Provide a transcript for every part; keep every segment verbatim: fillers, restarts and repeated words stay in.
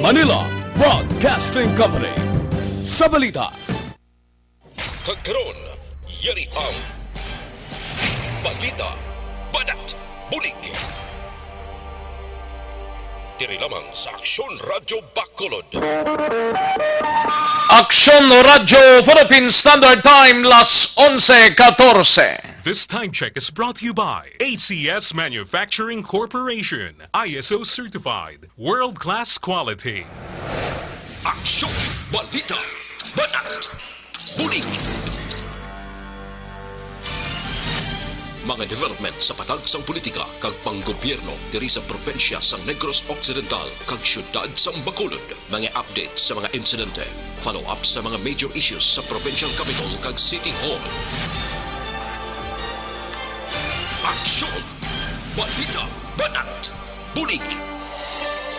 Manila Broadcasting Company. Sa balita. Kag karon, yari ang balita, banat, bulig. Diri lamang sa Aksyon Radyo Bacolod. Aksyon Radyo Philippine Standard Time, las onse katorse. This time check is brought to you by A C S Manufacturing Corporation, I S O certified, world-class quality. Aksyon, balita, banat, bulig. Mga development sa patag sang politika kag panggobyerno diri sa probinsya sang Negros Occidental kag siyudad sang Bacolod. Mga update sa mga insidente, follow-up sa mga major issues sa provincial capitol kag city hall. Aksyon! Balita! Banat! Bulig!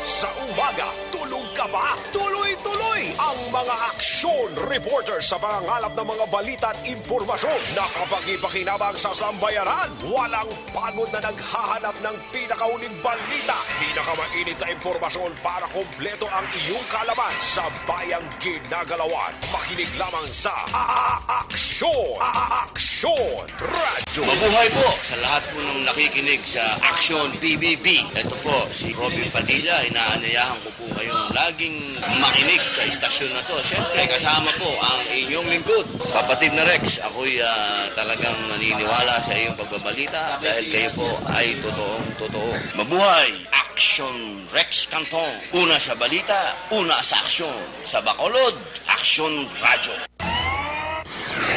Sa umaga, tulog ka ba? Tuloy-tuloy ang mga aksyon reporter sa pangangalap ng mga balita at impormasyon. Nakapagpakinabang sa sambayanan, walang pagod na naghahanap ng pinakauling balita, pinakamainit na impormasyon para kompleto ang iyong kaalaman sa bayang ginagalawan. Makinig lamang sa A-, A-, Aksyon, A-, A-, Aksyon Radyo. Mabuhay po sa lahat po ng nakikinig sa Aksyon P B B. Ito po si Robin Padilla. Inaanyayahan ko po kayong laging makinig sa istasyon na to. Siyempre, kasama po ang inyong lingkod, kapatid na Rex. Ako'y, ah, talagang naniniwala sa iyong pagbabalita dahil kayo po ay totoong totoo. Mabuhay! Aksyon Rex Canton. Una sa balita, una sa aksyon. Sa Bacolod, Aksyon Radyo.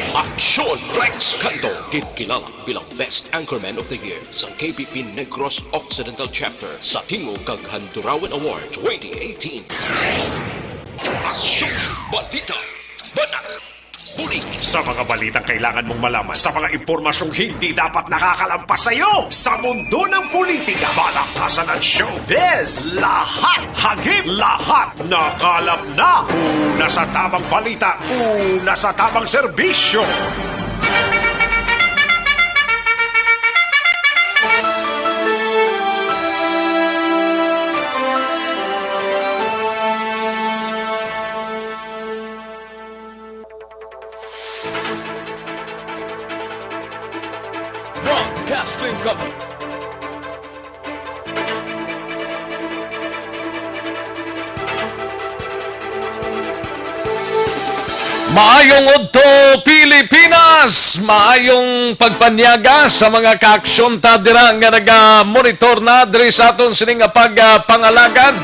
Aksyon Rex Canton, ginkilala bilang Best Anchorman of the Year sa K B P Negros Occidental Chapter sa Tingog kag Handurawan Award twenty eighteen. Aksyon, balita, banat, bulig. Sa mga balitang kailangan mong malaman, sa mga impormasyong hindi dapat nakakalampas sa iyo, sa mundo ng politika, balakasan at showbiz, lahat, hagip, lahat, nakalap na. Una sa tamang balita, una sa tamang serbisyo. Broadcasting Company. Maayong udto, Pilipinas! Maayong pagpanyaga sa mga kaaksyon ta dira nga naga-monitor na diri sa aton sini nga pagpangalagad.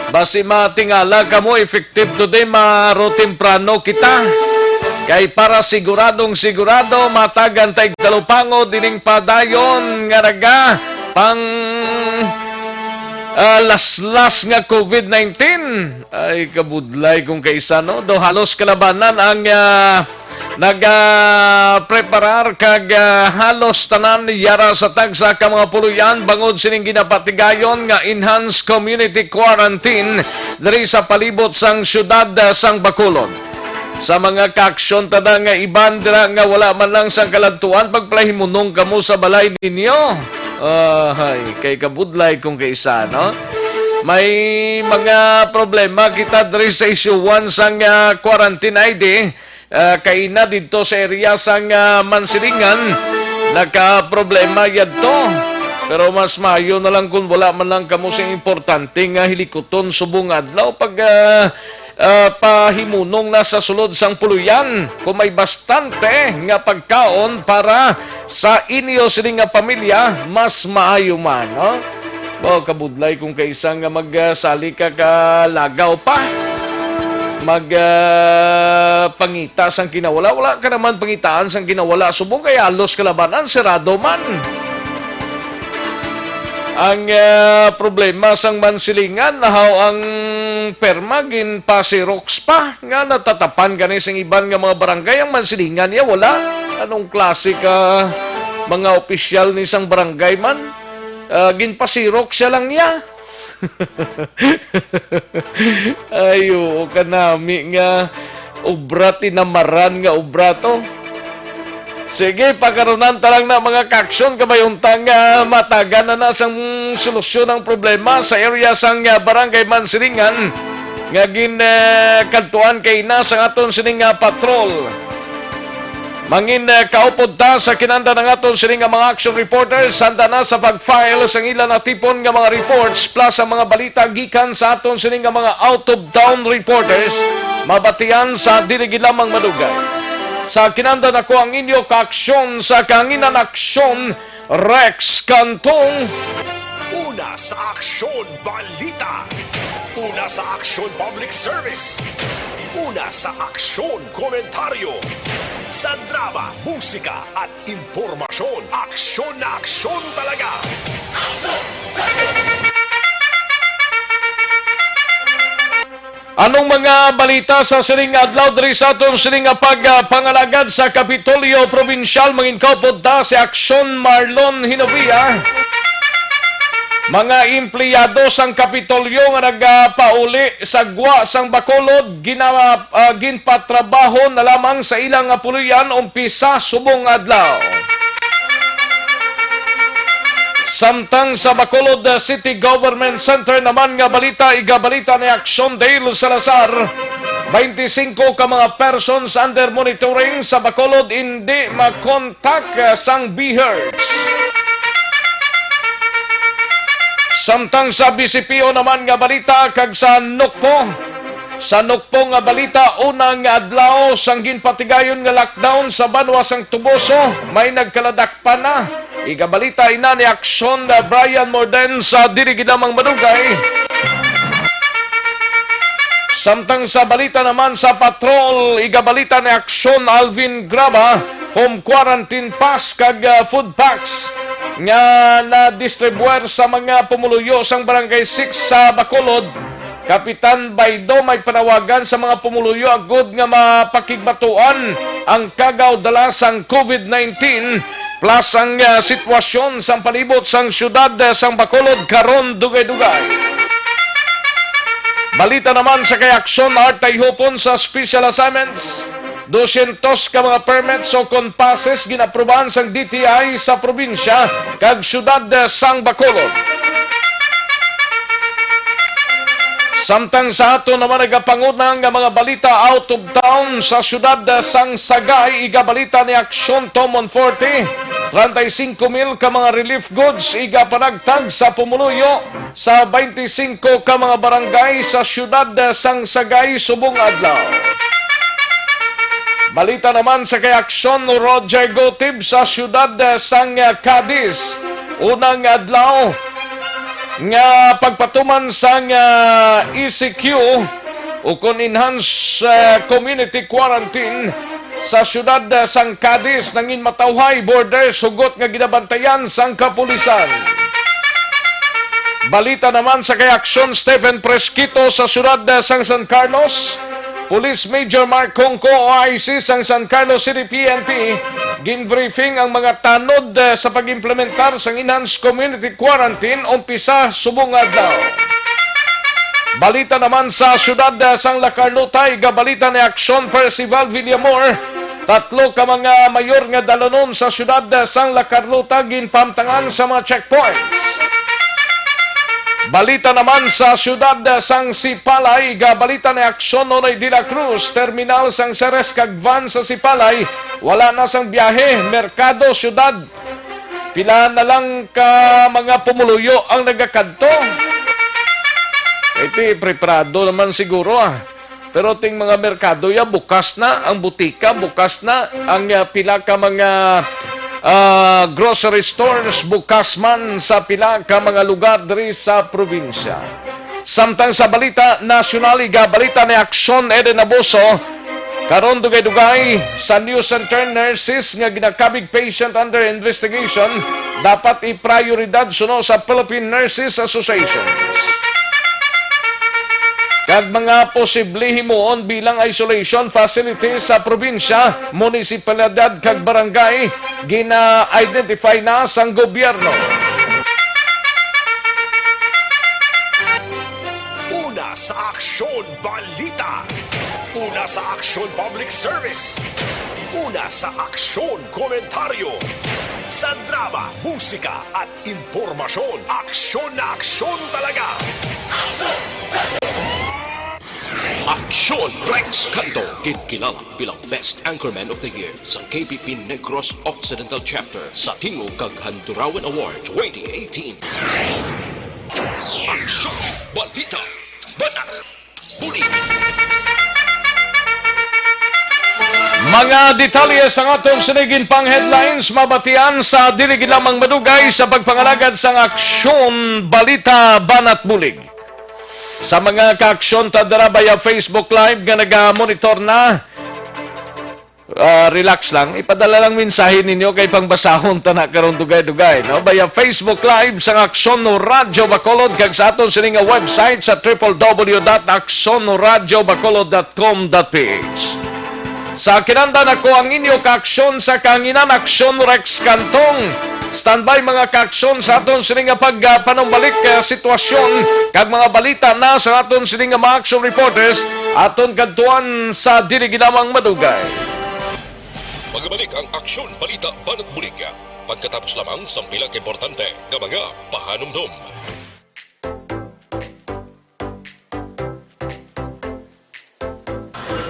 Basi matingala kamo, effective today, maro temprano kita. Kay para siguradong sigurado, matagan ta igtalupangod ining padayon nga naga pang, ah, laslas nga covid nineteen. Ay, kabudlay kung kaisa, no? Daw halos kalabanan ang, ah, nag, ah, preparar kag, ah, halos tanan yara sa tagsa ka mga puloy-an bangod sining ginapatigayon nga enhanced community quarantine diri sa palibot sang siyudad, ah, sang Bacolod. Sa mga kaaksyon ta da nga iban dira nga wala man lang sang kaladtuan, pagpalahimunong kamo sa balay ninyo. Ahay, kay kabudlay kung kaisa, no? May mga problema kita diri sa isyuhan sang, ah, quarantine I D. Ah, kaina didto sa area sang, ah, Mansilingan, nakaproblema yadto. Pero mas maayo na lang kung wala man lang kamo sing importante nga hilikuton subong adlaw pag, ah, ah, pahimunong na sa sulod sang puloy-an. Kung may bastante nga pagkaon para sa inyo sini nga pamilya, mas maayo man, no? Mao kabudlay kung kaisa nga magsali ka ka lagaw pa. Mag, ah, pangita sang kinawala. Wala ka naman pangitaan sang kinawala. Subong kay halos kalabanan, sirado man. Ang, ah, problema sang Mansilingan, nahaw ang perma, ginpasirox pa nga natatapan gani sing iban nga mga barangay. Ang Mansilingan niya, wala. Anong klase ka mga opisyal ni sang barangay man? Ah, ginpasirox siya lang niya. Ay, oo, kanami nga obra, tinamaran nga obra to. Sige, pagkarunan ta lang na, mga kaaksyon, kabay unta nga matagan na na sang solusyon ang problema sa area sang, ah, Barangay Mansilingan nga gin, ah, kadtuan kay na sang aton sining, ah, patrol. Mangin, ah, kaupod ta sa kinanda ng aton sining, ah, mga action reporters, handa na sa pag-file sang ila natipon nga mga reports plus ang mga balita gikan sa aton sining, ah, mga out-of-town reporters, mabatian sa dili gid lamang madugay. Sa kinanda nako ang inyo kaaksyon sa Kahanginan Aksyon, Rex Cantong. Una sa Aksyon Balita. Una sa Aksyon Public Service. Una sa Aksyon Komentaryo. Sa drama, musika, at impormasyon, aksyon na aksyon talaga. Anong mga balita sa sining adlaw diri sa aton sining nga pag, ah, pangalagad sa Kapitolyo Probinsyal? Mangin kaupod ta si Aksyon Marlon Hinovia. Mga empleyado sang Kapitolyo nga nagapauli sa gwa sang Bacolod gina-, ah, ginpatrabaho na lamang sa ilang puloy-an umpisa subong adlaw. Samtang sa Bacolod City Government Center naman nga balita, igabalita ni Aksyon Dale Salazar, twenty-five ka mga persons under monitoring sa Bacolod indi makontak sang BHERTs. Samtang sa BCPO naman nga balita kag sa NOCPO, sa NOCPO nga balita, unang adlaw sang ginpatigayon nga lockdown sa banwa sang Toboso, may nagkaladak pa na. Igabalita ina ni Aksyon, uh, Brian Morden sa dili gid lamang madugay. Samtang sa balita naman sa patrol, igabalita ni Aksyon Alvin Graba, home quarantine pass kag, uh, food packs nga na-distribuer sa mga pumuluyo sang Barangay six sa Bacolod. Kapitan Baido, may panawagan sa mga pumuluyo agud nga mapakigbatuan ang kagaw dala sang COVID nineteen plus ang, ah, sitwasyon sang palibot sang siyudad, ah, sang Bacolod karon dugay-dugay. Balita naman sa kay Aksyon Art Tayhupon sa special assignments. Dosyentos ka mga permits o kon passes ginaprobahan sang D T I sa probinsya kag siyudad sang Bacolod. Samtang sa ato naman nagapanguna nga mga balita out of town, sa siyudad sang Sagay, igabalita ni Aksyon Tom Monforte, treinta y cinco mil ka mga relief goods igapanagtag sa pumuluyo sa twenty-cinco ka mga barangay sa siyudad sang Sagay subong adlaw. Balita naman sa kay Aksyon Roger Gotib sa siyudad sang Cadiz. Unang adlaw nga pagpatuman sang, ah, E C Q o kon enhanced, ah, community quarantine sa siyudad, ah, sang Cadiz, nangin matawhay border, sugot nga ginabantayan sang kapulisan. Balita naman sa kay Aksyon Stephen Fresquito sa siyudad, ah, sang San Carlos. Police Major Mark Congco, O I C sang San Carlos City P N P, ginbriefing ang mga tanod, ah, sa pag-implementar sang enhanced community quarantine umpisa subong adlaw. Balita naman sa siyudad, ah, sang La Carlota, igabalita ni Aksyon Percival Villamor, tatlo ka mga mayor nga dalanon sa siyudad, ah, sang La Carlota ginpahamtangan sa mga checkpoints. Balita naman sa siyudad, ah, sang Sipalay, igabalita ni Aksyon Nonoy de la Cruz, terminal sang Ceres kag van sa Sipalay, wala na sang biyahe, merkado, siyudad. Pila na lang ka mga pumuluyo ang nagakadto. Iti, preparado naman siguro, ah. Pero ting mga merkado ya, bukas na, ang butika bukas na, ang, ah, pila ka mga, ah, grocery stores bukas man sa pila ka mga lugar diri sa probinsya. Samtang sa balita nasyonal, igabalita ni Aksyon Eden Abuso, karon dugay-dugay sa News Center, nurses nga ginakabig patient under investigation dapat iprioridad suno sa Philippine Nurses Association. Kag mga posible himuon bilang isolation facility sa probinsya, munisipalidad kag barangay, gina-identify na sang gobyerno. Una sa Aksyon Balita. Una sa Aksyon Public Service. Una sa aksyon, komentaryo. Sa drama, musika, at impormasyon, aksyon na aksyon talaga. Aksyon! Rex Canto, ginkilala bilang Best Anchorman of the Year sa K P P Negros Occidental Chapter sa Tingog kag Handurawan Award twenty eighteen. Aksyon! Balita! Banat! Bulig! Mga detalye sang aton sini ginpang headlines mabatian sa dili gid lamang madugay sa pagpangalagad sang aksyon, balita, banat, bulig. Sa mga kaaksyon ta dira via Facebook Live nga naga-monitor na, ah, relax lang. Ipadala lang mensahe ninyo kay pangbasahon ta na karon dugay-dugay, no? Via Facebook Live sang Aksyon Radyo Bacolod kag sa aton sini nga website sa triple W dot aksyon radyo bacolod dot com dot P H. Sa kinandan ako ang inyo kaaksyon sa kahanginan, Aksyon Rex Cantong. Standby, mga kaaksyon, sa aton sini nga pagpanumbalik, ah, sitwasyon kag mga balita na sa aton sini nga mga aksyon reporters. Aton kadtuan sa dili gid lamang madugay. Magabalik ang aksyon, balita, banat, bulig pagkatapos lamang sang pila ka importante nga mga pahanumdom.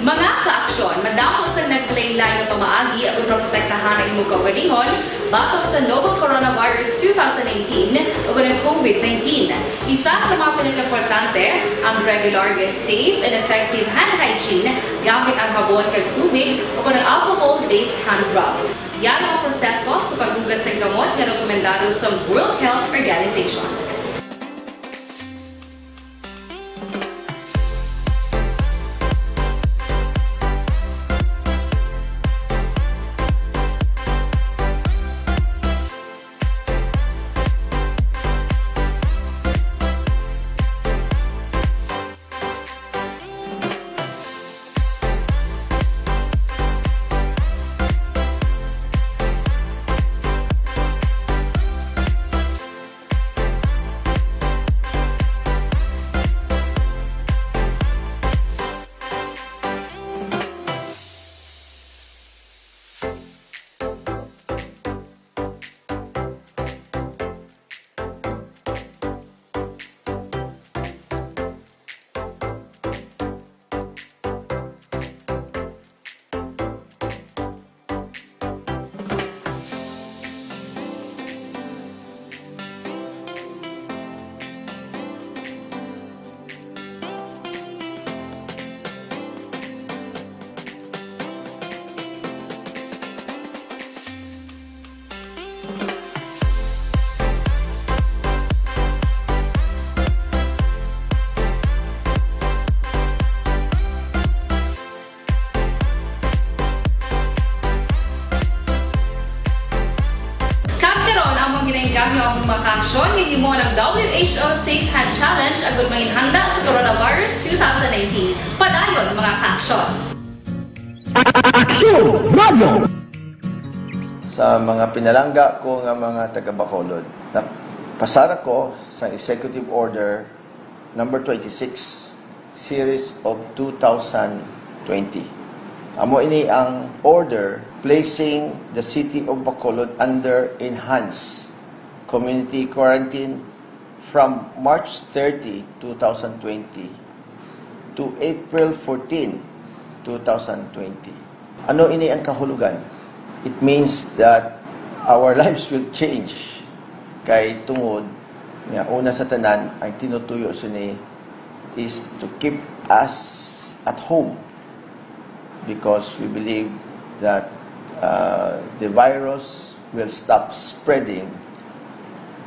Mga kaaksyon, madamo sang naglain-lain nga pamaagi aron maprotektahan ang imong kaugalingon batok sa novel coronavirus two thousand nineteen ug ang COVID nineteen. Isa sa mga pinakaimportante, ang regular nga safe and effective hand hygiene gamit ang habon kag tubig o kon ang alcohol-based hand rub. Yara ang proseso sa paghugas sang kamot nga rekomendado sa World Health Organization. Kag karon, among ginaengganyo ang mga kaaksyon nga himo ng W H O Safe Hand Challenge agud manginhanda sa coronavirus two thousand nineteen. Padayon, mga kaaksyon. Aksyon Radyo! Sa mga pinalangga ko nga mga taga Bacolod, napasar ako sa Executive Order number twenty-six, series of two thousand twenty. Amo ini ang order placing the city of Bacolod under enhanced community quarantine from March thirty, two thousand twenty to April fourteen, two thousand twenty. Ano ini ang kahulugan? It means that our lives will change. Kay tungod nga una sa tanan, ang tinutuyo sini is to keep us at home because we believe that, uh, the virus will stop spreading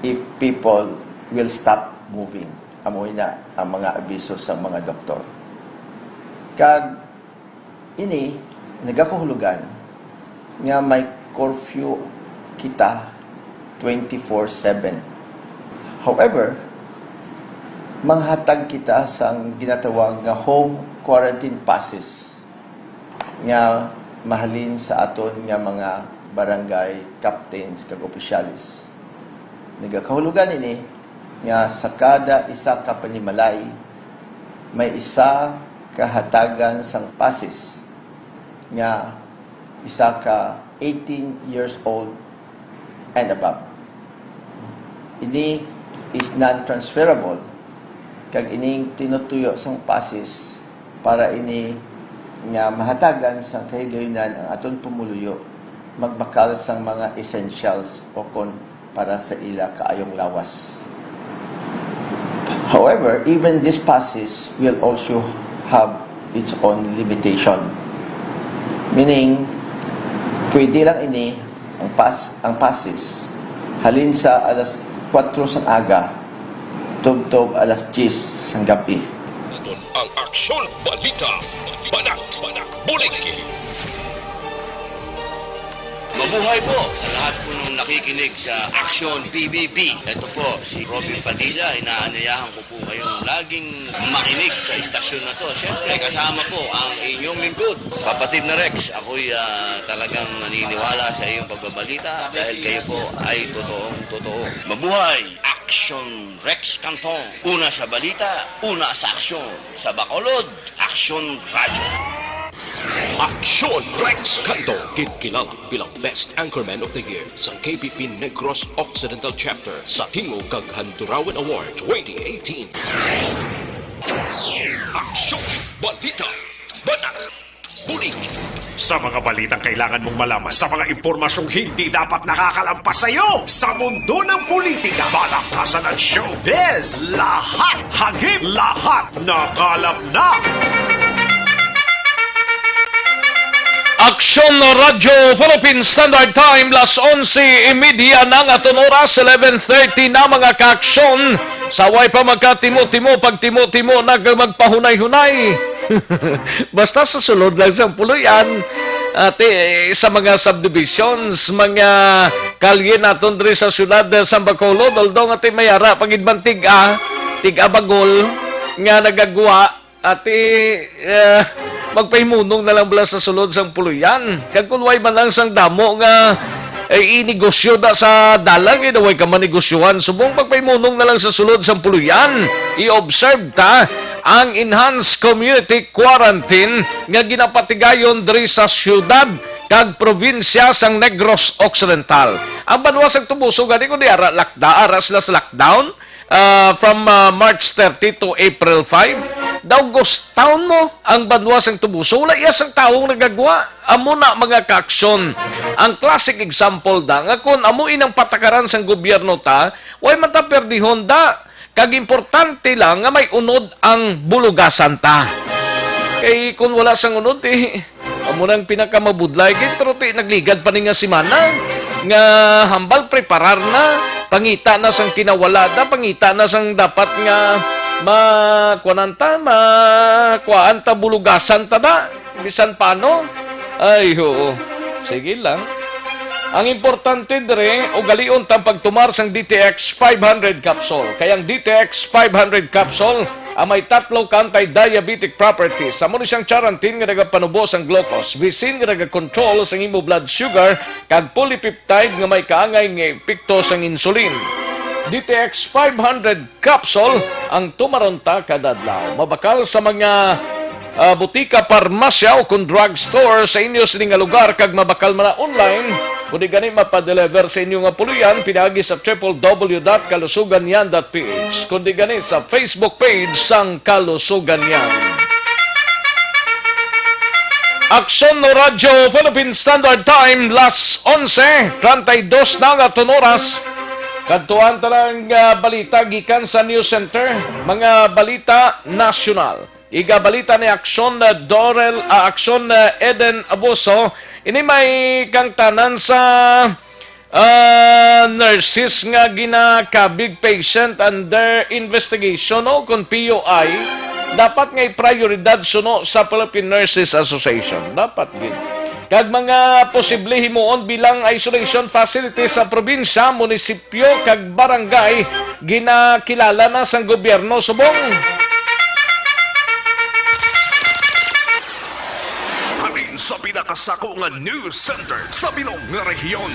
if people will stop moving. Amo na ang mga abiso sa mga doktor. Kag ini nagakahulugan nga may curfew kita twenty-four seven. However, manghatag kita sang ginatawag nga home quarantine passes nga mahalin sa aton nga mga barangay captains kag opisyales. Nagakahulugan ini nga sa kada isa ka panimalay, may isa ka hatagan sang passes nga isa ka eighteen years old and above. Ini is non-transferable, kag ining tinutuyo sang PASIS para ini nga mahatagan sang kahigayunan ang aton pumuluyo magbakal sang mga essentials o kon para sa ila kaayong lawas. However, even this PASIS will also have its own limitation. Meaning, pwede lang ini ang pas ang PASIS halin sa alas kuwatro sang aga tubtob alas diyes sang gabi. Ang Aksyon Balita, Banat, Bulig. Mabuhay po sa lahat po ng nakikinig sa Aksyon P B B. Ito po si Robin Padilla, inaanyayahan ko po kayong laging makinig sa istasyon na to. Siyempre, kasama po ang inyong lingkod, kapatid na Rex. Ako'y ah, talagang naniniwala sa iyong pagbabalita dahil kayo po ay totoong totoo. Mabuhay! Aksyon Rex Canton. Una sa balita, una sa aksyon. Sa Bacolod, Aksyon Radyo. Aksyon Rex Canton, ginkilala bilang Best Anchorman of the Year sa K P P Negros Occidental Chapter sa Tingog kag Handurawan Award twenty eighteen. Aksyon, balita, banat, bulig. Sa mga balitang kailangan mong malaman, sa mga impormasyong hindi dapat nakakalampas sa iyo, sa mundo ng politika, palakasan at showbiz, lahat hagip, lahat nakalap na. Aksyon Radyo Philippine Standard Time, las onse y media na nga aton oras, eleven thirty na, mga kaaksyon. Sa way pa magkatimo-timo, pagtimo-timo na kag magpahunay-hunay. Basta sa sulod lang sang puloy-an, ati, sa mga subdivisions, mga kalye naton diri sa siyudad sang Bacolod, although nga ti may ara pa gid man tig-a, tig-a bagol nga nagagwa, ati, eh, magpahimunong na lang bala sa sulod sang puloy-an. Kag kun way man lang sang damo nga, eh, inegosyo da sa dalan, kay daw way ka manegosyohan. Subong, magpahimunong na lang sa sulod sang puloy-an. I-observe ta ang enhanced community quarantine nga ginapatigayon diri sa siyudad kag probinsya sang Negros Occidental. Ang banwa sang Toboso gani, kundi ara lockda-, ara sila sa lockdown, ah, from, ah, March thirty to April five. Daw ghost town mo ang banwa sang Toboso. Wala iya sang tawo nga nagagwa. Amo na, mga kaaksyon, ang classic example da nga kon amo inang patakaran sang gobyerno ta, way man ta perdihon da. Kag importante lang nga may unod ang bulugasan ta. Kay kun wala sang unod, eh, amo nang pinakamabudlay gid, pero ti nagligad pa ni nga semana nga hambal preparar na, pangita na sang kinawala da, pangita na sang dapat nga ma-, kuanan ta, ma-, kuan ta, bulugasan ta da. Bisan paano? Ay, oo. Sige lang. Ang importante dire, ugalion tang pagtumar sang D T X five hundred capsule. Kay ang D T X five hundred capsule ang may tatlo ka anti-diabetic properties. Amo ni siyang charantin nga nagapanubo sang glucose, visin nga nagakontrol sang imo blood sugar, kag polypeptide nga may kaangay nga epekto sang insulin. D T X five hundred capsule ang tumaron ta kada adlaw. Mabakal sa mga, ah, butika, parmasya o kon drugstore sa inyo sini nga lugar, kag mabakal man na online. Kundi gani mapadeliver sa inyo nga puloy-an pinaagi sa triple W dot kalusuganyan dot P H. Kundi gani sa Facebook page sang Kalusuganyan. Aksyon Radyo Philippine Standard Time, las onse treinta y dos na nga aton oras. Kadtuan ta lang, ah, balita gikan sa News Center, mga balita nasyonal. Igabalita ni Aksyon, ah, Dorel, ah, Aksyon, ah, Eden Abuso. Ini may kangtanan sa, ah, nurses nga ginakabig patient under investigation, no? Kung P U I, dapat nga prioridad suno sa Philippine Nurses Association. Dapat gid. Kag mga posible himuon bilang isolation facility sa probinsya, munisipyo, kag barangay, ginakilala na sang gobyerno subong. Halin sa pinakasako nga news center sa bilog nga rehiyon.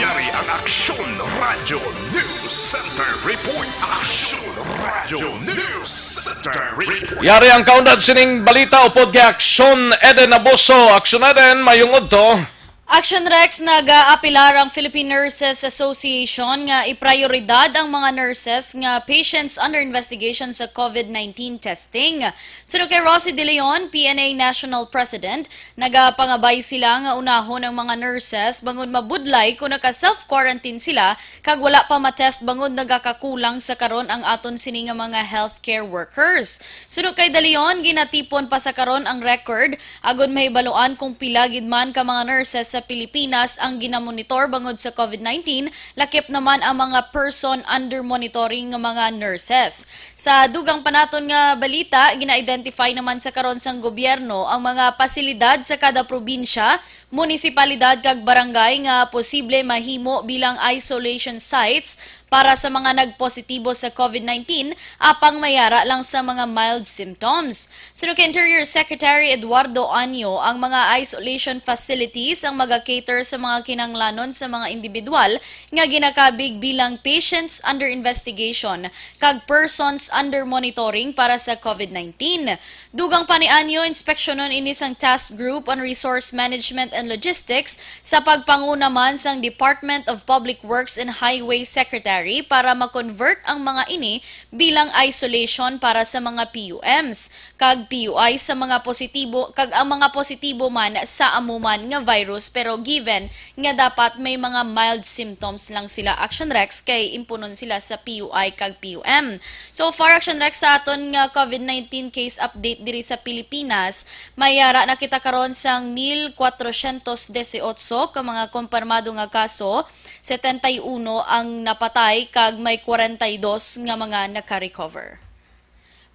Yari Ang Aksyon Radyo News Center Report. Aksyon Radyo News Center Report. Yari ang kaundan sining balita upod kay Aksyon Eden Abuso. Aksyon Eden, mayong udto. Action Rex, nag-aapilar ang Philippine Nurses Association nga iprioridad ang mga nurses nga patients under investigation sa COVID nineteen testing. Suno kay Rosie De Leon, P N A National President, nagapangabay sila nga unahon ang mga nurses bangod mabudlay kung naka-self-quarantine sila kag wala pa matest bangod nagakakulang sa karon ang aton sini nga mga healthcare workers. Suno kay De Leon, ginatipon pa sa karon ang record agud mahibaluan kung pila gid man ka mga nurses sa Pilipinas ang ginamonitor bangod sa COVID nineteen, lakip naman ang mga person under monitoring nga mga nurses. Sa dugang pa naton nga balita, gina-identify naman sa karon sang gobyerno ang mga pasilidad sa kada probinsya, munisipalidad kag barangay nga posible mahimo bilang isolation sites para sa mga nagpositibo sa COVID nineteen, apang mayara lang sa mga mild symptoms. Suno kay Interior Secretary Eduardo Anyo, ang mga isolation facilities ang maga-cater sa mga kinahanglanon sa mga individual nga ginakabig bilang patients under investigation kag persons under monitoring para sa COVID nineteen. Dugang pa ni Anyo, inspeksyonon ini sang Task Group on Resource Management and Logistics sa pagpanguna man sang Department of Public Works and Highway Secretary para ma-convert ang mga ini bilang isolation para sa mga P U Ms kag P U I sa mga positibo, kag ang mga positibo man sa amo man nga virus, pero given nga dapat may mga mild symptoms lang sila, Action Rex, kay impunon sila sa P U I kag P U M. So far, Action Rex, sa aton nga COVID nineteen case update diri sa Pilipinas, may yara na kita karon sang mil kwatrosyentos disiotso ka mga kompormado nga kaso, setenta y uno ang napatay, kag may kwarenta y dos nga mga naka-recover.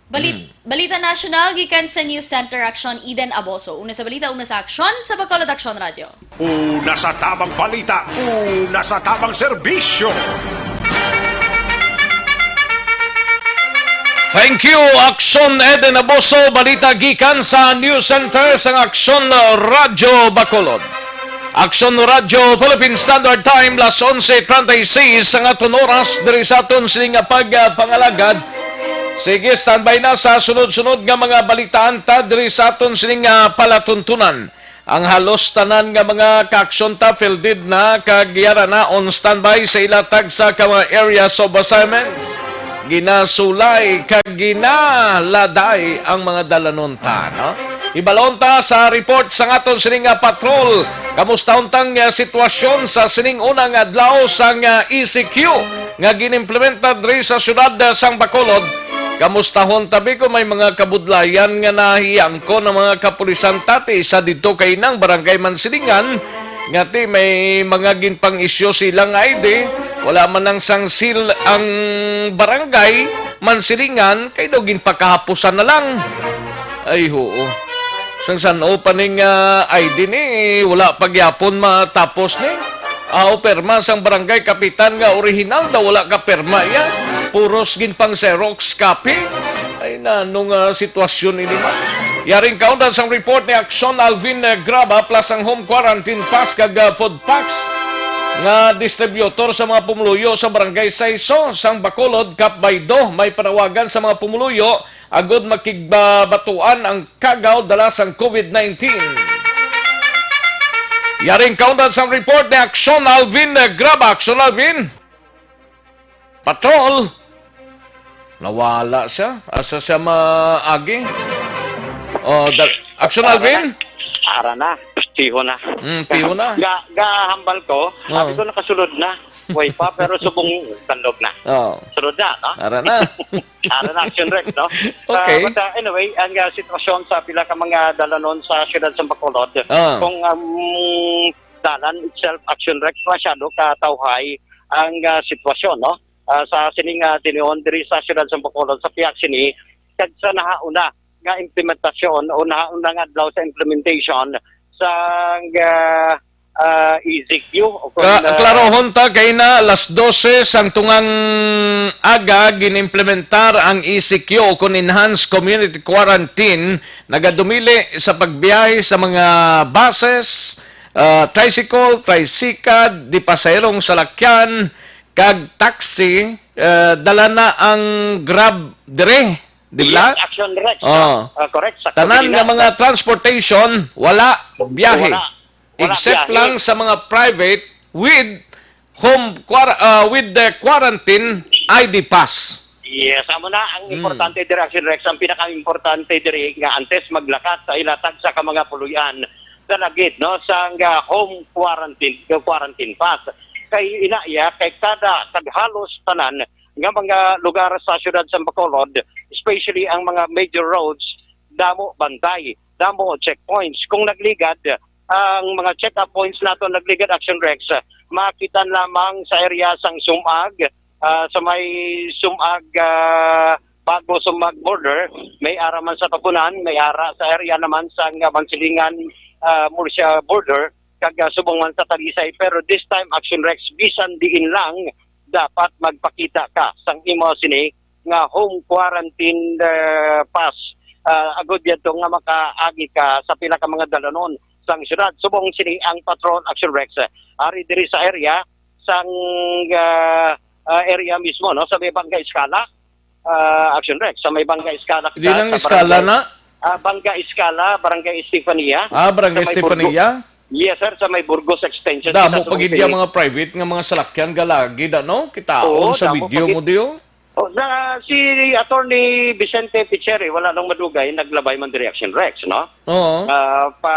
Balit-, Hmm. Balita Nasyonal gikan sa News Center Action, Eden Aboso. Una sa balita, una sa aksyon, sa Bacolod Aksyon Radyo. Una sa tamang balita, una sa tamang serbisyo. Thank you, Aksyon Eden Aboso. Balita gikan sa News Center sang Aksyon Radyo Bacolod. Aksyon Radyo Philippine Standard Time, las onse treinta y seis ang aton oras diri sa aton sining nga pagpangalagad. Sige, standby na sa sunod-sunod nga mga balitaan ta diri sa aton sining nga palatuntunan. Ang halos tanan nga mga kaaksyon ta fielded na kag yara na on standby sa ila tagsa ka mga areas of assignments. Ginasulay kag ginaladay ang mga dalanon ta, no? Hibalon ta sa report sa aton sining nga patrol. Kamusta untang, ah, sitwasyon sa sining unang adlaw sang, ah, E C Q nga ginimplementa diri sa siyudad, ah, sang Bacolod? Kamustahon tabi kung may mga kabudlayan nga nahiyangkon ang mga kapulisan tati sa didto kay nang Barangay Mansilingan, nga ti may mga ginpang-isyu silang I D, wala man ang sangsil ang barangay Mansilingan, kay daw ginpakahapusan na lang. Ay, oo. Sang san-o pa ning, ah, I D ni, wala pa gyapon matapos ni. Aw, perma sang barangay kapitan nga orihinal daw wala ka perma iya. Puros ginpang Xerox copy. Ay, nano nga sitwasyon ini man? Yaring kaundan sang report ni Action Alvin, eh, Graba plus ang home quarantine pass kag, ah, food packs nga distributor sa mga pumuluyo sa Barangay Saiso sang Bacolod, Cap Baydó, may panawagan sa mga pumuluyo agud makigbatuan ang kagaw dala sang COVID nineteen. Yaring kaundan sang report ni Action Alvin, eh, Graba. Action Alvin. Patrol. Nawala siya. Asa siya maagi? Oh, da- Action Alvin? Ara na. Piho na. Hmm, piho na. Ga, ga hambal ko. Oh. Sabi ko, nakasulod na. Way pa, pero subong tandog na. Oh. Sulod na, no? Ara na. Ara na, Action Rex, no? Okay. Uh, but, uh, anyway, ang, uh, sitwasyon sa pila ka mga dalanon sa siyudad sa Bacolod, ah, kung, um, dalan itself, Action Rex, masyado ka tawhay ang, uh, sitwasyon, no? Uh, sa sining, uh, tinion diri sa siyudad sa Bacolod, sa pihak sini, kag sa nahauna nga implementasyon o nahauna nga adlaw sa implementation sa, uh, ah, E C Q o kung, Ka-, ah, klarohon ta kay na alas dose sang tungang aga ginimplementar ang E C Q o kung Enhanced Community Quarantine, nagadumili sa pagbiyahe sa mga buses, Ah, tricycle, tricycad, di pasaherong salakyan, kag taxi, ah, dala na ang Grab dire, di ba? Yes, Action Rex. Oh. Ah, correct. Sakto. Tanan nga mga transportation, wala biyahe. Wala. Wala biyahe. Except lang sa mga private with home quar-, ah, with the quarantine I D pass. Yes, amo na ang importante diri, Action Rex. Ang pinaka-importante diri nga antes maglakat sa ilatag sa ka mga puloy-an, dalagit, no, sang, ah, home quarantine, quarantine pass. Kay ina iya, kay kada, kag halos tanan nga mga lugar sa siyudad sa Bacolod, especially ang mga major roads, damo bantay, damo checkpoints. Kung nagligad, ang mga check-up points nato nagligad, Action Rex, makita lamang sa area sang Sumag, ah, sa may Sumag, ah, Bago Sumag border, may ara man sa Tabunan, may ara sa area naman sang, ah, Mansilingan, ah, Murcia border, kag, ah, subong man sa Talisay. Pero this time, Action Rex, bisan diin lang, dapat magpakita ka sang imo sini nga home quarantine, eh, pass, ah, agod yadto nga makaagi ka sa pila ka mga dalanon sang syudad. Subong sini ang patrol, Action Rex, eh, ari diri sa area sang, ah, ah, area mismo, no, sa may Bangga Escala, ah, Action Rex, sa may Bangga Escala. Di kita nang sa Escala barangay, na? Ah, Bangga Escala, Barangay Estefania. Ah, Barangay Sa may Burgo-, Estefania? Yes, sir, sa may Burgos Extension. Damo kita sa pagid mga private nga mga salakyan galagid, ano? Kitaon Oo, sa damo video pagid. Mo diyo? Oh, na, si Attorney Vicente Picheri, wala nang madugay, naglabay man diri, Action Rex, no? Oo. Ah, pa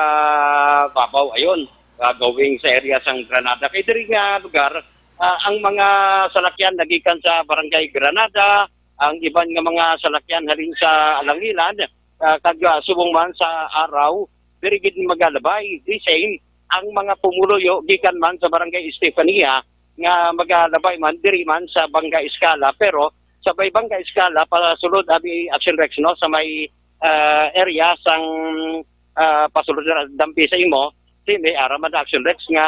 babaw, ayun, ah, going sa area sang Granada. Kay diri nga lugar, ah, ang mga salakyan nagikan sa Barangay Granada, ang iban nga mga salakyan halin sa Alangilan, ah, kag, ah, subong man sa Araw, diri gid magalabay. The same, ang mga pumuluyo gikan man sa Barangay Estefania nga magalabay man diri man sa Bangga Escala, pero sa may Bangga Escala, pasulod abi, Action Rex, no, sa may, ah, area sang, ah, pasulod na dampi sa imo, si may ara man, Action Rex, nga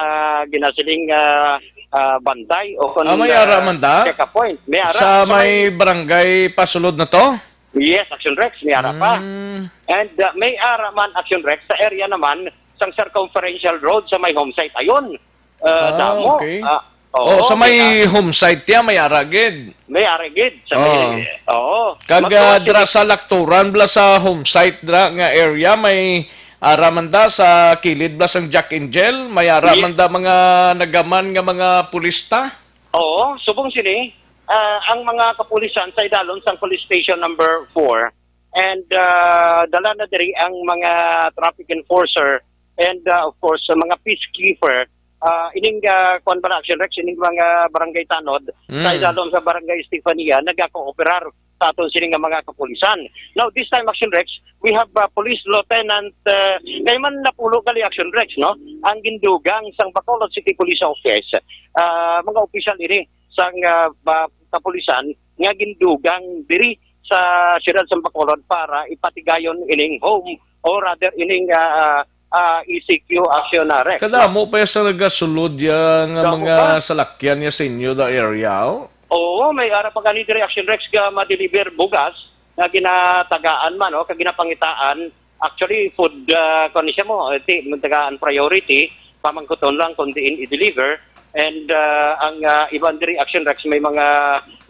ginasiling, ah, ah, bantay o kon, Ah, may ara ah, man ta? Check-up point. May ara Sa sa may may barangay pasulod na to? Yes, Action Rex, may ara pa. Mm. And, uh, may ara man, Action Rex, sa area naman sang Circumferential Road sa may home site. Ayun. Uh, Ah, damo. Okay. Ah, Oh, oo, sa may may ara. Home site niya, may ara gid. May ara gid. Sa may, Oh. Oo. Kag, Magtuwa ah, dira sila sa lakturan bala sa home site dira nga area, may ara man da sa kilid bala sang Jack Angel, may ara Ye- man da mga nagaman nga mga pulista. Oo, subong sini, ah, ang mga kapulisan sa idalom sang Police Station number four, and, ah, dala na diri ang mga traffic enforcer and, ah, of course, sa mga peacekeeper, ah, ining, ah, kuwan ba na, Action Rex, ining mga barangay tanod sa Mm. idalom sa Barangay Estefania nagakooperar sa aton sini nga mga kapulisan. Now, this time, Action Rex, we have, ah, Police Lieutenant, ah, kay man napulo gali, Action Rex, no? Ang gindugang sang Bacolod City Police Office, ah, mga opisyal ini sang, ah, ba-, kapulisan nga gindugang diri sa siyudad sa Bacolod para ipatigayon ining home, or rather ining, ah, ah, E C Q, Action Rex, no? Kadamo pa sa nagasulod ya nga Damo mga pa. Salakyan ya sa inyo da area, oh? Oo, may ara pa gani diri, Action Rex, nga ma-deliver bugas nga ginatagaan man, oh, kag ginapangitaan. Actually, food, ah, kuwan siya mo, eh, ti, tagaan priority, pamangkuton lang kung diin i-deliver. And, ah, ang, ah, iban diri, Action Rex, may mga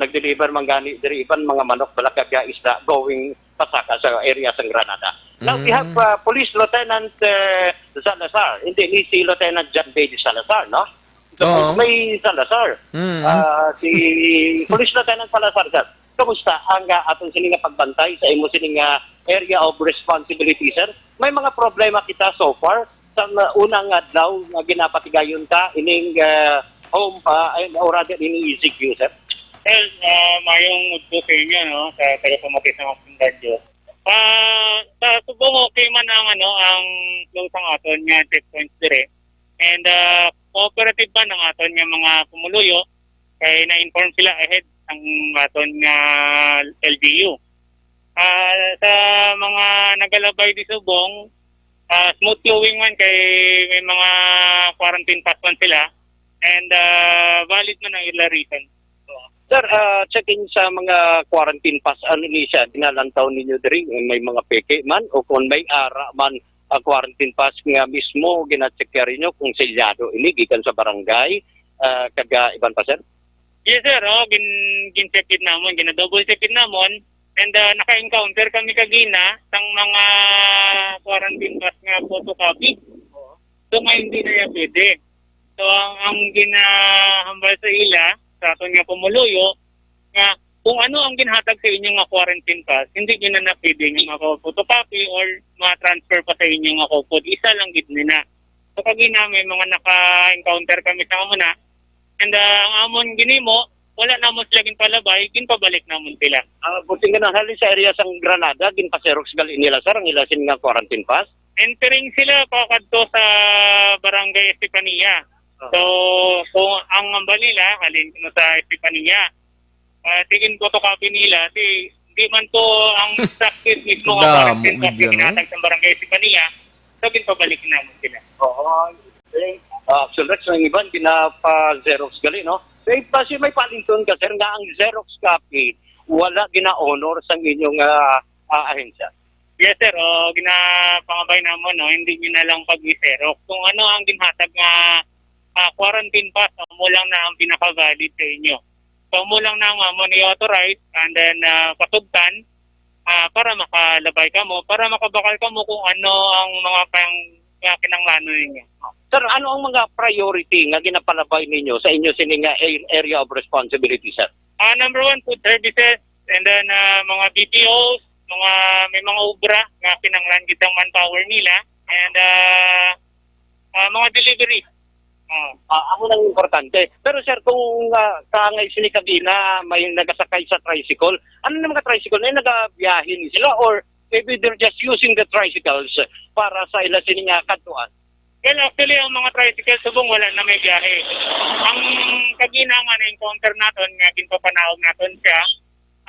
nag-deliver man gani diri, iban mga manok, bala kag, ah, isda going pasaka sa area sang Granada. Now, we have, Mm. ah, Police Lieutenant, eh, Salazar. Hindi, ni si Lieutenant John Bay de Salazar, no? So, Oo. may, may Salazar. Mm. Ah, si Police Lieutenant Salazar, sir. Kumusta ang, ah, aton sini nga pagbantay sa imo sini nga area of responsibility, sir? May mga problema kita so far sa, ah, unang adlaw nga ginapatigayon ka ining, ah, home, ah, ay, or rather, ining E C Q, sir? Well, ah, mayong udto sa inyo, no, sa taga-Pamati sa mga Sundagyo. Ah, sa subong, okay man ang, ano, ang close ang aton nga checkpoints dire. And, ah, cooperative man ang aton nga mga pumuluyo, kay na-inform sila ahead ang aton nga L G U. Ah, sa mga nagalabay di subong, ah, smooth flowing man kay may mga quarantine pass man sila, and, ah, valid man ang ila reason. So, Sir, ah, checking sa mga quarantine pass, ano ni siya, dinalantaw ninyo diri, may mga peke man o kung may ara man, ah, quarantine pass nga mismo gina-check ninyo kung selyado ini gikan sa barangay, ah, kag, ah, iban pa, sir? Yes, sir. Oh, gin-, gin-check it namon, gina-double check it namon. And, ah, naka-encounter kami kagina sang mga quarantine pass nga photocopy. So, nga hindi na yan pwede. So, ang, ang ginahambal sa ila, sa aton nga pumuluyo, nga kung ano ang ginhatag sa inyo nga quarantine pass, hindi nyo na, na pwede nga maka-photocopy or ma-transfer pa sa inyo nga code. Isa lang gid nina. So, kagina may mga naka-encounter kami sa amo na. And, ah, ang amon ginimo, wala namon sila ginpalabay, ginpabalik namon sila. Ah, buting nga nang halin sa area sang Granada, ginpa-xerox gali nila, sir, ang ila sin nga quarantine pass? Entering sila pa kadto sa Barangay Estefania. Ah. So, kung ang hambal nila, halin kuno sa Estefania, ah, tigin photocopy nila, si, di man to ang exact mismo nga Damo quarantine pass gid nga yan, no? Ginhatag sa Barangay Estefania, so ginpabalik namon sila. Oo. Okay. Ah, Axel Rex, ang iban, ginapa-xerox gali, no? May, kasi may paalington ka, sir, nga ang xerox copy, wala gina-honor sang inyong, ah, ah, ahensya. Yes, sir. O, ginapangabay namon, no? Hindi nyo na lang pag-xerox. Kung ano ang ginhatag nga, ah, quarantine pass, amo lang na ang pinaka-valid sa inyo. So, amo lang na ang amon i-authorize and then, ah, pasugtan, ah, para makalabay kamo, para makabakal kamo kung ano ang mga pang-, mga kinahanglanon ninyo. Sir, ano ang mga priority nga ginapalabay ninyo sa inyo sini nga a-, area of responsibility, sir? Ah, number one, food services, and then, ah, mga B P Os, mga, may mga obra nga kinahanglan gid ang manpower nila, and, ah, ah, mga delivery. Ah. Ah, amo nang importante. Pero, sir, kung, ah, kaangay sini kagina, may nagasakay sa tricycle, ano na mga tricycle na yun? Nagabiyahe ni sila, or maybe they're just using the tricycles para sa ila sini nga kadtuan? Well, actually, ang mga tricycle subong wala na may biyahe. Ang kagina nga na-encounter naton nga ginpapanaog naton siya,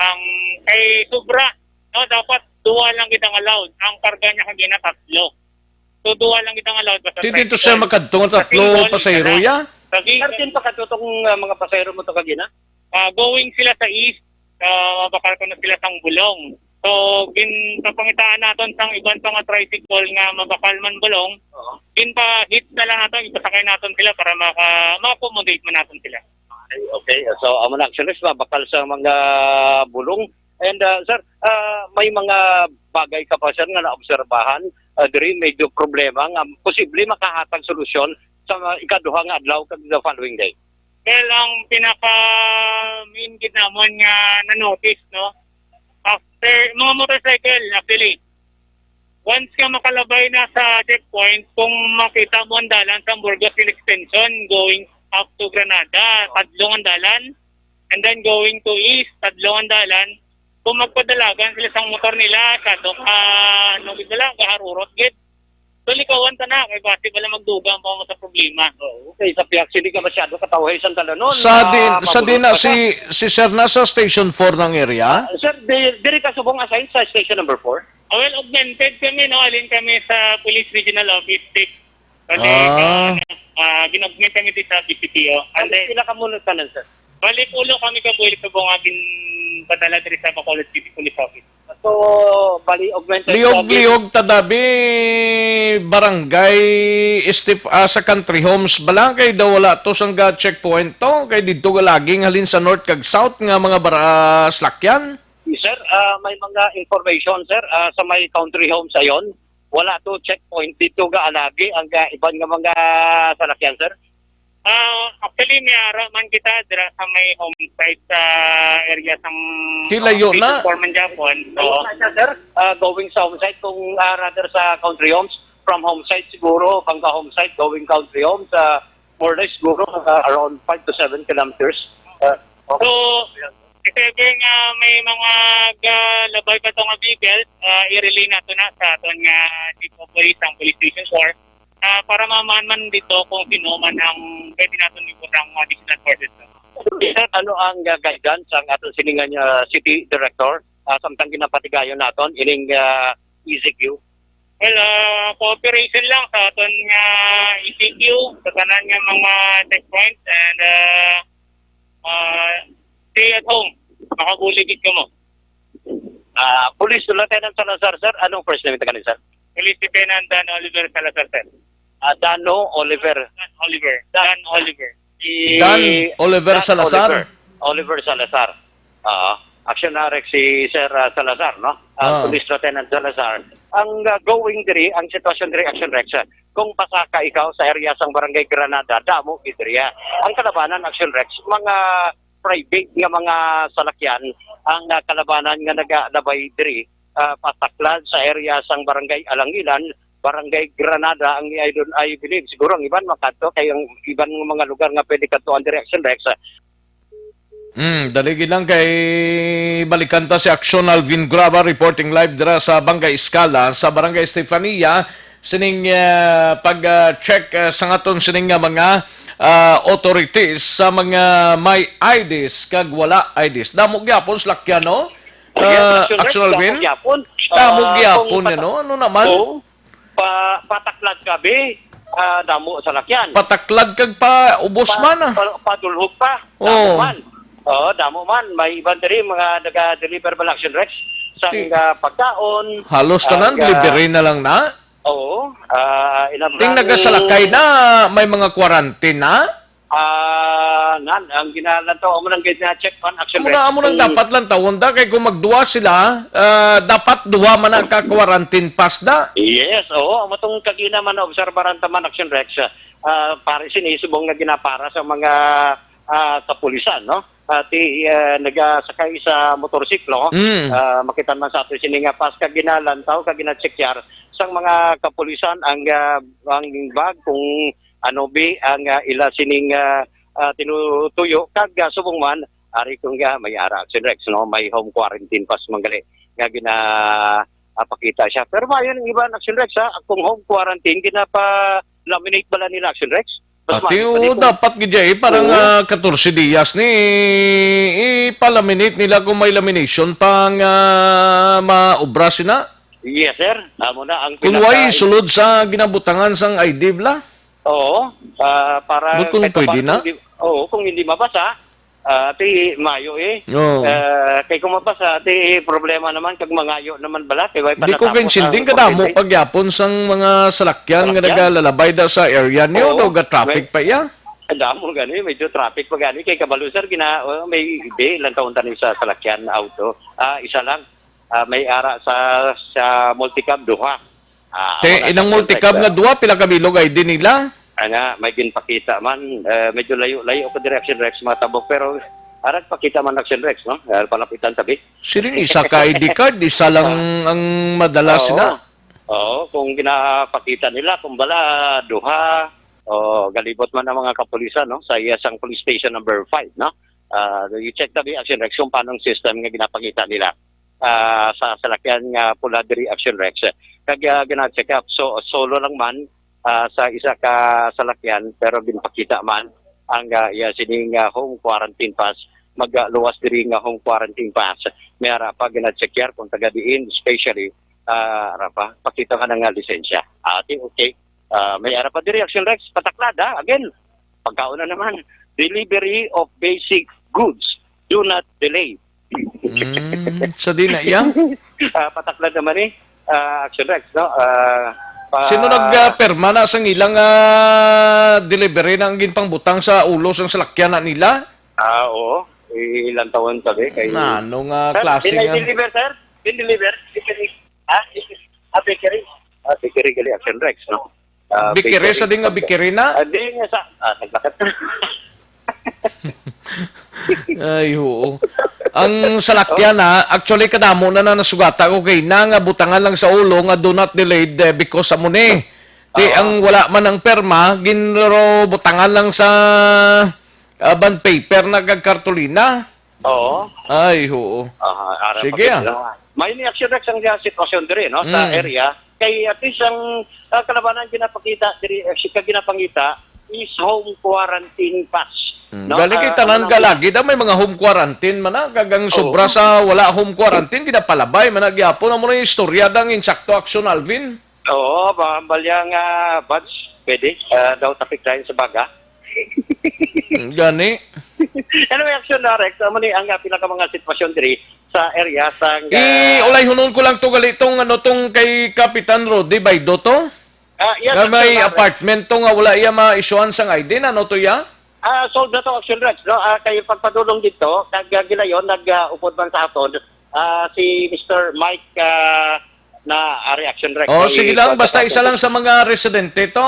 ang kay sobra, no, dapat duha lang gid ang allowed. Ang karga niya kagina tatlo. So, duha lang gid ang allowed. Basta Di dito tricycle. Siya makadto nga Sa tatlo single, pasahero isa lang. Ya? Sa vehicle. Sir, din pa kadto tong, ah, mga pasahero mo to kagina? Ah, going sila sa east, ah, mabakal ko na sila sang Bulong. So, ginpapangitaan naton sang iban pa nga tricycle nga mabakal man Bulong. Oo. Ginpa-hitch na lang naton, ipasakay naton sila para maka-, ma-accommodate man naton sila. Okay, okay. So, amo na, actually, mabakal sa mga Bulong. And, ah, sir, ah, may mga bagay ka pa, sir, nga naobserbahan, ah, diri medyo problema nga posible makahatag solusyon sa mga ikaduha nga adlaw kag the following day? Well, ang pinaka main gid namon nga na-notice, no? After, mga motorcycle, actually, once nga makalabay na sa checkpoint, kung makita mo ang dalan sa Burgos Hill Extension going up to Granada, tadlong ang dalan, and then going to east, tadlong ang dalan, kung magpadalagan sila sa motor nila, sa doon, ah, ano gid nila, gaharurot gid. So, likawan ta na, kay basi bala magdugang pa mo sa problema. Oo, kay sa pihak sini ka masyado katawhay sa dalanon, Sa ah, di, sa di na mabulot pa si, siya. Si Sir na sa Station four ng area? Ah, sir, di, diri ka subong assign sa Station number four? Ah, well, augmented kami, no? Alin kami sa Police Regional Office six. Kasi, Ah. ah, ah, gin-augment kami dito sa P C P O. And Ano then, pila ka mo nagtanan, sir? Bali, pulo kami ka buhi subong nga ginpadala diri sa Bacolod City Police Office. So, bali, augmented Liog-liog ta dabi, barangay, Steve, ah, sa Country Homes bala, kay daw wala to sangga checkpoint to, kay didto ga laging halin sa north kag south nga mga bara-, salakyan. Sir, ah, may mga information, sir, ah, sa may Country Homes ayon. Wala to checkpoint dito ga alagi ang, ah, iban nga mga salakyan, sir. Ah, actually, may ara man kita dira sa may home site sa area sang Hilayo na. Foreman Japon. So, Ayun na siya, sir. Ah, going sa home site, kung, ah, rather sa Country Homes, from home site siguro, Bangka home site, going Country Homes, ah, more or less siguro, ah, around five to seven kilometers. Ah, okay. So, if ever nga may mga galabay pa to nga vehicle, ah, i-relay nato na sa aton nga chief of police, ang Police Station four. Ah, para maman man dito kung sino man ang pwede naton ibutang mga additional forces. Sir, ano ang, uh, guidance ang aton siningan nga city director, uh, samtang ginapatigayon naton ining, uh, E C Q? Well, uh, cooperation lang sa aton nga E C Q, sa tanan nga mga checkpoints, and, uh, uh, stay at home. Makabuligid ka mo. Ah, Police Lieutenant Salazar, sir, anong first name ito kanin, sir? Police Lieutenant Dan Oliver Salazar, sir. Ah, Dano Oliver. Dan Oliver. Dan Oliver. Si Dan Oliver Dan Salazar? Oliver. Oliver Salazar. Ah, Action Rex si Sir, ah, Salazar, no? Ang Ah. Police Lieutenant Salazar. Ang, ah, going diri, ang sitwasyon diri, Action Rex, ah, kung pasaka ikaw sa area sang Barangay Granada, damo gid diri, ah. Ang kalabanan, Action Rex, mga private nga mga salakyan ang, ah, kalabanan nga nagalabay diri, ah, pataklad sa area sang Barangay Alangilan, Barangay Granada, ang I don't, I believe, siguro ang iban makadto kay ang iban nga mga lugar nga pwede kadtuan diri, Action Rex, ah. Hmm, dali gid lang kay balikan ta si Action Alvin Graba reporting live dira sa Barangay Escala, sa Barangay Estefania, sining, ah, pag, ah, check, ah, sa ngaton sining nga mga, ah, authorities sa mga may I Ds kag wala I Ds. Damo gyapon salakyan, no? Yes, Ah, Action Rex, Action damo Alvin? Gyapon. Damo Ah, gyapon, kung pata-, ano? Ano naman? Oo. Pa-, pataklad ka, be. Ah, damo salakyan. Pataklad kag pa ubos Pa-, man, ah. pa-, padulhog pa. Damo Oo. man. Oo, damo man. May iban diri, mga naga-deliver ba, Action Rex? Sang, Ti-, ah, pagkaon. Halos tanan, ang, ah, libre na lang na. Oo. Ah, inam-, Ting ang nagasalakay na, may mga quarantine na. Ah, nan, ang ginalantaw, amo nang gina-check man, Action Amo Rex. na, amo nang Kung dapat lantawon da, kay kung magduwa sila, ah, dapat duha man ang ka-quarantine pass da. Yes, oo. Amo tong kagina man, obserbaran ta man, Action Rex. Ah, pare sini subong nga ginapara sa mga, ah, kapulisan, no? Ah, ti, ah, nagasakay sa motorsiklo, Mm. ah, makita man sa ato sini nga pass, kag ginalantaw, kag gina-checkyar sang mga kapulisan ang, ah, ang bag kung ano bi ang, ah, ila sining, ah, ah, tinutuyo, kag, ah, subong man, ari kung, ah, may ara, Action Rex, no, may home quarantine pass man gali nga gina, ah, pakita siya. Pero maayo ning iban, Action Rex, ha, kung home quarantine, ginapa-laminate bala nila, Action Rex? Mas Ati, maayo pa oo, ni kung dapat gid, eh, parang, Oo. ah, katorse dias ni ipa-laminate nila kung may lamination pa nga maobra sina. Yes, sir. Amo na ang Kung pinaka- way sulod sa ginabutangan sang I D bala. Oo. Ah, para But kung kahit pwede paano, na? kung di, oo, kung hindi mabasa, ah, ti mayo eh. Oo. Ah, kay kung mabasa, ti problema naman kag mangayo naman bala, kay way pa Di ko natapos kaintindi, ang kadamo kuryente. Pagyapon sang mga salakyan nga Salakyan? nagalalabay da sa area niyo, Oo. daw ga traffic May pa iya. Ang damo gani, medyo traffic pa gani. Kay kabalo, sir, gina-, oh, may di lang taon tanim sa salakyan, auto. Ah, isa lang. Ah, may ara sa, sa multicab, duha. Ah, Te, amo na, inang sa multicab nga duha, pila ka bilog I D nila? Ana, may ginpakita man. Eh, medyo layo-layo ko diri, Action Rex, mga tabok. Pero, arag pakita man, Action Rex, no? Eh, palapitan tabi. Siling isa ka I D card, isa lang Ah. ang madala Oo. sila. Oo, kung ginapakita nila, kung bala, duha, o galibot man ang mga kapulisan, no? Sa iya sang police station number five, no? Ah, you check tabi, Action Rex, kung paano ang system nga ginapakita nila, ah, sa salakyan nga pula diri, Action Rex. Kag, ah, gina-check up. So, solo lang man, ah, sa isa ka salakyan, pero ginpakita man ang, ah, iya sining, ah, home quarantine pass, magluwas diri nga home quarantine pass. May ara pa gina-checkyar kung taga diin, especially, ah, ara pa, pakita man ang, ah, lisensya. Ah, ti-, okay. Ah, may ara pa diri, Action Rex, pataklad, ha? Again, pagkaon na naman. Delivery of basic goods. Do not delay. Mm, sa di na iya? Ah, pataklad naman eh. Ah, Action Rex, no? Ah, pa- Sino nag, ah, perma na sang ilang, ah, delivery na ang ginpangbutang sa ulo sang salakyan na nila? Ah, oo. Ilang taon sabi kay Na, ano nga Sir, klase nga? Deliver, sir? Din deliver? Bakery. Ha? Ah, bakery. Ah, bakery gali, Action Rex, no? Ah, Bakery, bakery. sa di nga bakery na? Ah, di nga sa, ah, naglakat. Ay, oo. Ang salakyan, Oh. ha, actually, kadamo na na nasugata ko kay na nga butangan lang sa ulo nga do not delayed, eh, because amo ni. Ti, Oo. ang wala man ang perma, ginro butangan lang sa, ah, bond paper na kag kartolina. Oo. Ay, oo. Aha, ara Sige, pa gid ah. lang. May ni Action Rex ang, ah, sitwasyon diri, no, sa Mm. area. Kay at least ang, ah, kalabanan ginapakita diri, eh, si-, kag ginapangita is home quarantine pass, Mm. no? Gali kay Ah, tanan ang ka lagi daw may mga home quarantine man na, kag ang Oo. sobra sa wala home quarantine, ginapalabay man na gyapon. Amo na yung istorya dang insakto, Action Alvin. Oo, ba-, balya nga, Buds, pwede. Ah, daw tapik tayo sa baga. Mm, gani. Anyway, Action, ah, Rex, amo ni ang, ah, pila ka mga sitwasyon diri sa area sang, ah, Iulayhunon ko lang to gali tong, ano, tong kay Kapitan Rudy Baido to? Ah, yes, Nga may Action, ah, Rex. Apartment to nga wala iya ma-issuean sang I D, ano to iya? Ah, solved na to, Action Rex, no? Ah, kay pagpadulong dito, kag, ah, gilayon, nag, ah, upod man sa aton, ah, si Mister Mike, ah, na, ah, Reaction Rex, Oh, kay sige lang, basta isa lang sa mga residente to.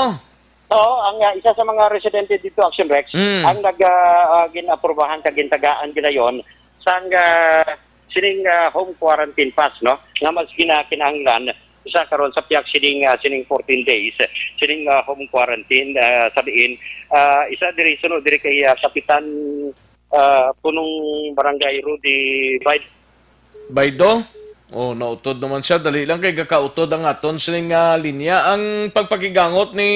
Oo, ang, ah, isa sa mga residente dito, Action Rex, Mm. ang nag, ah, ah, gin-aprobahan kag gintagaan gilayon sang, ah, sining, ah, home quarantine pass, no? Nga mas ginakinahanglan sa karon sa piyak sining, ah, sining fourteen days, sining, ah, home quarantine, ah, sa diin, ah, isa diri, suno diri kay, ah, Kapitan, ah, Punong Barangay Rudy Baido. Baido? Oh, nautod naman siya. Dali lang kay gakautod ang aton sining, ah, linya. Ang pagpakigangot ni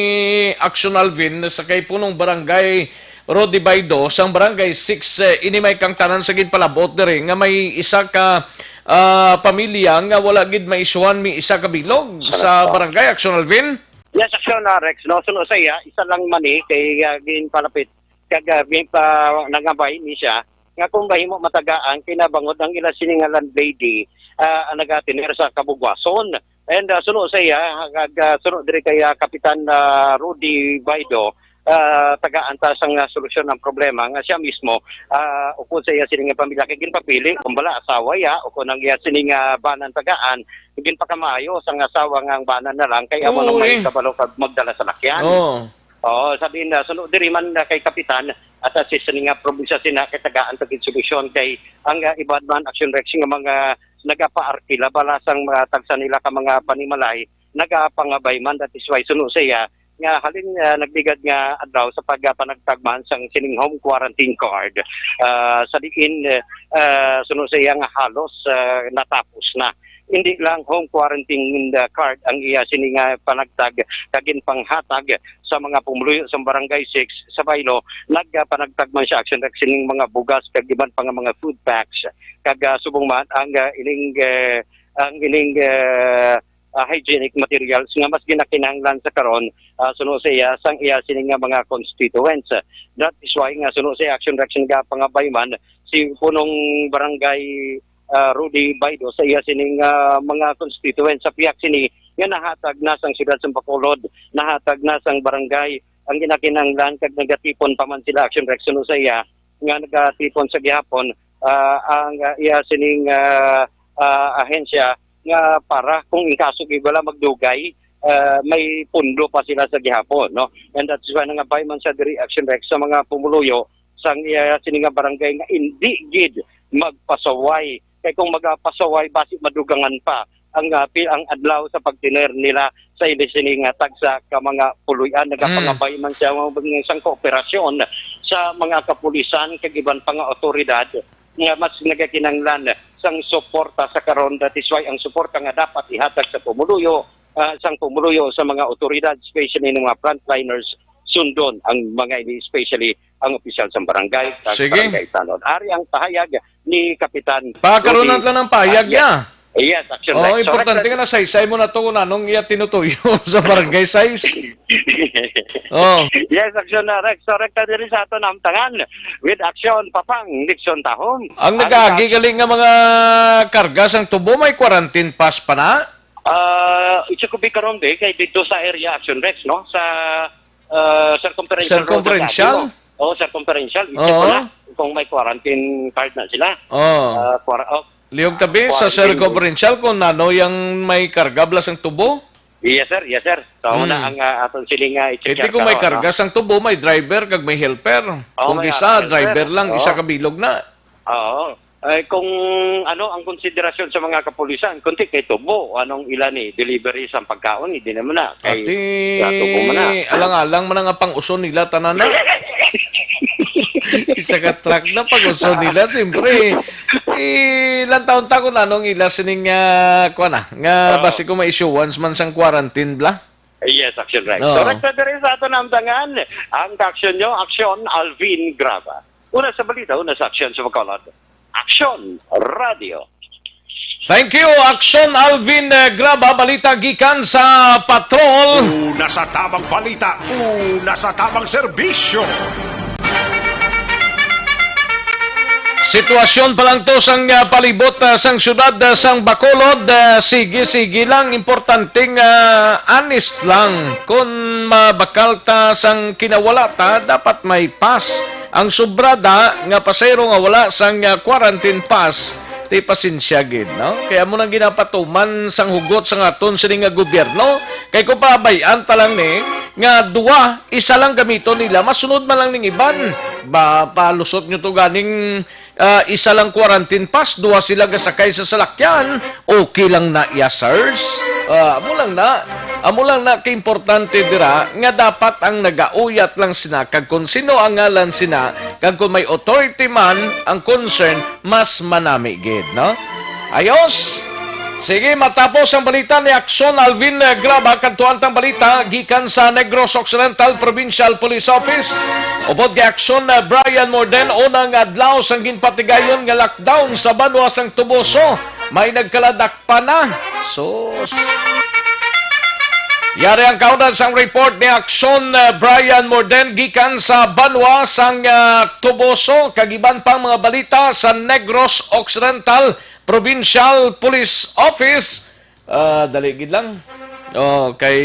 Action Alvin sa kay Punong Barangay Rudy Baido sang Barangay six, eh, ini may kangtanan sa ginpalabot diri nga may isa ka, ah, pamilya nga wala gid maisuhan mi isa ka bilog sa Correct. Barangay, Action Alvin? Yes, Action, ah, Rex, no? Suno sa iya, isa lang man ni kay, ah, ginpalapit kag, ah, ginpa-, nangabay ni siya nga kung mahimo matagaan kay nabangod ang ila sini nga landlady, ah, ang nagatener sa kabugwason. And, ah, suno sa iya, kag, ah, suno diri kay, ah, Kapitan, ah, Rudy Baido, ah, tagaan ta sang, ah, solusyon ang problema nga siya mismo, ah, ukon sa iya sini nga pamilya kay ginpapili kung bala asawa iya o kung ang iya sini nga banan tagaan, ginpakamaayo sang asawa nga ang banan na lang kay amo Oo, nang may eh. kabalo kag magdala sa lakyan. Oo. Oo, sabi na, suno diri man na kay Kapitan, at sa sini nga probinsya sina kay tagaan ta gid solusyon kay ang, ah, iban man, Action Rex, nga mga nagapaarkila bala sang mga tagsa nila ka mga panimalay, nagapangabay man, that is why suno sa iya nga halin, ah, nagligad nga adlaw sa pagpanagtagman sang sining home quarantine card, ah, sa diin, ah, suno sa iya nga halos, ah, natapos na. Hindi lang home quarantine, ah, card ang iya sini nga panagtag kag ginpanghatag sa mga pumuluyo sa Barangay six sa Bailo, nagpanagtag man siya, Action Rex, sining mga bugas kag iban pa nga mga food packs kag, ah, subong man ang, ah, ining, eh, ang ining, eh, ah, hygienic materials nga mas ginakinahanglan sa karon, ah, suno sa iya, sang iya sini nga mga constituents. That is why nga suno sa iya, Action Rex, nga pangabay man si punong barangay, ah, Rudy Baido sa iya sining, ah, mga constituents sa pihak sini nga nahatag na sang siyudad sa Bacolod, nahatag na sang barangay ang ginakinahanglan kag nagatipon pa man sila, Action Rex, suno sa iya nga nagatipon sa gihapon, ah, ang, ah, iya sining, ah, ah, ahensya nga para kung in kaso gid wala magdugay, ah, may pundo pa sila sa gihapon, no? And that's why nangabay man sa diri, Action Rex, sa mga pumuluyo sang iya sini nga barangay nga indi gid magpasaway. Kay kung magapasaway, basi madugangan pa ang, ah, pi-, ang adlaw sa pagtener nila sa ini sini nga tagsa ka mga puloy-an. Mm. Nagapangabay man siya nga sang kooperasyon sa mga kapulisan kag iban pa nga awtoridad nga mas nagakinahanglan sang suporta sa karon. That is why ang suporta nga dapat ihatag sa pumuluyo, ah, sang pumuluyo sa mga awtoridad, especially ng mga frontliners, sundon ang mga ini, especially ang opisyal sa barangay, sa Sige. barangay tanod. Ari ang pahayag ni Kapitan Pakaroon Rudy. lang ng pahayag Ah, yes. niya. Yes, Action Oh, Rex. So, importante Rex, nga nasaysay mo na to kung anong iya tinutuyo sa barangay size. Oh. Yes, Action na, Rex. So, Rex, na diri sa ato namtangan with Action, Papang Nixon Tahom. Ang Ang nag-aagi gali nga mga karga sang tubo, may quarantine pass pa na? Ah, it should be karon, be, kay dito sa area, Action Rex, no? Sa, ah, circumferential road Circumferential? sa Baguio. Oh, circumferential. I-check ko Oo. na kung may quarantine card na sila. Oh. Ah, quar-, oh, Liyog tabi sa quarantine. circumferential kung nano yang may karga bala sang tubo? Yes, sir. Yes, sir. So, Hmm. na ang, ah, aton sini nga i-check Iti kung may karon, no? karga sang tubo, may driver kag may helper. Oh, Kung may isa, helper. driver lang, Oh. isa ka bilog na. Oo. Eh, kung ano ang konsiderasyon sa mga kapulisan, kunti kay tubo, anong ila ni delivery sa pagkaon, hindi naman na. Kay Ati, sa tubo man na. alang-alang man nga pang-uson nila, tanan na. Isa ka truck na pang-uson nila, siyempre. Eh, ilang taon ta kung anong ila sining, ah, kuwan na, nga Oo. basi kung may issuance man sang quarantine, bla? Yes, Action Rex. Oo. So, Rex, na diri sa ato namdangan, ang aksyon nyo, Aksyon Alvin Graba. Una sa balita, una sa aksyon sa Bacolod. Aksyon Radio. Thank you, Action Alvin, eh, Graba. Balita gikan sa patrol. Una sa tamang balita, una sa tamang serbisyo. Sitwasyon pa lang to sang, ah, palibot, ah, sang syudad, ah, sang Bacolod. Ah, sige, sige lang. Importanteng, ah, honest lang. Kung mabakal ta sang kinawala ta, dapat may pass. Ang sobrada nga pasayro nga wala sang, ah, quarantine pass, ti pasensya gid, no? Kaya mo nang ginapatuman sang hugot sang aton sini nga gobyerno. Kay kung pabay-an ta lang ni, nga duwa, isa lang gamiton nila, masunod man lang ning iban. Ba, palusot nyo to ganing, ah, isa lang quarantine pass, duwa sila gasakay sa salakyan, okay lang na iya, sirs. Ah, amo lang na. Amo lang na kaimportante dira nga dapat ang nagauyat lang sina, kag kung sino ang ngalan sina, kag kung may authority man ang concern, mas manami gid, no? Ayos. Sige, matapos ang balita ni Action Alvin, eh, Graba, kadtuan tang balita gikan sa Negros Occidental Provincial Police Office. Upod kay Action, eh, Brian Morden, unang adlaw sang ginpatigayon nga lockdown sa banwa sang Toboso, may nagkaladakpan na. Sus. Yari ang kaunat sang report ni Action, eh, Brian Morden gikan sa banwa sang, ah, Toboso, kag iban pang mga balita sa Negros Occidental Provincial Police Office. Ah, dali gid lang. Oh, kay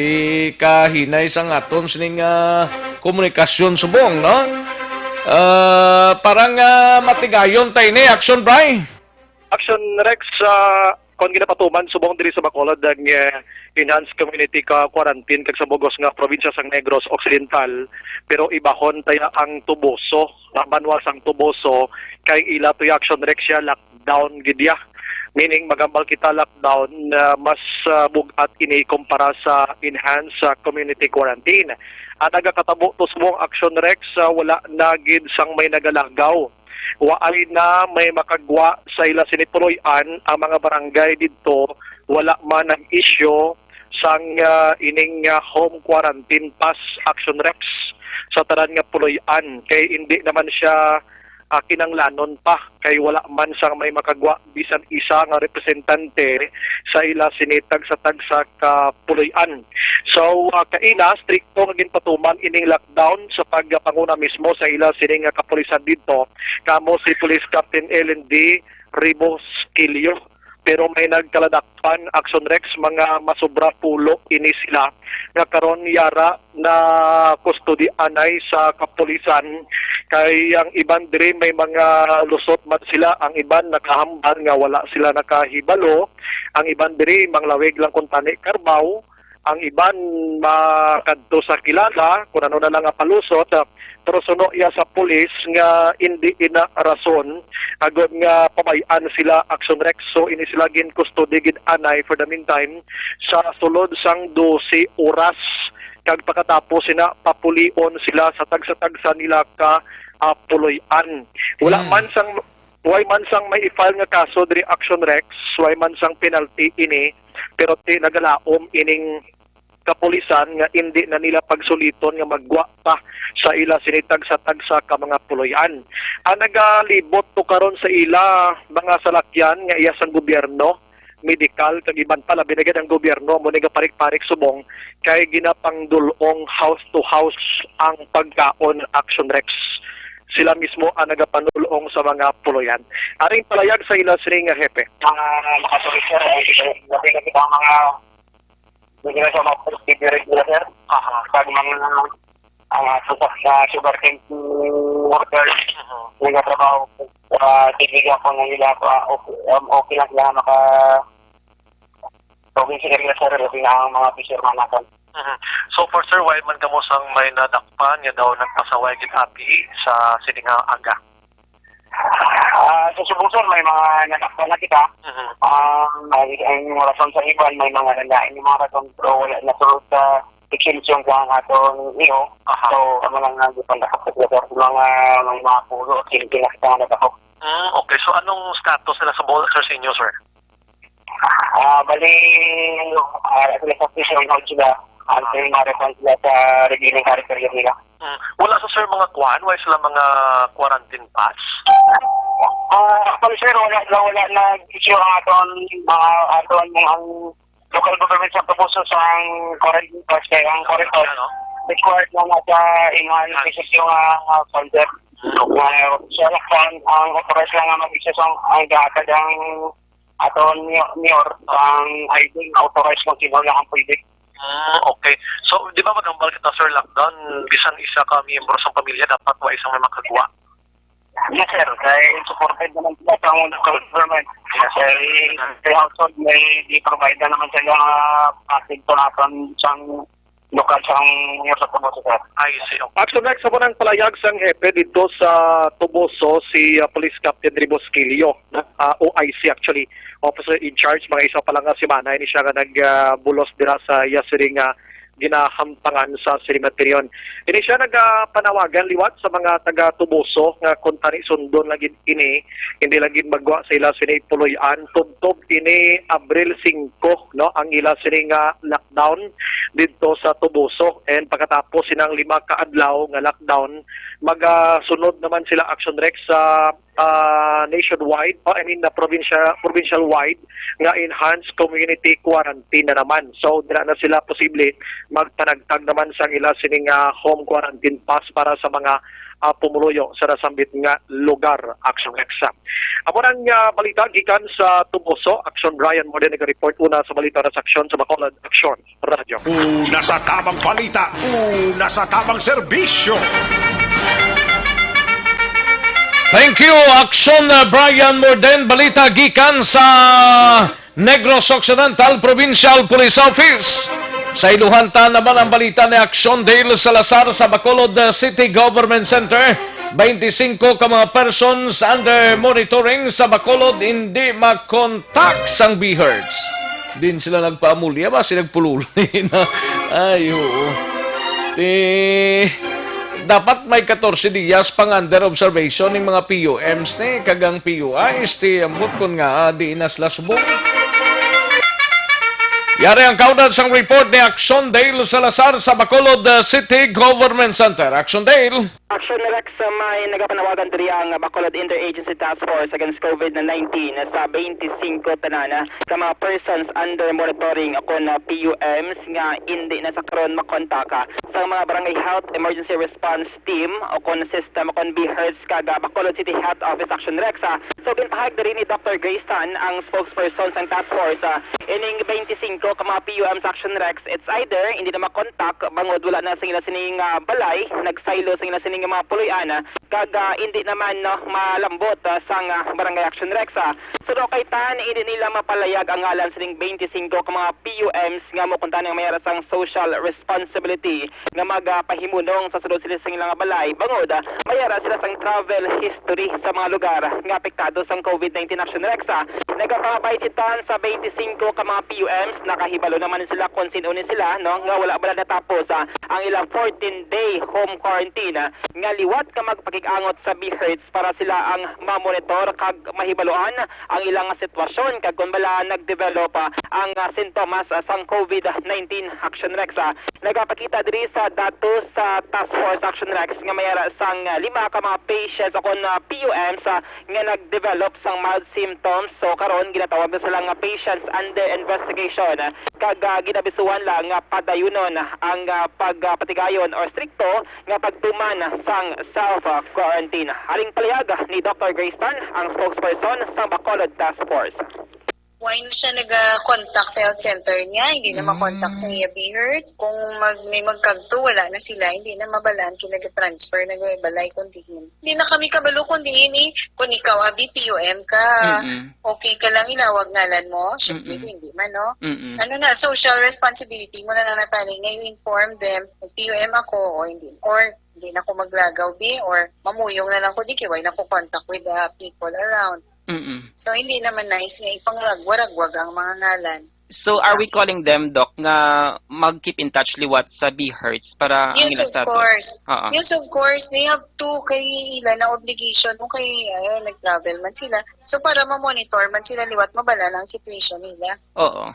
kahinay sang aton sining, ah, komunikasyon subong, no? Ah, parang, ah, matigayon ta ini, Action Bry. Action Rex, ah, kon ginapatuman subong diri sa Bacolod ang, eh, enhanced community ka quarantine kag sa bugos nga probinsya sang Negros Occidental, pero ibahon taya ang Toboso, ah, banwa sang Toboso, kay ila to ya, Action Rex, ya lockdown gid ya. Meaning, magambal kita lockdown, ah, mas, ah, bug-at ini kumpara sa enhanced, ah, community quarantine. Ang nagakatabo to subong, Action Rex, ah, wala na gid sang may nagalagaw. Waay na may makagwa sa ila sini puloy-an. Ang mga barangay didto wala man nag-issue sang, ah, ining, ah, home quarantine pass, Action Rex, sa tanan nga puloy-an, kay indi naman siya, ah, kinanglanon pa, kay wala man sang may makagwa bisan isa nga representante sa ila sini tagsa-tagsa ka puloy-an. So, ah, kaina, strikto nga ginpatuman ining lockdown sa pagpanguna mismo sa ila sini nga kapulisan didto, kamo si Police Captain Ellen D. Ribosquillo. Pero may nagkaladakpan, Action Rex, mga masobra pulo ini sila nga karon yara na kustodianay sa kapulisan, kay ang iban diri may mga lusot man sila, ang iban nakahambal nga wala sila nakahibalo, ang iban diri manglawig lang kuntani karbaw, ang iban makadto sa kilala, kung ano na lang nga palusot, ah, pero suno iya sa pulis nga indi ina rason agod nga pabay-an sila, Action Rex. So, ini sila gin-custody gid anay for the meantime sa sulod sang dose oras, kag pagkatapos sina papulion sila sa tagsa-tagsa nila ka, ah, puloy-an. Wala Hmm. man sang, way man sang may i-file nga kaso diri, Action Rex, way man sang penalty ini, pero ti nagalaom ining kapulisan nga indi na nila pagsuliton nga maggwa pa sa ila sini tagsa-tagsa ka mga puloy-an. Ang nagalibot to karon sa ila mga salakyan nga iya sang gobyerno, medikal, kag iban pa, labi na gid ang gobyerno, amo ni gaparik-parik subong kay ginapangdul-ong house to house ang pagkaon, Action Rex. Sila mismo ang nagapanul-ong sa mga puloy-an. Aring palayag sa ila sini nga hepe. Mga makasulit, sir, ay labi na kita ang mga hindi na siya mapag-, sir. Aha. Pag mga, ah, sugar, ah, sugar cane worker, Mhm. nagatrabaho, ah, tiniga ko na nila, ah, okay, um, okay lang sila maka-, okay sila, sir, labi na ang mga fisherman natin. Mhm. So far, sir, wala man kamo sang may nadakpan nga daw nagpasaway gid api sa sini nga aga? Ah, sa Cebu, sir, may mga nadakpan na kita. Mhm. Ah, ang, ang rason sa iban, may mga nalain yung mga rason, pero wala na sulod sa exemption sa ang aton iyo. Aha. So, ano lang nga, di pa nakapaglagar sa mga, mga, mga pulo, simple na kita nga nadakop. Mm, okay. So, anong status nila sa bola, sir, sa inyo, sir? Ah, bali, ah, sila sa prison hold sila. Until ma-refund sila sa redeeming character nila. Mm. Wala sa, sir, mga kuan? Wala sila mga quarantine pass? Ah, Sir, wala na, wala na issue ang aton, mga aton, ang local government sa Toboso sa ang quarantine pass, kay ang quarantine pass required na nasa inuhan specific yung, ah, ah, center. Ah, so, ang, ang authorized lang nga mag-issue sa ang gahatag ang aton mayor, ang I D, authorized kung sino lang ang pwede. Ah, okay. So, di ba maghambal kita, sir, lockdown, bisan isa ka miyembro sa pamilya, dapat wa isang may makagwa? Yes, sir. Kay supported naman sila sa local government. Yes, sir. Kay household, may di-provide na naman sila, ah, package sa aton sang lokal sang mayor sa Toboso, sir. I see. Okay. Action Rex, amo nang palayag sang hepe dito sa Toboso, si, ah, Police Captain Ribosquillo, ah, O I C actually, officer in charge. Mga isa pa lang nga semana ini siya nga nag, ah, bulos dira sa iya siring nga ginahamtangan sa cemeteryon. Ini siya nagapanawagan liwat sa mga taga Toboso nga kung tani sundon lagi ini, hindi lagi magwa sa ila sini puloy-an tubtob ini Abril singko, no, ang ila sini nga lockdown didto sa Toboso. And pagkatapos sinang lima ka adlaw nga lockdown, magasunod naman sila, Action Rex, sa, ah, nationwide, oh, I mean, na provincial, provincial wide nga enhanced community quarantine na naman. So, dira na sila posible magpanagtag naman sang ila sining, ah, home quarantine pass para sa mga, ah, pumuluyo sa nasambit nga lugar, Action Rex. Amo nang, ah, balita gikan sa Toboso. Action Brian Morden nag-report una sa balita sa Aksyon sa Bacolod. Aksyon Radyo. Una sa tamang balita, una sa tamang serbisyo. Thank you, Aksyon, uh, Brian Morden. Balita gikan sa Negros Occidental Provincial Police Office. Sa iluhan ta naman ang balita ni Aksyon Dale Salazar sa Bacolod, uh, City Government Center. Twenty-cinco ka mga persons under monitoring sa Bacolod hindi makontak sang B Hertz. Din sila nagpaamulya ba? Sila nagpululay na. Ay, oo. Ti, dapat may katorse diyas pang under observation ning mga P U Ms ni, kag ang P U Is, ti, ambot kon nga, ah, di na sila subong. Yari ang kaunat sang report ni Action Dale Salazar sa Bacolod, uh, City Government Center. Action Dale. Action Rex, uh, may nagapanawagan diri ang Bacolod Interagency Task Force Against COVID nineteen sa twenty-cinco tanan, uh, ka mga persons under monitoring o kon, uh, P U Ms nga indi na sa karon makontak, uh, sa mga Barangay Health Emergency Response Team o kon system o kon B Hertz kag, uh, Bacolod City Health Office. Action Rex, uh, so gintahag diri ni Doctor Grace Tan, ang spokesperson sang task force, uh, ining twenty-cinco ka mga P U Ms. Action Rex, it's either hindi na makontak bangod wala na sila sining, ah, balay, nagsaylo sila sining mga puloy-an, ah, kag, ah, hindi naman, no, malambot, ah, sang, ah, Barangay Action Rex, ah. Suno kay Tan, hindi nila mapalayag ang ngalan sining twenty-cinco ka mga P U Ms nga mo kuntani ang mayara sang social responsibility nga magapahimunong sa sulod sila sa ilang balay, bangod, ah, mayara sila sang travel history sa mga lugar nga apektado sang COVID nineteen. Action Rex, ah. Nagapangabay si Tan sa twenty-cinco ka mga P U Ms, nakahibalo naman sila kung sin-o ni sila, no, nga wala bala natapos, ah, ang ilang fourteen-day home quarantine, ah, nga liwat nga magpakig-angot sa B Hertz para sila ang mamonitor kag mahibaluan ang ilang sitwasyon kag kon bala nagdevelop, ah, ang, ah, sintomas, ah, sang COVID nineteen. Action Rex, ah. Nagapakita diri sa datos sa Task Force Action Rex nga mayara sang, ah, lima ka mga patients o kon, ah, P U Ms, ah, nga nag-develop sang mild symptoms. So, karon ginatawag na sila nga patients under investigation. Kag, ah, ginabisuhan lang nga padayunon ang, ah, pagpatigayon or strikto nga pagtuman sang self, ah, quarantine. Aring palayag ni Doctor Grace Tan, ang spokesperson sang Bacolod Task Force. Why na siya naga-contact sa health center niya? Hindi na Mm. ma-contact sa iya B Hertz. Kung mag-, may magkagto, wala na sila. Hindi na mabalaan kung nag-transfer na may balay kung diin. Hindi na kami kabalo kung diin eh. Kung ikaw, abi, P U M ka, Mm-mm. okay ka lang ilawag ngalan mo? Siyempre, Mm-mm. hindi man, no? Mm-mm. Ano na, social responsibility mo na lang natali nga you inform them, "P U M ako," o hindi. Or, "Hindi na ko maglagaw, bi," or, "Mamuyong na lang ko, di kay why na ko contact with the people around." Mm-mm. So, hindi naman nice nga ipangragwaragwag ang mga ngalan. So, are we calling them, Doc, nga mag-keep in touch liwat sa B Hertz para ang Yes, ilang of status? Course. Oo. Yes, of course. They have to kay ila na obligation mo kay, ayun, nag-travel man sila. So, para ma-monitor man sila liwat, mabala na ang situation nila. Oo.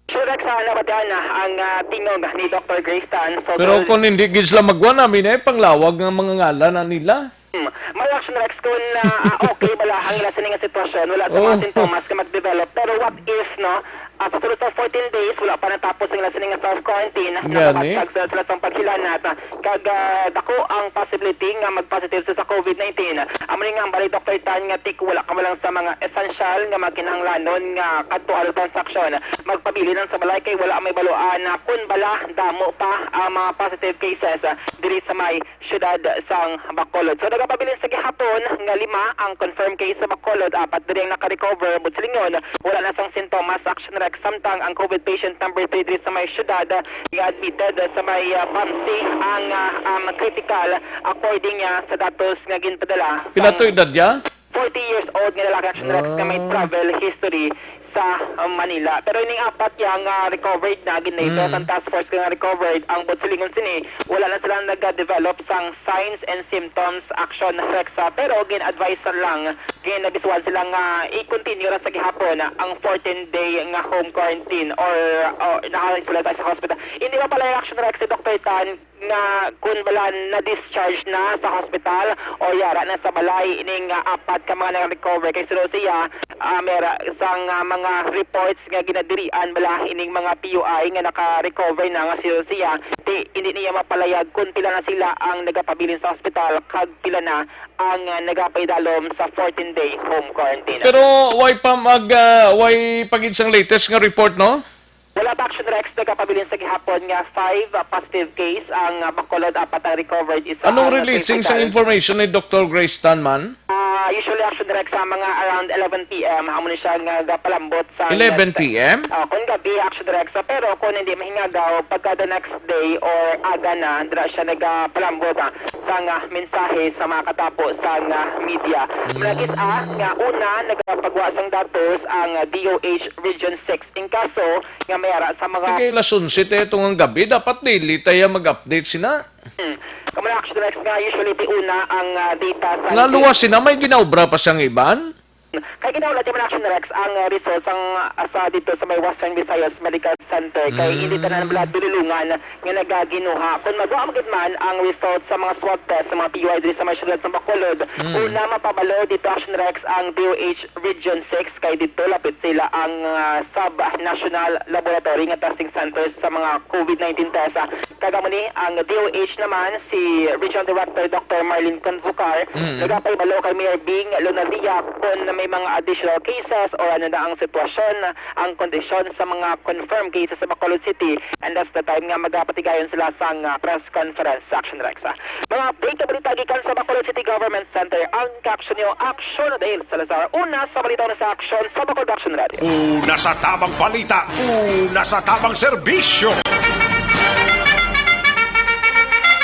Sure, Rex, ah, nabatian na ang, ah, tingog ni Doctor Grace Tan. So, Pero tol- kung hindi gid sila magwa, namin ay panglawag ng mga ngalan na nila. Hmm. May Action Rex, kung, ah, ah, okay bala ang ila sini nga sitwasyon, wala sa mga Oh. sintomas nga mag-develop. Pero what if, no, ah, sa sulod sa fourteen days, wala pa natapos ang ila sini nga self-quarantine, Gani. nakapagtag sila, sila sang paghilanat, ah, kag, ah, dako ang possibility nga mag-positive sa, sa covid nineteen. Amo ni nga ang bali, Doktor Tan, nga tik wala ka man lang sa mga essential nga mga kinahanglanon nga kadtuan o transaksyon. Magpabilin lang sa balay kay wala may baluan na kun bala damo pa ang mga positive cases, ah, diri sa may siyudad sang Bacolod. So, nagapabilin sa gihapon nga lima ang confirmed case sa Bacolod, apat diri ang naka-recover, buot silingon, wala na sang sintomas, Action Rex, samtang ang covid patient number three diri sa may siyudad, ah, nga admitted sa may, ah, pharmacy ang, ah, um, critical, according niya sa datos nga ginpadala Pila sang to edad niya? forty years old nga lalaki, Action Rex, nga may Ah. travel history sa, um, Manila. Pero ining apat yang, ah, recovered na, gin-label Mm. sang task force nga recovered ang buot silingon sini, wala na sila nag-develop sang signs and symptoms, Action Rex, ah, pero gin-advise na lang, gin-advisean sila nga i-continue ra sa gihapon ang fourteen day nga home quarantine or, or naka-isolate sa hospital. Hindi pa pala yung, Action Rex, si Doktor Tan, nga kun bala na-discharge na sa hospital o yara na sa balay ining, ah, apat ka mga nag-recover, kay suno siya, ah, mera sang, ah, mga reports nga ginadirian bala ining mga P U I nga naka-recover na, nga suno siya, ti, hindi niya mapalayag kun pila na sila ang nagapabilin sa hospital kag pila na ang, ah, nagapaidalom sa fourteen-day home quarantine. Pero way pa mag, ah, way pa gid sang latest nga report, no? Wala pa, Action Rex, nagapabilin sa gihapon nga five, ah, positive case ang, ah, Bacolod, apat ang recovered, isa Anong ang releasing sa case fatal. Information ni Doktor Grace Tan man? Ah, usually, Action Rex, sa mga around eleven P M, amo ni siya nga gapalambot sa eleven P M? Ah, kung gabi, Action Rex, ah, pero kung hindi mahingagaw, pagka the next day or aga na, dira siya nagapalambot, ah, sa nga mensahe sa mga katapo sa nga media. Mm. Nagis-, ah, nga una, nagapagwa sang datos ang, ah, D O H Region six. In kaso nga may ara sa mga Sige, alas onse tayo itong gabi, dapat daily tayo mag-update sina. Hmm. Kamuna, Action Rex, nga usually ti una ang, ah, data sa Nga luwas sina, may ginaobra pa sang iban? Kay ginaula di man, Action Rex, ang, ah, result sang, ah, sa dito sa may Western Visayas Medical Center. Kay Mm. hindi tanan bala dululungan nga nagaginuha. Kung magwa man gid man ang result sa mga swab test sa mga P U I diri sa may siyudad sa Bacolod, Mm. una mapabalo dito, Action Rex, ang D O H Region six, kay dito lapit sila ang, ah, sub-national laboratory nga testing centers sa mga covid nineteen test, ah. Kag amo ni ang D O H naman, si Regional Director Doctor Marlene Convocar, Mm. nagapahibalo kay Mayor Bing Lonadia kon may mga additional cases or ano na ang sitwasyon, ang kondisyon sa mga confirmed cases sa Bacolod City. And that's the time nga magapatigayon sila sang, ah, press conference sa Action Rex, ah. Mga update nga balita gikan sa Bacolod City Government Center. Ang kaaksyon niyo, Action Dale Salazar. Una sa balita, una sa aksyon sa Bacolod Action Radio. Una sa tamang balita, una sa tamang serbisyo.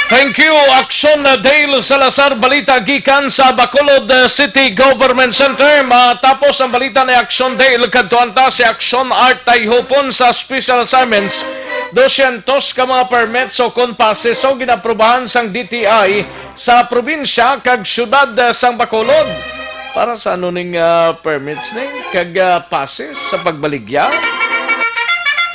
Thank you, Action Dale Salazar. Balita gikan sa Bacolod, uh, City Government Center. Matapos ang balita ni Action Dale, kadtuan ta si Action Art Tayhupon sa special assignments. Dosyentos ka mga permits o kon passes o ginaprubahan sang D T I sa probinsya kag siyudad, ah, sang Bacolod. Para sa ano ning, ah, permits ni kag, ah, passes sa pagbaligya?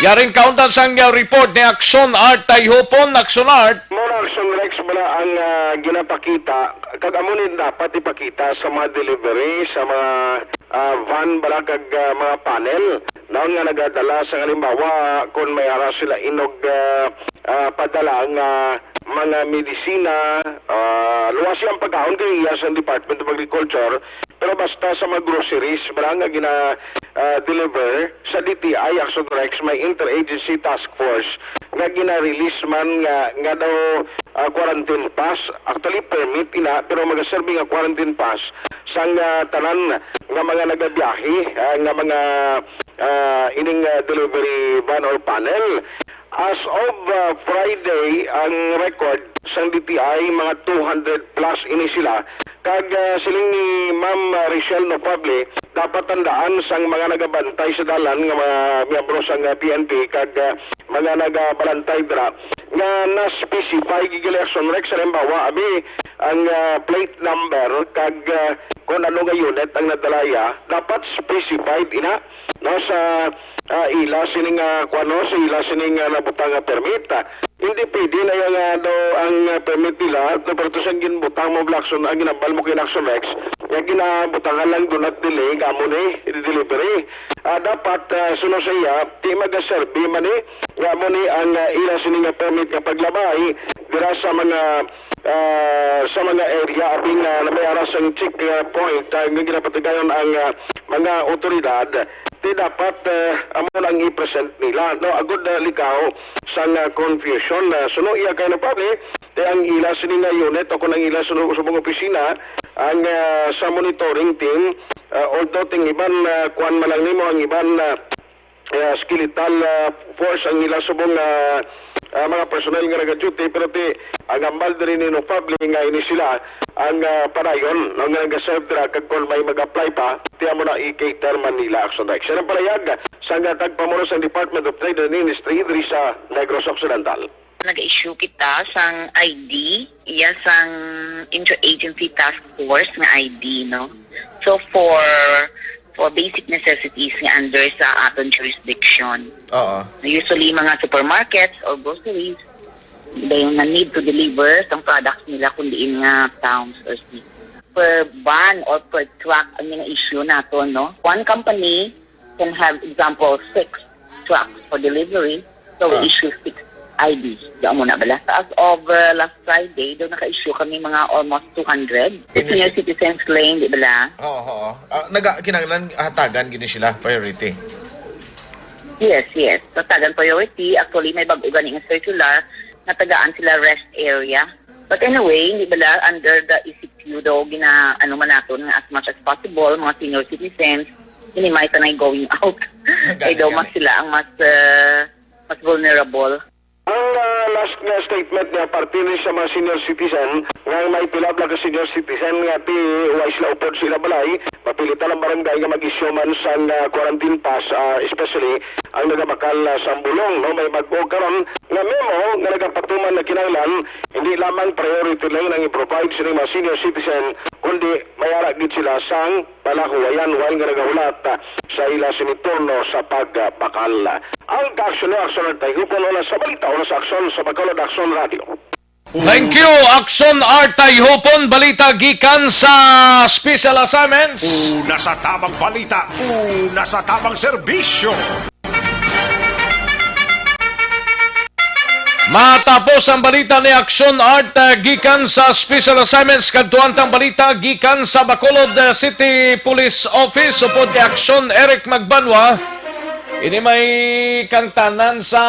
Yaring kauntan sang, ah, report ni Action Art Tayhupon. Action Art. Mao na, Action Rex, bala ang, ah, ginapakita kag amo ni dapat ipakita sa mga delivery sa mga, ah, van bala kag, ah, mga panel. Naon nga nagadala sa halimbawa, kung may ara sila inog, ah, ah, padala nga mga medisina, ah, luwas ang pagkaon kay iya sa Department of Agriculture, pero basta sa mga groceries, bala nga gina, ah, deliver sa D T I, Action Rex, may interagency task force nga gina-release man nga, nga daw, ah, quarantine pass. Actually, permit ina, pero magaserbi nga quarantine pass sang, ah, tanan nga mga nagabiyahe, ah, nga mga, ah, ining, ah, delivery van or panel. As of, ah, Friday, ang record sang D T I, mga two hundred plus ini sila. Kag, ah, siling ni Ma'am, ah, Richelle Nofable, dapat tandaan sang mga nagabantay sa dalan nga mga miyembro sang, ah, P N P kag, ah, mga nagabalantay dira nga na-specify gid, Action Rex, halimbawa, abi, ang, ah, plate number kag, ah, kung ano nga unit ang nadala iya, dapat specified ina, no, sa, ah, ila sining, ah, kuwan, no, sa ila sining, ah, nabutang nga permit. Hindi pwede na yung, ah, daw ang, ah, permit nila, no, pero to siyang ginbutang mo, Blackson, ang ginambal mo kay Action Rex, nga ginabutangan lang do not delay, kamo ni delivery. Ah, dapat, ah, suno sa iya, di magaserbi man ni, nga mo ni ang, ah, ila sini nga permit nga paglabay dira sa mga, ah, sa mga area, aping, ah, na may aras ang check, ah, point, ah, nga ginapatigayon ang, ah, mga otoridad. Di dapat, ah, amo lang i-present nila, no? Agud na likaw sang, ah, confusion. Ah, suno iya kay no, probably, di ang ila sini nga unit o kung ang ila suno, subong opisina, ang, ah, sa monitoring team, ah, although ting iban, ah, kuwan man lang nimo, ang iban, ah, ah, skeletal, ah, force ang ila subong, ah, ah, mga personnel nga naga-duty, pero ti ang hambal diri ni Nofable nga ini sila ang, ah, padayon, no, nga nagaserve dira kag kon may mag-apply pa, ti amo na i-cater man nila. Action Rex. Yan ang palayag sang, ah, tagpamuno sang Department of Trade and Industry diri sa Negros Occidental. Nag-issue kita sang I D, iya sang Interagency Task Force nga I D, no? So, for for basic necessities nga under sa aton jurisdiction. Oo. Usually, mga supermarkets or groceries, they na need to deliver sang products nila kung diin nga towns or cities. Per van or per truck ang gina-issue naton, no? One company can have, example, six trucks for delivery. So, we Ah. issue six I Ds. Diyan mo na bala. As of, uh, last Friday, daw naka-issue kami mga almost two hundred. Ini Senior si- citizens lane, di bala? Oo, oo. Ah, naga-, kinahanglan hatagan gini sila priority. Yes, yes. Hatagan priority. Actually, may bag-o gani nga circular nga tagaan sila rest area. But anyway, hindi bala under the E C Q daw gina-, ano man naton nga as much as possible, mga senior citizens, minimize na yung going out. Kay daw mas sila ang mas, uh, mas vulnerable. Ang, ah, last nga statement nga parte ni sa mga senior citizen, nga may pila bala ka senior citizen nga ti wa sila upod sa ila balay, mapilitan ang barangay nga mag-issue man sang, ah, quarantine pass, ah, especially ang nagabakal, ah, sa Ambulong, no? May bag-o karon nga memo nga nagapatuman na kinahanglan, hindi lamang priority lane ang i-provide sa mga senior citizen, kundi may ara gid sila sang palahuwayan while nga nagahulat, ah, sa ila sini turno sa pagbakal. Ang kaaksyon ni Aksyon Artay Hupon, una sa balita, una sa aksyon sa Bacolod Aksyon Radio. Thank you, Aksyon Artay Hupon. Balita gikan sa Special Assignments. Una sa tamang balita, una sa tamang serbisyo. Matapos ang balita ni Aksyon Art, ah, gikan sa Special Assignments, kadtuan tang balita gikan sa Bacolod, ah, City Police Office, upod ni Aksyon Eric Magbanwa. Ini may kangtanan sa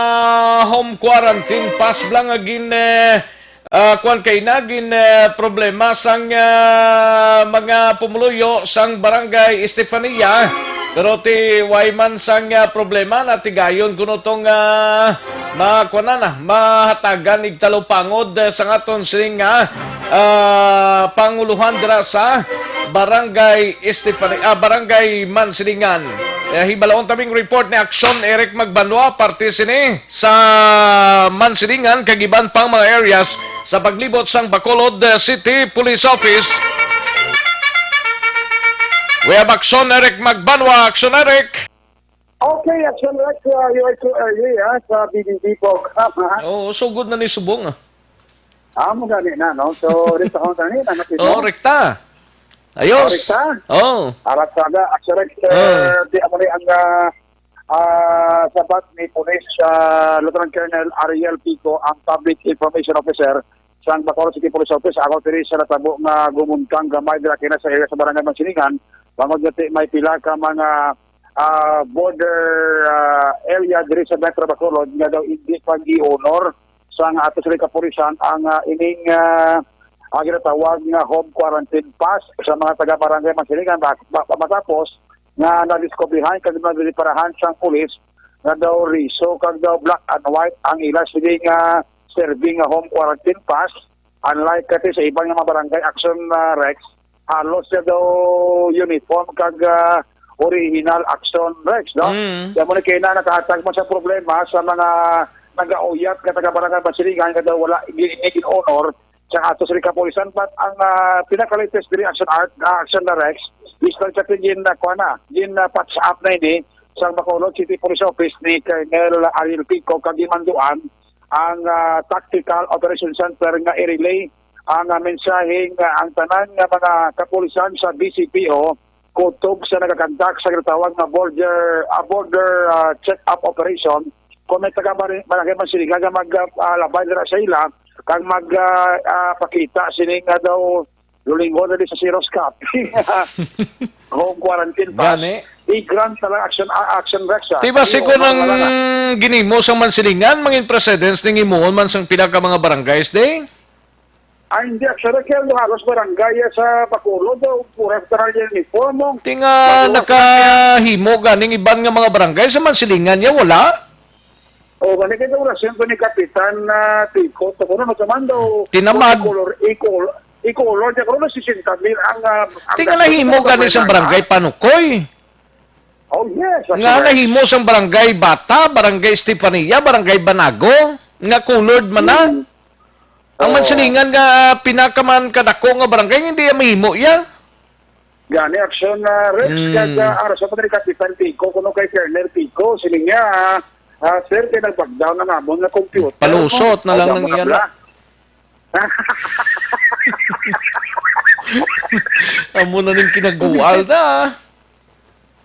home quarantine pass bala nga gin, eh, ah, kuwan kay nagin, eh, problema sang, ah, mga pumuluyo sang Barangay Estefania. Pero ti way man sang, ah, problema, natigayon kuno tong, ah, ma-, kuwan na, mahatagan igtalupangod, eh, sang aton sining, ah, ah, panguluhan dira sa Barangay Estefania, ah, Barangay Mansilingan. Eh, hibalaon tabing report ni Aksyon Eric Magbanwa, parte sini sa Mansilingan kag iban pang mga areas sa paglibot sang Bacolod, eh, City Police Office. We have Aksyon Eric Magbanwa. Aksyon Eric. Okay, Aksyon Rex, uh, you are too early, ha, sa B B B program, ha? Oo, sugod na ni subong, ah. Ah, mo gani na, no? So, rekta ko gani na, no? Oh, rekta. Ayos. Oh, rekta. Oh. Aras sana, Aksyon Rex, Oh. uh, di amo ni ang, uh, Ah, sabat ni Police, ah, Lieutenant Colonel Ariel Pico, ang Public Information Officer sang Bacolod City Police Office, ako diri sa natabo nga gumuntang gamay dira kina sa area sa Barangay Mansilingan, bangod nga ti-, may pila ka mga, ah, border, ah, area diri sa Metro Bacolod nga daw hindi pag-i-honor sang ato sa kapulisan ang, ah, ining, ah, ang ginatawag nga home quarantine pass sa mga taga Barangay Mansilingan. Ba-, ba-, matapos nga nadiskubrihan kag nadiskubrihan sang pulis nga daw riso kag daw black and white ang ila sini nga serving nga home quarantine pass, unlike kati sa iban nga mga barangay, Action, ah, Rex, halos siya daw uniform kag, ah, original, Action Rex, no? Mm. Kaya mo na kaya na nakahatag man sa problema sa mga nagauyat nga taga Barangay Mansilingan nga daw wala gi-, gi-, in honor sa ato sa kapulisan. But ang, ah, pinaka-latest diri, Action Art, ah, Action Direct, is nagkapin gin, ah, kuha na, gin, ah, patch up na ini sa Bacolod City Police Office ni Colonel Ariel Pico, kag gimanduan ang, ah, Tactical Operation Center nga i-relay ang, ah, mensaheng, ah, ang tanan nga mga kapulisan sa B C P O kutob sa nagakandak sa ginatawag nga border, ah, border, ah, check-up operation. Kung may taga Bar-, Barangay Mansilingan nga mag, ah, ah, labay dira sa ila, kag mag, ah, ah, pakita sini nga daw lulingon na di sa Xerox copy. Home quarantine pass. Gani. I-grant na lang Action, ah, Action Rex, ah. Di ba Ay, siguro oo, nang wala na. Ginimo sang Mansilingan, mangin precedence ning himuon man sang pila ka mga barangays, di? Ay, hindi, Action Rex, kaya halos barangay sa Bacolod, o pura sa tanan yung uniform, oh. Ti nga Bacolod. Nakahimo ganing iban nga mga barangay sa Mansilingan niya, wala? O, gani kay wala siya ko ni Kapitan, ah, Tico, to kuno, no, sa Mando. Tinamad. Ikolor, ikol-, ikolor, di ko na sisenta mil ang, ah, ang Ti nga gastos nahimo sa gani sang barangay, ah. Barangay Panukoy. Oh, yes, that's Nga right. Nahimo sang Barangay Bata, Barangay Estefania, Barangay Banago, nga colored man na. Mm. Ang Oo. Mansilingan nga pinakaman kadako nga barangay, hindi ya mahimo ya. Gani, Action, ah, Rex, Mm. kag, ah, ang rason pa ni Kapitan Pico, kuno kay Colonel Pico, sini niya, ah, ah, "Sir, kay nag-back down ang amon nga computer." Palusot na lang Ay, ng amo na iyan. Bla. Amo na ning kinagual na.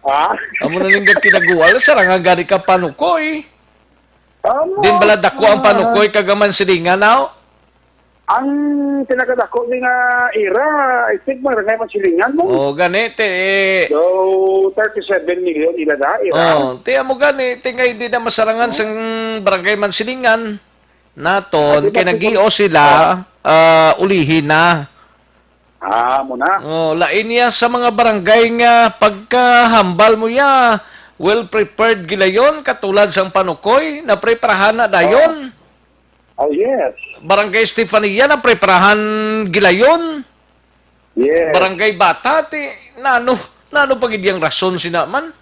Ha? Amo na ning kinagual, sarangan gani ka Panukoy. Amo, Din bala dako ang ah, Panukoy kag ang Mansilingan, aw? Ang pinakadako ni nga ira, I think, Barangay Mansilingan mo. O, gani, ti. So, thirty-seven million ila na, ira. O, ti, amo gani, ti nga hindi na masarangan sang Barangay Mansilingan. Naton, Ah, di kay ba, nag-i-o siguro sila, ah, ulihi na. Ah, amo na. O, lain niya sa mga barangay nga pagkahambal mo ya, well prepared gilayon, katulad sang Panukoy, napreparahan na dayon. Oh, yes. Barangay Estefania, napreparahan gilayon. Yes. Barangay Bata, ti, nano, nano pa gid yang rason sina man?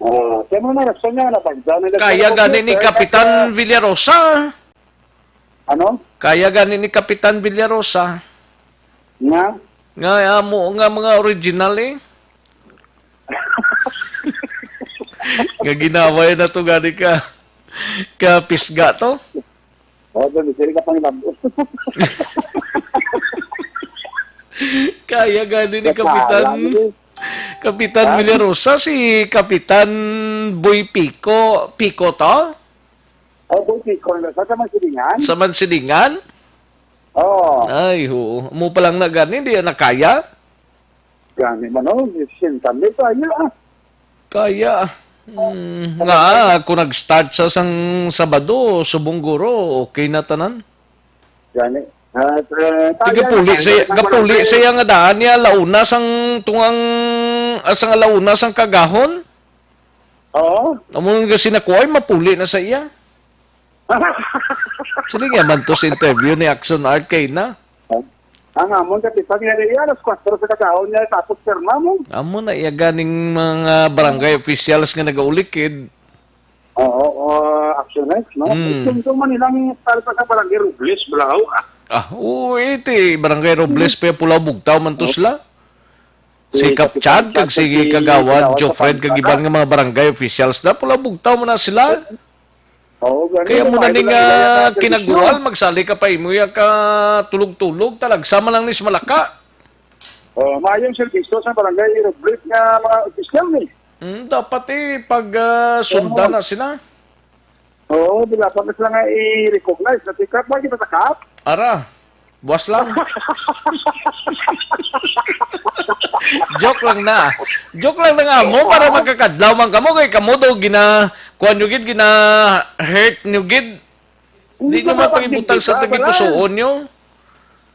Oh, kaya mo na rason niya, napagdaan nila Kaya sa gani ni computer, Kapitan nasa Villarosa. Ano? Kaya gani ni Kapitan Villarosa. Nga? Nga, amo nga mga original, eh. Nga ginaway na to gani ka, ka pisga to. Oh, dali, dali ka pang labo. Kaya gani ni Kapitan, Kaya, Kapitan Ha? Villarosa, si Kapitan Boy Pico. Pico to? Oh, Boy Pico, sa, sa Mansilingan? Sa Mansilingan? Oo. Ay, oo. Mo pa lang na gani, di na kaya? Gani man, oh, siyenta mil tayo, ah. Kaya, mm, nga, kung nag-start sa sang Sabado, subong guro, okay na tanan. Gani. At, eh, Ti, kaya gapuli na, sa, kaya na gapuli pala, sa iya nga daan niya, launa sang tungang, ah, sang launa sang kagahon. Oo. Amo nga sinakuha, ay mapuli na sa iya. Sini nga man to sa interview ni Action Art kay na. Ang amon kapitan nga iya, alas kuwatro sa kagahon niya, tapos pirma mo. Amo na iya ganing mga barangay officials nga nagaulikid. Oo, oo, Action X, no? Mm. Ito, ito man nilang tal pa sa Barangay Robles, Bulaw. Ah, oo, iti Barangay Robles, Mm. pa Pulau Bugtaw man to Oh. sila. Si Si Kap Kapitan Chad, kag Chad, si kag si Kagawad Kagawad Jofred, kag Pampanga. Iban nga mga barangay officials na, Pulau Bugtaw mo na sila. Oo, gani, Kaya mo na maayo ning, lang nila ah, yan, kinagual, tradisyon. Magsali ka pa imo ya ka tulog-tulog, talagsa man lang ni sa Malaka. Oh, maayong serbisyo sa barangay Robles nga mga opisyal ni. Hmm, dapat, eh, pag, ah, sunda Oo. na sila. Oo, di dapat na sila nga i-recognize. Natikap ba kita takap? Ara, buwas lang. Joke lang na. Joke lang na nga mo para Oo. magkakadlaw man kamo kay kamo daw gina, kuwan nyo gid, gina-hurt nyo gid. Hindi Di nyo naman man pagibutang sa pagdigdiga, wala. Tagikusuon nyo.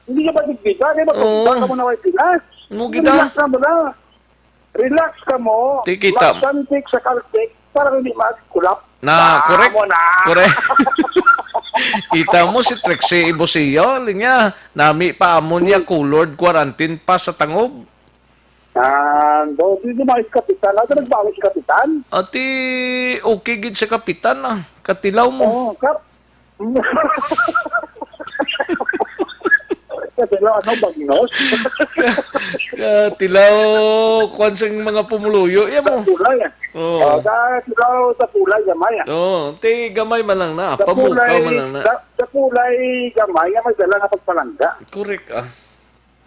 Hindi ka pagdigdiga, di ba? Oo. Pagdigdiga ka muna kay Pinas. Mo gid, ah. Relax na muna. Relax ka mo. Di kita. Magsantik sa kaltik para hindi mag-collapse. Na, Tama correct. mo na. Correct. Kita mo si Trixie Ibosio, linya, nami pa amo niya Hmm. colored quarantine pa sa tangob. Ah, do, di ba si Kapitan? Ano nagbawi si Kapitan? Ati, okay gid sa Kapitan, ah. Katilaw mo. Oo, kap. Sa sila, ano, bagnos? Ah, tilaw, kwan sang mga pumuluyo, iya mo. Sa kulay, ah. Oo. Oh, sa tilaw, sa kulay, gamay, ah. Oo, ti gamay man lang na, Sa pamukaw kulay, man lang na. sa, sa kulay, gamay, nga may dala nga pagpalangga. Correct, ah.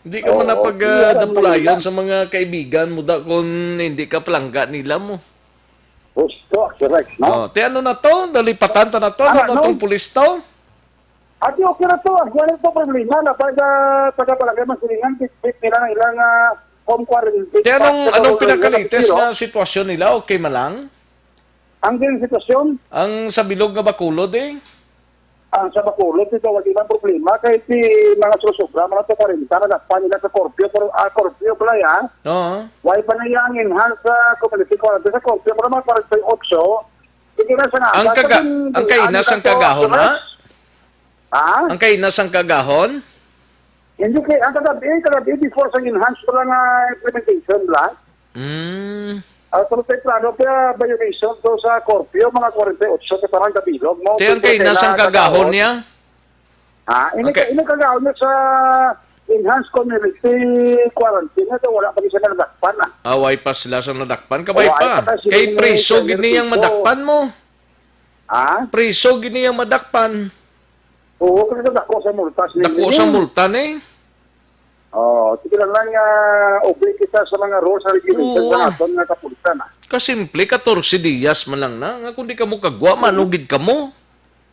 Hindi ka man Oo, napag, ah, iya, dapulayon sa mga kaibigan mo da kung hindi ka palangga nila mo. Gusto, correct, no? Oh, ti ano na to? Nalipatan ta na to? Ano, Ano na ano? tong pulis to? Ati, okay na to. Ah. Wala to problema na pag, ah, taga Barangay Masilingan, bitbit nila ang ilang, ah, home quarantine Kaya anong, pass, anong pero pinakalites wala na sitwasyon nila? Okay man lang? Ang din sitwasyon? Ang sa bilog nga Bacolod eh? Ang sa Bacolod, ito, wala man problema. Kay si mga susobra, mga to kwarenta, nadakpan nila sa curfew. Pero, ah, curfew pala yan. Oo. Why pa na yang enhance sa community quarantine? Sa curfew, pero mga kwarenta y ocho, hindi na sa nga. Ang Sa kaga-, pag-, ang ang kainas ang sa kagahon, ha? Ha? Ang kainas ang kagahon? Hindi kay, ang kagabi, kagabi, before sa enhanced pa lang nga implementation lang. Mm. Ang sa plano kaya violation to sa curfew, mga kwarenta y ocho ka parang kabilog mo. Kaya ang Tungkol kainas ang kailangan kagahon kagahon. niya? Ha? Ini, Okay. ini kagahon niya sa enhanced community quarantine na to, wala pa rin siya nadakpan, ah. Away pa sila sa nadakpan. Kabay Away pa. pa kasi Kay yung preso gid niyang Enrico. madakpan mo. Ha? Preso gid niyang madakpan. Oo, kasi dako sa multas ni Dako sa Nini. multa ni. Oh, sige lang lang nga obey kita sa mga rules and regulations Oo. sa aton nga kapulisan, ah. Kasimple, katorse diyas man lang na. Nga kung di ka mo kagwa, manugid ka mo.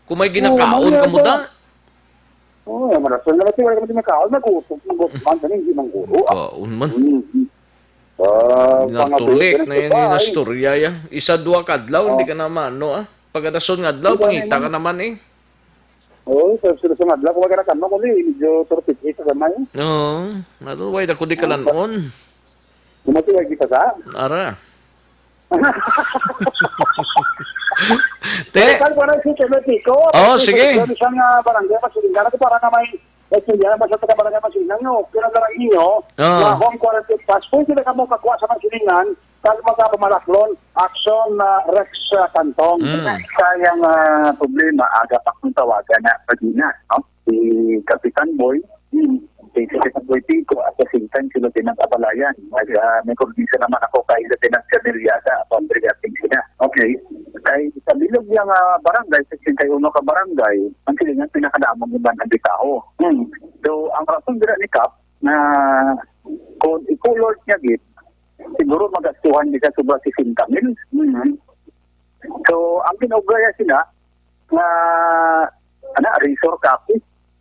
Kung may Oo, ginakaon mali ka mo yan, da. Oo, marason na natin, wala ka natin nakaon, nagutom, nagutom man, ganun, hindi man guro, ah. Kaon man. Mm. Ah, Nga mga tulik buhay, na yan, ganun yung ba, ay. nastorya ya. Isa, dua ka adlaw, hindi Oh. ka na maano, ah. Pagkadason nga adlaw, Hindi ka pangita ka naman. naman, eh. Oo, sa susunod nga adlaw, kung wala ka na kano, kung di, medyo turpik-ik ka naman, eh. Oo, nato, way na ko di Ang kalanon. Kung matuwag kita sa? Ara. Te? Kaya ko na si Kenneth Pico, Oo, si sige. Kenneth Pico, isang, ah, barangay, Masilingan. Ako para na may, may sindihan, basta taga barangay Masilingan, no? Kaya na lang inyo, Oo. na home quarantine pass. Pwede na kamo kakuha sa Masilingan, kag magpamalaklon, action, ah, Rex, ah, Cantong. Mm. Sayang, ah, problema, aga pa kung tawagan na pagina, no? Si Kapitan Boy, hmm, si Kapitan Boy Pico, at the same time, si Lieutenant Abalayan. Nag, ah, may koordinasyon naman ako kay Lieutenant Colonel Yada, upon regarding sila. Okay. Kay sa bilog niya nga barangay, sa sixty-one ka barangay, ang silingan pinakadamong iban ang bitaho. Hmm. So, ang rason dira ni Kap, na kung i-colored niya gid, siguro magastuhan ni siya sobra sixty mil. Mhm. So, ang ginaugaya sila, nga, ana, razor copy.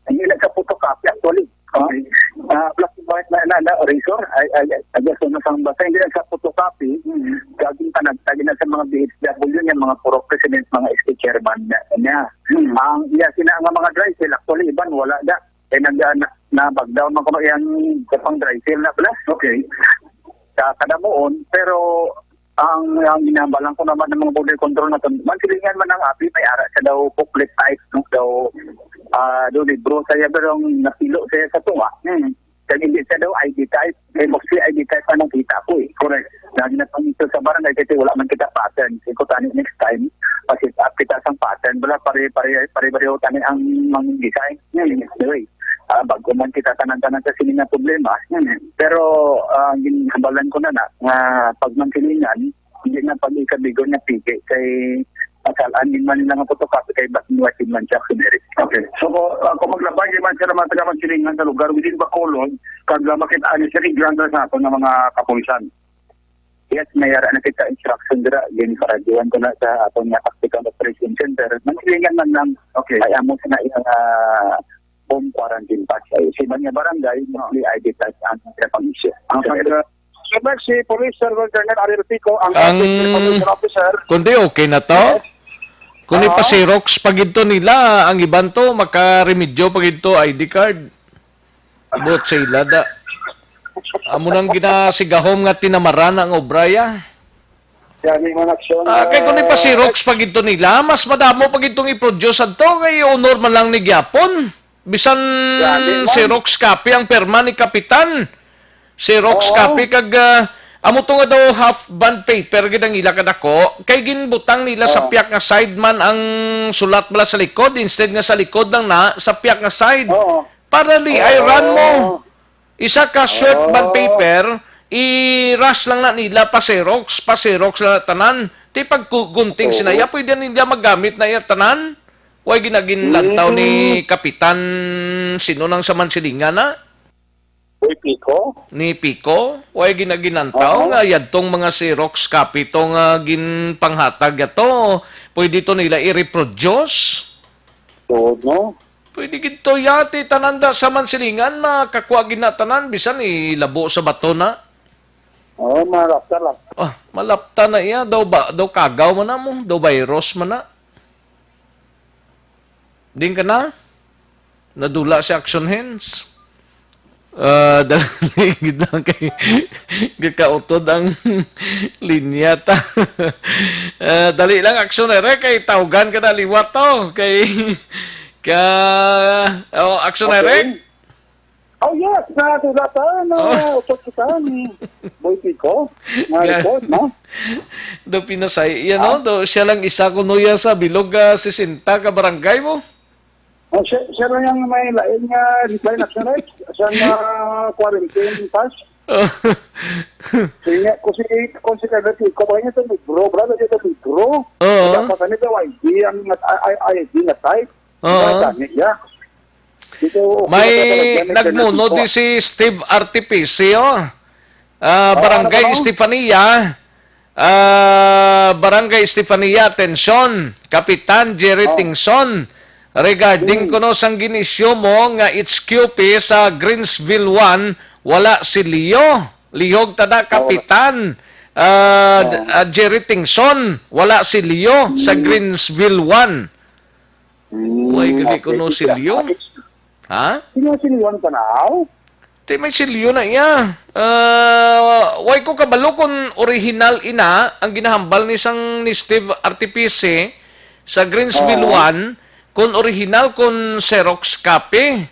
Ang ila sa photocopy, actually. Okay. Ah, black and white na, na, na, razor. Ay, ay, ay, ay, so, nasang basa, hindi lang sa photocopy. Mhm. Gaging panagtag na sa mga B H W niya, mga puro president, mga S K chairman na, niya. Mhm. Ang iya sila nga mga dry cell, actually, iban, wala na. Kaya nag, na, na-back down man kuno yang sa pang dry cell na pala. Okay. Sa kadamuon, pero ang, ang ginahambalan ko naman ng mga border control na to, man silingan man ang abi, may ara siya daw booklet type, no? Daw, ah, daw libro saya, pero ang napilo saya sa tunga. Hmm. Kaya hindi siya daw I D type. Kaya mostly I D type ang nakita ko eh. Correct. Lagi na pang ito sa barangay kasi wala man kita pattern. Kasi ko tani next time, pa-set up kita sang pattern. Bala pare-pare, pare-pareho tani ang mang design. Hmm. Anyway, ah, bago man kita tanan-tanan sa sini nga problema. Hmm. Pero, ah, ginhambalan ko na na, nga pag man silingan, hindi na pag-ikabigon nga pigi kay pasalaan din man nila nga photocopy kay black and white din man siya generic. Okay. So, kung, ah, kung maglabay din man sila mga taga Masilingan sa lugar, within Bacolod, kag, ah, makita niyo siya, i-grant na sa aton nga mga kapulisan. Yes, may ara na kita instruction dira. Gin-, paradyuhan ko na sa aton nga tactical operation center. Masilingan man lang, Okay. ay amo sa na iyang, ah, home quarantine pass. Ay, si man nga barangay, mostly I D test ang pang-issue. Ang pag-, So, next, si Police Sergeant Colonel Ariel Pico, ang Ang acting information officer. Kundi okay na to? Yes. Kung Oo. ipa-xerox pa gid to nila, ang iban to, makaremedyo pa gid to, I D card. Buot sa ila, da. Amo nang ginasigahom nga tinamaran ang obra, ya. Yan, yung mga aksyon, Ah, kay kung ah, ipa-xerox pa gid to nila, mas madamo pa gid tong i-produce adto, kay honor man lang ni gyapon. Bisan Grabe man. Xerox copy ang pirma ni Kapitan. Xerox Oo. copy kag, ah, amo to nga daw half bond paper gid ang ila kadako. Kay ginbutang nila sa Oo. piyak nga side man ang sulat bala sa likod, instead nga sa likod lang na, sa piyak nga side. Oo. Para li-, ay run mo. Oo. Isa ka short bond Oo. paper, i-rush lang na nila, pa-xerox, pa-xerox lang na tanan. Ti paggunting Oo. sinaya, pwede nila magamit na iya tanan. Way ginaginlantaw ni Mm. Kapitan, sino nang sa Mansilingan na? Boy Pico? Ni Pico? Way ginaginlantaw Oo. nga yadtong mga xerox copy to nga ginpanghatag yato, pwede to nila i-reproduce? Tuod, no? Pwede gid to, yati, tanan da sa Mansilingan, makakuha gid na tanan, bisan ilabo sa bato na. Oo, malapta lang. Ah, malapta na iya, daw ba, daw kagaw man na mo, daw virus man na. Din ka na? Nadula si Action Hands. Ah, dali gid lang kay gakautod ang linya ta. Ah, dali lang, Action Ere, kay tawgan ka na liwat to. Kay, ka, oh, Action Okay. Ere? Oh, yes, na, na, na, na, Oh. utot kita ni Boy Pico. Na Nga. report, no? Do Pinasay, yan, no? Ah? Do, siya lang isa kuno ya sa bilog, ah, sesenta ka barangay mo. Oh, siya, siya lang yung may lain nga, lain na siya, right? Siya nga quarantine pass. Oh. Kaya nga, kung si, kung si Kevin Pico, ba niya ito, may bro, brother, ito, may bro. Oo. Dapat ano daw, I D ang, I, I, I D na type. Oo. Diba, dami, yeah. Dito, May okay, okay, okay, nagmuno okay, di si Steve Artificio. Ah, Oo, Barangay ano ba? Estefania. Ah, Barangay Estefania, atensyon. Kapitan Jerry Oh. Tingson, regarding Hmm. kuno sang ginisyo mo nga H Q P sa Greensville one, wala si Leo. Lihog tada, Oh. Kapitan, ah, Oh. ah, Jerry Tingson, wala si Leo sa Hmm. Greensville one. Hmm, Way gali okay, kuno si sige. Leo? Ha? Sino si Leon Panao? Ti may silyo na iya. Ah, way ko kabalo kung original ina ang ginahambal ni sang ni Steve Artifice sa Greensville Oo. one, kung original, kung Xerox copy.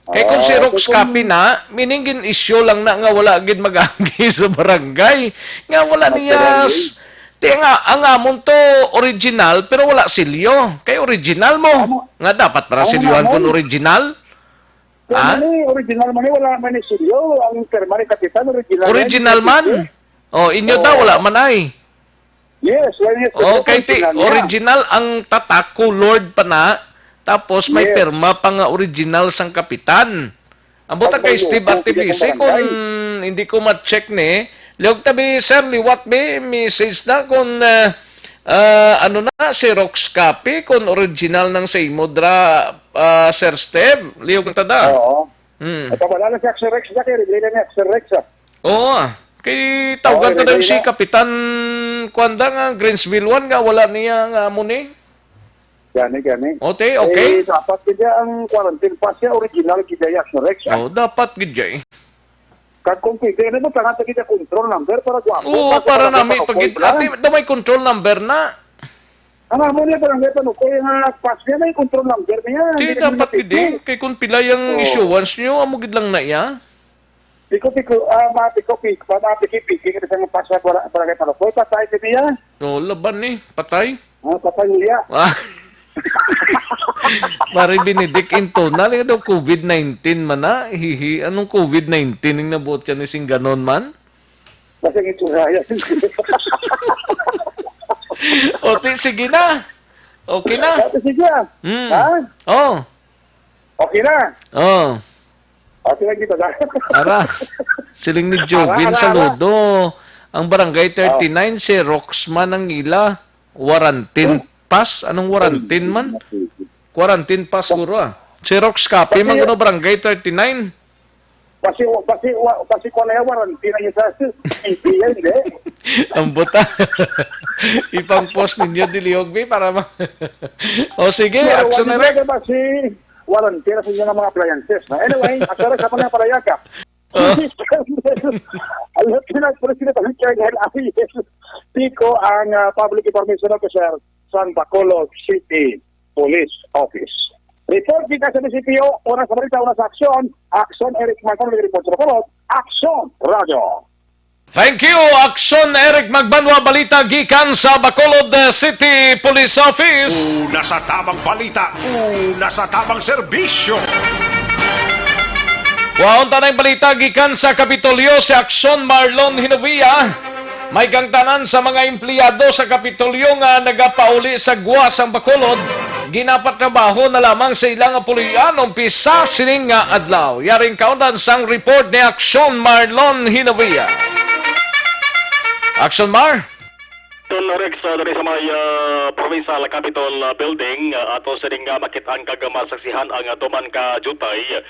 Kay kung Ah, Xerox so kung copy na, meaning gin-issue lang na nga wala gid mag-agi sa barangay. Nga wala niya Naturally. s-, ti nga, ang amon to original, pero wala silyo. Kay original mo. Amo, Nga dapat para amo silyohan namon. kung original. Kaya Ha? man eh, original man eh, wala man eh silyo. Ang pirma ni Kapitan, original Original yan, man. eh. Oh, inyo daw, Oo. wala man ay. Yes, well, yes, Oh, yes, kay ti, original yan. original ang tatak, colored pa na, tapos may Yes. pirma pa nga original sang kapitan. Ang butang Ang kay bayo, Steve kung Artifice, pwede kung kung barangay. hindi ko ma-check ni, liog tabi, sir, liwat bi, message na kung, ah, ah, ano na, Xerox copy, kung original nang sa imo dra, ah, Sir Steve, liog ta da. Oo. Hmm. Ay, pabala na si Axel Rex na kay Riley na ni Axel Rex, ah. Oo, ah. Kay tawgan Oo, ta daw Riley si na. Kapitan Kuan da nga Greensville one nga wala niya nga amo ni. Gani, gani. Okay, okay. Eh, dapat gid ang quarantine pass niya, original gid niya, Axel Rex, ah. Oh, dapat gid jay. Kag kung pwede, ano ba, tangan ta gid ang control number para gwapo, Oo, para para sa nami mga pag-, pagod, ah. ate, daw may control number na. Ang amo niya, barangay Panukoy, nga pass niya, may control number niya. Di Hindi dapat naman gid, eh. Kay kung pila yung Oo. issuance nyo, amo gid lang na iya. Piko-piko, ah, mga piko-piko, mga piki-piki, kasi ang pass sa bara-, barangay Panukoy, patay ka niya. No, laban ni, patay. Ah, patay niya. Ah. Pare Benedict Intona, ano daw covid nineteen man na? Hihi, anong covid nineteen yung nabuot siya ni sing ganon man? Basta ang itsura yan. O, ti, sige na. Okay na. Ate, sige, ah. Hmm. Ha? Oh. Okay na. Oh. Okay lang kita, ha? Ara, siling ni Jovin, Ara, ara, ara. saludo. Ang barangay Oh. thirty-nine, si Roxman ang ila. Quarantine Hmm. pass? Anong quarantine man? Quarantine pass, guro, ah. Xerox copy man Pati kuno, barangay thirty-nine. Pasi-, pasi-, wa-, pasi ko na yan, warranty na yun sa T V yan, hindi. Ang buta. Ipang-post ninyo, Diliog, be, para ma-, O, sige, Pero action wala na rin. na ba si warranty na sa inyo ng mga appliances, no? Anyway, at sa sa mga palayaka. Oh. Ang Lieutenant President Colonel Ariel Pico ang, ah, Public Information Officer sa Bacolod City Police Office. Report kita sa M C P O, una sa balita, una sa aksyon. Aksyon, Eric Marcon, report sa Bacolod. Aksyon, Radyo. Thank you, Aksyon Eric Magbanwa, balita gikan sa Bacolod, eh, City Police Office. Una sa tamang balita, una sa tamang serbisyo. Kuhaon ta na ang balita gikan sa Kapitolyo. Si Aksyon Marlon Hinovia, may kangtanan sa mga empleyado sa Kapitolyo nga nagapauli sa gwa sang Bacolod, ginapatrabaho na lamang sa ila nga puloy-an umpisa sining nga adlaw. Yaring kaundan sang report ni Aksyon Marlon Hinovia. Aksyon Mar? Ton Rex, uh, diri sa may, uh, Provincial Capitol, uh, Building, uh, ato sining, uh, makit-an kag masaksihan ang, uh, tuman ka diutay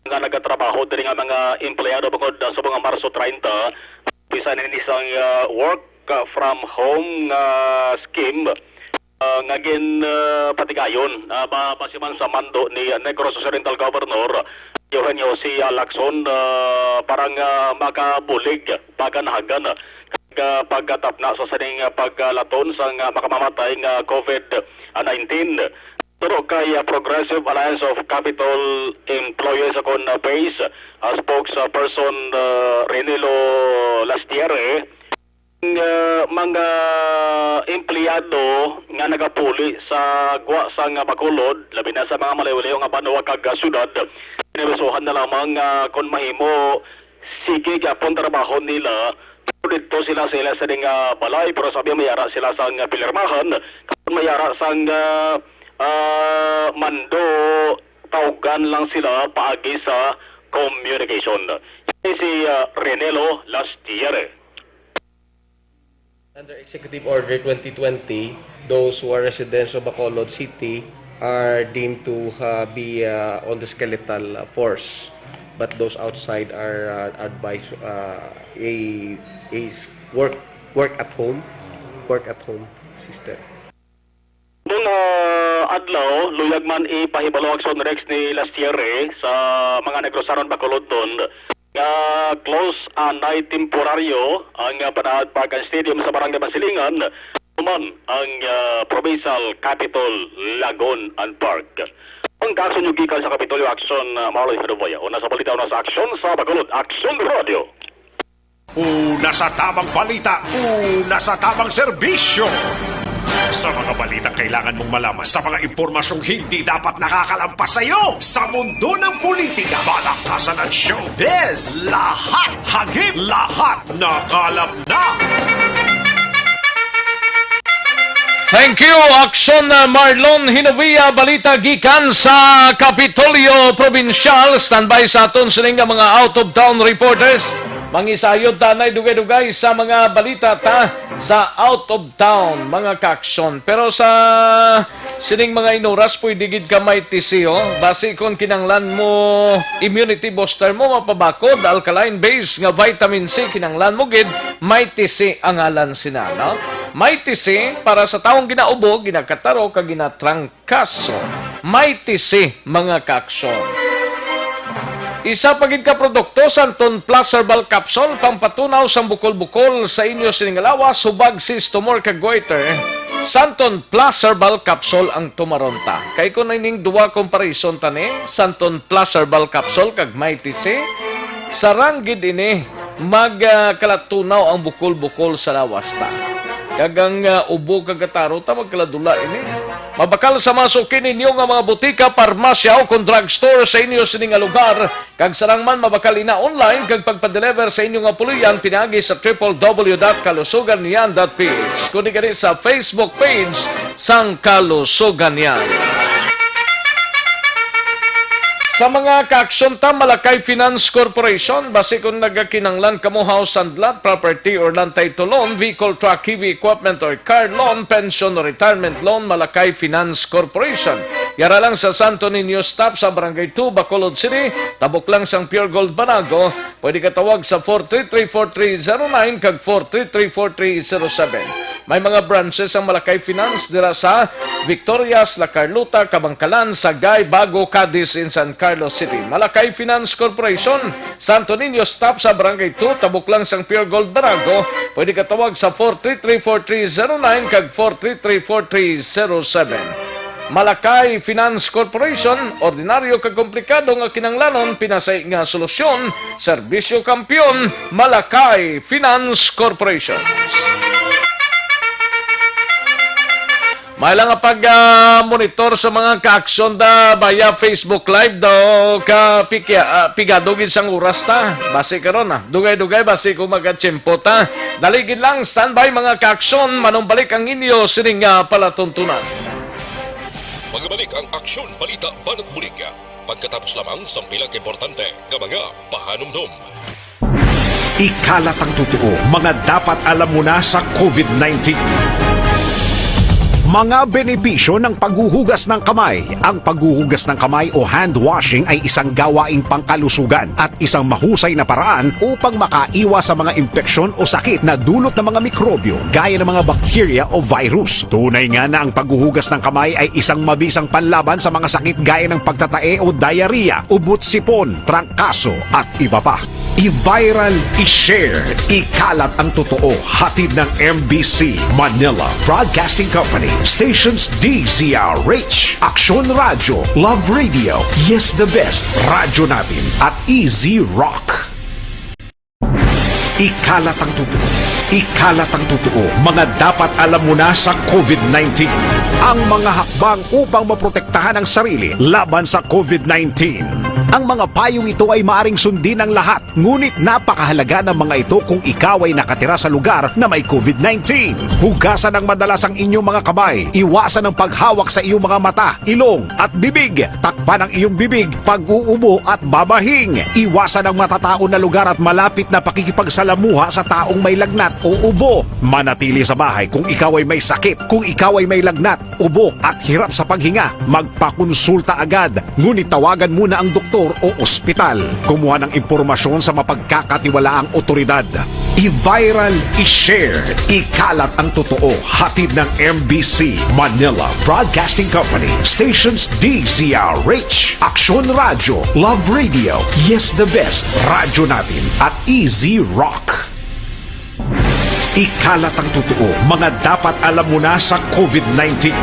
nga nagatrabaho diri nga mga empleyado bangod, uh, sa mga Marso treinta. Bisan ini sang, uh, work, uh, from home nga scheme, uh, nga gin, uh, patigayon, uh, ba-, base man sa mando ni Negros Occidental Governor Eugenio C. Lacson, uh, para nga makabulig, paganahagan, uh, kag, uh, pagkatapna sa sining, uh, pagkalaton sang, uh, makamamatay nga COVID nineteen. Turo kay, uh, Progressive Alliance of Capitol Employees, kon, uh, PACE, uh, spokesperson, uh, Renelo Lastiere, nga mga empleyado nga nagapuli sa gwa sang Bacolod, labi na sa mga malayo-layo nga banwa kag syudad, inabisohan na lamang nga kon mahimo, sige gyapon trabaho nila, pero didto sila sa ila sining, ah, balay, pero sabi mayara sila sang pilirmahan, kon mayara sang, ah, ah, mando, tawgan lang sila paagi sa communication. Ini si, ah, Renelo Lastiere. Under Executive Order twenty twenty, those who are residents of Bacolod City are deemed to, uh, be, uh, on the skeletal, uh, force, but those outside are, uh, advised, uh, a, a s-, work, work at home, work at home system. Mga adlaw, luyag man ipahibalo, Aksyon Rex, ni Lastiere sa mga Negrosanon Bacolodnon nga close anay temporaryo ang, ah, Panaad Park and Stadium sa Barangay Masilingan, human ang, ah, Provincial Capitol, Lagoon and Park. Ang kaso nyo gikan sa Kapitolyo, Aksyon, ah, Marlon Hinovia. Una sa balita, una sa aksyon sa Bacolod, Aksyon Radio. Una sa tamang balita, una sa tamang serbisyo. Sa mga balitang kailangan mong malaman, sa mga impormasyong hindi dapat nakakalampas sa iyo, sa mundo ng politika, balakasan at showbiz, lahat hagip, lahat nakalap na. Thank you, Aksyon, uh, Marlon Hinovia. Balita gikan sa Kapitolyo Probinsyal. Standby sa aton sining nga mga out-of-town reporters. Mangisayod tanay dugay-dugay sa mga balita ta sa out of town, mga kaaksyon. Pero sa sining mga inuras, pwede gid ka may tisi, oh. Basi kung kinanglan mo immunity booster mo, mapabakod, alkaline base nga vitamin C, kinanglan mo gid, may tisi ang ngalan sina, no? May tisi para sa taong ginaubo, ginakataro, kag ginatrang kaso, may tisi, mga kaaksyon. Isa pa gid ka produkto, Santon Plus Herbal Capsule, pampatunaw sang bukol-bukol sa inyo sining lawas, hubag, cyst, tumor, kag goiter. Santon Plus Herbal Capsule ang tumaron ta. Kay kung ining duwa comparison ta ni, Santon Plus Herbal Capsule kag may tisi, sarang gid ini mag, ah, kalatunaw ang bukol-bukol sa lawas ta. Kag ang, ah, ubo kag kataro ta magkaladula ini. Mabakal sa mga suki ninyo nga mga butika, parmasya, o kon drugstore sa inyo sini nga lugar. Kag sarang man mabakal ina online kag pagpadeliver sa inyo nga puloy-an pinaagi sa triple W dot kalusugan niyan dot P H. Kundi gani sa Facebook page sang Kalusugan Niyan. Sa mga kaaksyon ta, Malakay Finance Corporation, basi kung nagakinanglan kamo house and lot, property or land title loan, vehicle, truck, heavy equipment or car loan, pension or retirement loan, Malakay Finance Corporation. Yara lang sa Santo Niño Stop sa Barangay two, Bacolod City, tabok lang sang Pure Gold Banago. Pwede ka tawag sa four three three, four three zero nine kag four three three, four three zero seven. May mga branches ang Malakay Finance dira sa Victorias, La Carlota, Kabankalan, Sagay, Bago, Cadiz, in San Carlos City. Malakay Finance Corporation, Santo Niño Stop sa Barangay two, tabok lang sang Pure Gold Banago. Pwede ka tawag sa four three three, four three zero nine kag four three three, four three zero seven. Malakay Finance Corporation, ordinaryo kag komplikado nga kinanglanon, pinasay nga solusyon, serbisyo kampiyon, Malakay Finance Corporation. Ay lang nga pag, ah, monitor sa mga ka-aksyon da via Facebook Live daw ka piki-, ah, pigado gid sang oras ta. Basi karon, ah, dugay-dugay basi ko magatiyempo ta. Dali gid lang, standby mga ka-aksyon, manumbalik ang inyo sining, ah, palatuntunan. Magbalik ang Aksyon Balita Banat Bulig pagkatapos lamang sang pila ka importante nga mga pahanumdom. Ikalat ang totoo, mga dapat alam mo na sa COVID nineteen. Mga benepisyo ng paghuhugas ng kamay. Ang paghuhugas ng kamay o hand washing ay isang gawaing pangkalusugan at isang mahusay na paraan upang makaiwas sa mga impeksyon o sakit na dulot ng mga mikrobyo gaya ng mga bakterya o virus. Tunay nga na ang paghuhugas ng kamay ay isang mabisang panlaban sa mga sakit gaya ng pagtatae o diarrhea, ubot sipon, trangkaso, at iba pa. I-viral, i-share, ikalat ang totoo. Hatid ng M B C Manila Broadcasting Company. Stations D Z R H, Aksyon Radyo, Love Radio, Yes the Best, Radyo Natin, at Easy Rock. Ikalat ang totoo. Ikalat ang totoo. Mga dapat alam mo na sa COVID nineteen. Ang mga hakbang upang maprotektahan ang sarili laban sa COVID nineteen. Ang mga payong ito ay maaring sundin ng lahat, ngunit napakahalaga ng mga ito kung ikaw ay nakatira sa lugar na may COVID nineteen. Hugasan ng madalas ang inyong mga kamay. Iwasan ang paghawak sa iyong mga mata, ilong, at bibig. Takpan ang iyong bibig pag-uubo at babahing. Iwasan ang matataon na lugar at malapit na pakikipagsalamuha sa taong may lagnat o ubo. Manatili sa bahay kung ikaw ay may sakit. Kung ikaw ay may lagnat, ubo, at hirap sa paghinga, magpakonsulta agad. Ngunit tawagan muna ang doktor o ospital. Kumuha ng impormasyon sa mapagkakatiwalaang otoridad. I-viral, i-share, ikalat ang totoo. Hatid ng M B C Manila Broadcasting Company. Stations D Z R H, Aksyon Radyo, Love Radio, Yes the Best, Radyo Natin, at Easy Rock. Ikalat ang totoo, mga dapat alam mo na sa COVID nineteen.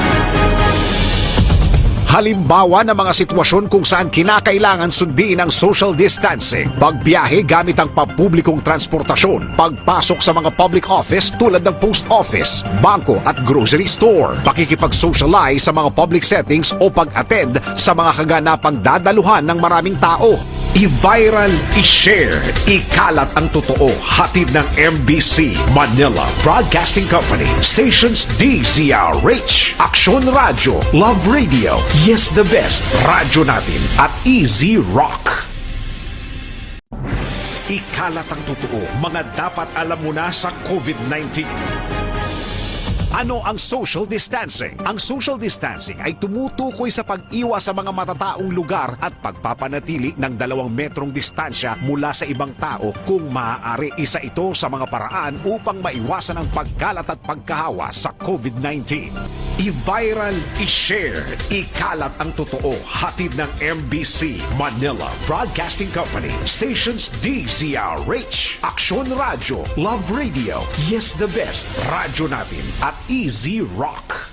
Halimbawa ng mga sitwasyon kung saan kinakailangan sundin ang social distancing, pagbiyahe gamit ang pampublikong transportasyon, pagpasok sa mga public office tulad ng post office, bangko at grocery store, pakikipag-socialize sa mga public settings o pag-attend sa mga kaganapang dadaluhan ng maraming tao. I-viral, i-share, ikalat ang totoo. Hatid ng M B C Manila Broadcasting Company. Stations D Z R H, Aksyon Radyo, Love Radio, Yes the Best, Radyo Natin, at Easy Rock. Ikalat ang totoo, mga dapat alam mo na sa COVID nineteen. Ano ang social distancing? Ang social distancing ay tumutukoy sa pag-iwas sa mga matataong lugar at pagpapanatili ng dalawang metrong distansya mula sa ibang tao kung maaari. Isa ito sa mga paraan upang maiwasan ang pagkalat at pagkahawa sa COVID nineteen. I-viral, i-share, ikalat ang totoo. Hatid ng M B C Manila Broadcasting Company. Stations D Z R H, Aksyon Radyo, Love Radio, Yes the Best, Radyo Natin, at Easy Rock.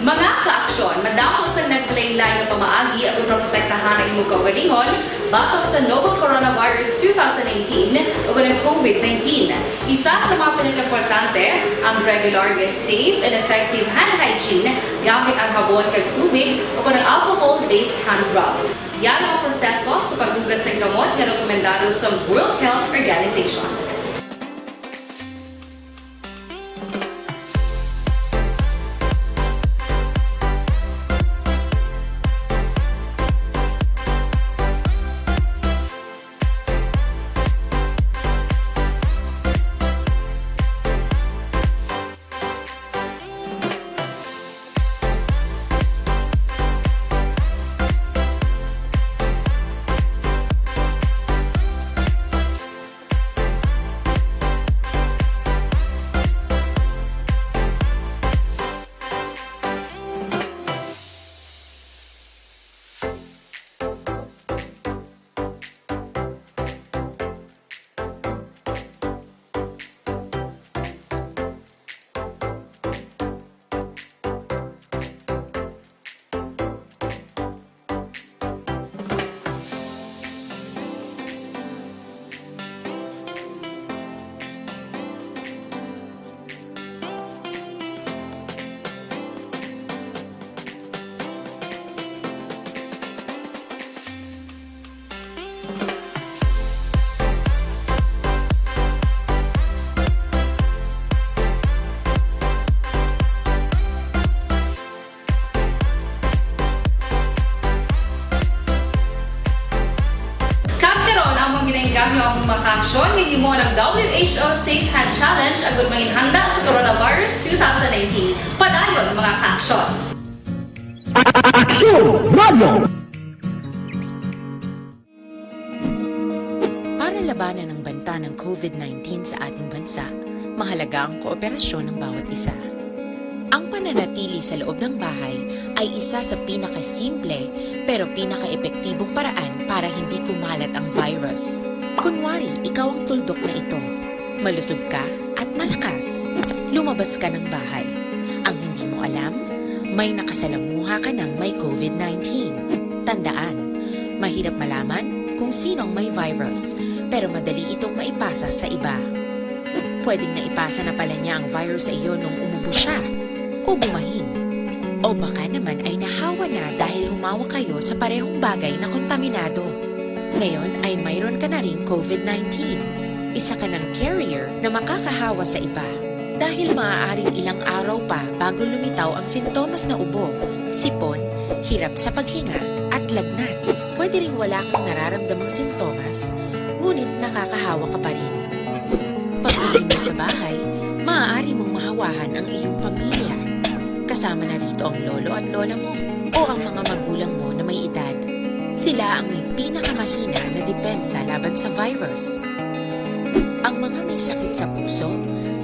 Mga kaaksyon, madamo sang naglain-lain nga pamaagi aron maprotektahan ang imong kaugalingon batok sa novel coronavirus two thousand nineteen o ang COVID nineteen. Isa sa mga pinakaimportante ang regular nga safe and effective hand hygiene gamit ang habon kag tubig o ang alcohol-based hand rub. Yan ang proseso sa paghugas sang kamot nga rekomendado sa World Health Organization. Kami ang mga kaaksyon, hinimo ng W H O Safe Hand Challenge agud mahinhanda sa Coronavirus two thousand nineteen. Padayon, mga kaaksyon. Aksyon Radio! Para labanan ang banta ng COVID nineteen sa ating bansa, mahalaga ang kooperasyon ng bawat isa. Ang pananatili sa loob ng bahay ay isa sa pinakasimple pero pinakaepektibong paraan para hindi kumalat ang virus. Kunwari, ikaw ang tuldok na ito. Malusog ka at malakas. Lumabas ka ng bahay. Ang hindi mo alam, may nakasalamuha ka ng may COVID nineteen. Tandaan, mahirap malaman kung sino ang may virus, pero madali itong maipasa sa iba. Pwedeng naipasa na pala niya ang virus sa iyo nung umubo siya, o bumahin. O baka naman ay nahawa na dahil humawak kayo sa parehong bagay na kontaminado. Ngayon ay mayroon ka na ring COVID nineteen. Isa ka ng carrier na makakahawa sa iba. Dahil maaaring ilang araw pa bago lumitaw ang sintomas na ubo, sipon, hirap sa paghinga, at lagnat. Pwede ring wala kang nararamdamang sintomas, ngunit nakakahawa ka pa rin. Pag-uwi mo sa bahay, maaari mong mahawahan ang iyong pamilya. Kasama na rito ang lolo at lola mo o ang mga magulang mo na may edad. Sila ang may pinakamahina na depensa laban sa virus. Ang mga may sakit sa puso,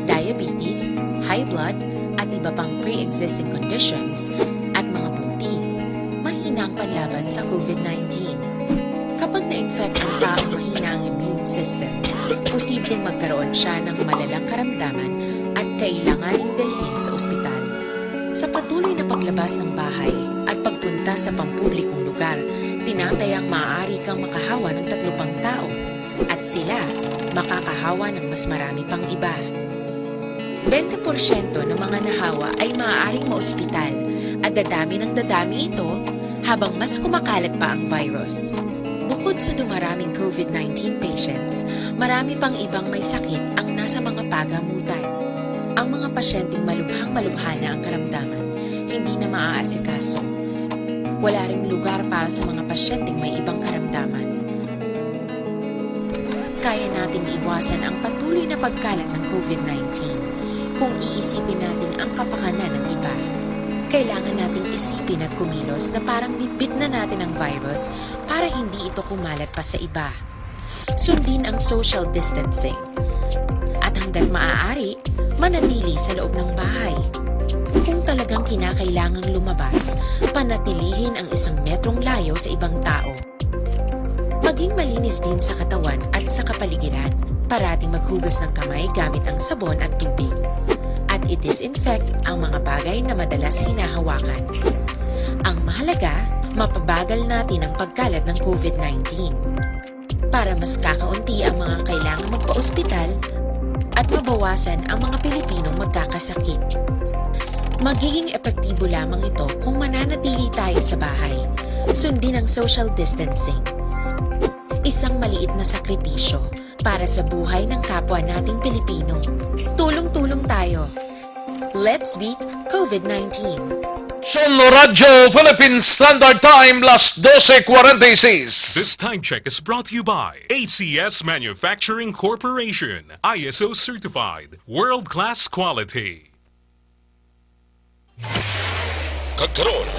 diabetes, high blood, at iba pang pre-existing conditions, at mga buntis, mahina ang panlaban sa COVID nineteen. Kapag na-infect ang taong mahina ang immune system, posibleng magkaroon siya ng malalang karamdaman at kailanganing dalhin sa ospital. Sa patuloy na paglabas ng bahay at pagpunta sa pampublikong lugar, tinatayang maaari kang makahawa ng tatlo pang tao at sila makakahawa ng mas marami pang iba. Bente porsyento ng mga nahawa ay maaaring maospital at dadami ng dadami ito habang mas kumakalat pa ang virus. Bukod sa dumaraming COVID nineteen patients, marami pang ibang may sakit ang nasa mga pagamutan. Ang mga pasyenteng malubhang-malubha na ang karamdaman, hindi na maaasikaso. Wala ring lugar para sa mga pasyenteng may ibang karamdaman. Kaya nating iwasan ang patuloy na pagkalat ng COVID nineteen kung iisipin natin ang kapakanan ng iba. Kailangan nating isipin at kumilos na parang bitbit na natin ang virus para hindi ito kumalat pa sa iba. Sundin ang social distancing. At hanggat maaari, manatili sa loob ng bahay. Kung talagang kinakailangang lumabas, panatilihin ang isang metrong layo sa ibang tao. Maging malinis din sa katawan at sa kapaligiran. Parating maghugas ng kamay gamit ang sabon at tubig. At i-disinfect ang mga bagay na madalas hinahawakan. Ang mahalaga, mapabagal natin ang pagkalat ng COVID nineteen. Para mas kakaunti ang mga kailangan magpa-ospital at mabawasan ang mga Pilipinong magkakasakit. Magiging epektibo lamang ito kung mananatili tayo sa bahay. Sundin ang social distancing. Isang maliit na sakripisyo para sa buhay ng kapwa nating Pilipino. Tulong-tulong tayo. Let's beat COVID nineteen. Son Radyo Philippine Standard Time, las doce cuarenta y seis. This time check is brought to you by A C S Manufacturing Corporation, I S O certified, world-class quality. Kag karon,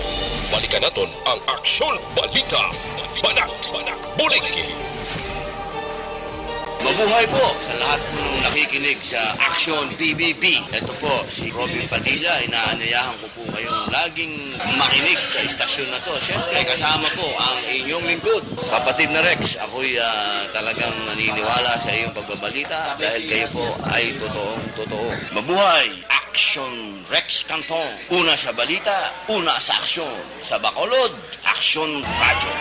balikan naton ang Aksyon Balita, Banat, Bulig. Mabuhay po sa lahat ng nakikinig sa Aksyon P B B. Ito po si Robin Padilla. Inaanyayahan ko po kayong laging makinig sa istasyon na to. Siyempre, kasama po ang inyong lingkod, Kapatid na Rex. Ako'y ah, talagang naniniwala sa iyong pagbabalita dahil kayo po ay totoong totoo. Mabuhay! Aksyon Rex Cantong. Una sa balita, una sa aksyon. Sa Bacolod, Aksyon Radyo.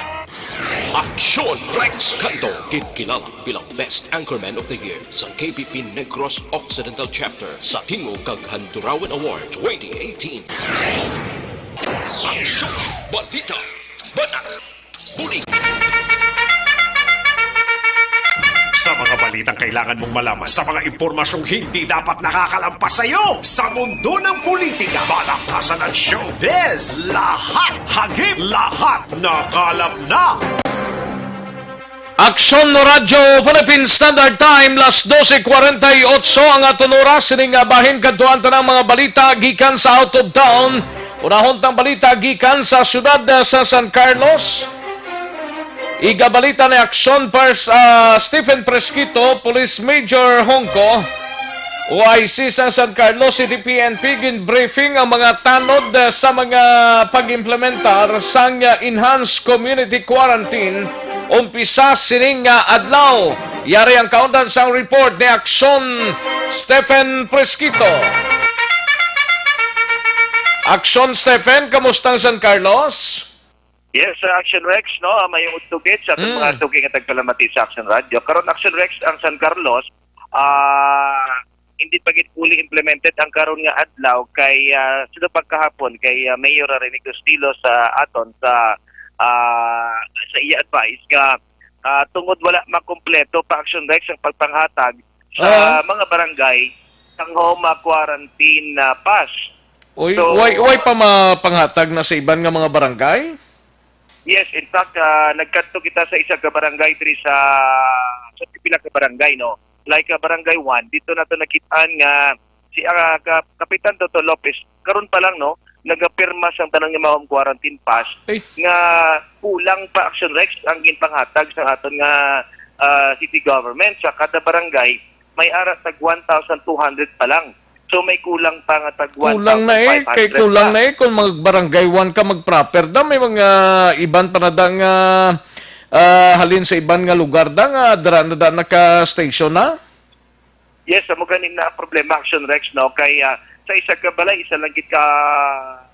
Aksyon Rex Cantong, ginkilala bilang Best Anchorman of the Year sa K P P Negros Occidental Chapter sa Tingog kag Handurawan Award twenty eighteen. Aksyon Balita. Banat. Bulig. Sa mga balitang kailangan mong malaman, sa mga impormasyong hindi dapat nakakalampas sa iyo, sa mundo ng politika, palakpasan at showbiz, lahat hagip, lahat nakalap na. Aksyon no Radyo Philippine Standard Time, las doce cuarenta y ocho ang aton oras. Sining nga bahin kadtuan tanang mga balita gikan sa out of town. Unahon tang balita gikan sa siyudad, ah, sa San Carlos. Igabalita ni Aksyon Pers, ah, Stephen Presquito, Police Major Hongko, O I C sang San Carlos City P N P, ginbriefing ang mga tanod, ah, sa mga pag-implementar sang, ah, enhanced community quarantine umpisa sining nga adlaw. Yari ang kaundan sang report ni Aksyon Stephen Presquito. Aksyon Stephen, kamusta ang San Carlos? Yes, sa Action Rex, no, ah, may utugit sa ating Mm. mga suki nga tagpalamati sa Action Radio. Karon, Action Rex, ang San Carlos, ah, hindi pa gid fully implemented ang karon nga adlaw kay, ah, sino pagkahapon kay, ah, Mayor Rene Gustilo sa aton sa, ah, sa iya advice nga, ah, tungod wala makumpleto pa, Action Rex, ang pagpanghatag sa Ah. mga barangay sang home, ah, quarantine, ah, pass. Uy, So, why, why pa mapanghatag na sa iban nga mga barangay? Yes, in fact, ah, nagkadto kita sa isa ka barangay diri sa, sa pila ka barangay, no? Like, ah, Barangay one, dito nato nakitaan nga si, ah, Ka-, Kapitan Toto Lopez, karon pa lang, no, nagapirma sang tanan nga mga home quarantine pass Ay. nga kulang pa, Action Rex, ang ginpanghatag sa aton nga, ah, city government sa kada barangay. May ara tag one thousand two hundred pa lang. So, may kulang pa nga tag Kulang na eh, kay one thousand five hundred kulang pa. na eh kung mag barangay one ka, mag proper da, may mga iban pa na da nga, ah, halin sa iban nga lugar da nga dira na da naka-station na. Yes, amo gani na ang problema, Action Rex, no? Kay, ah, sa isa ka balay, isa lang gid ka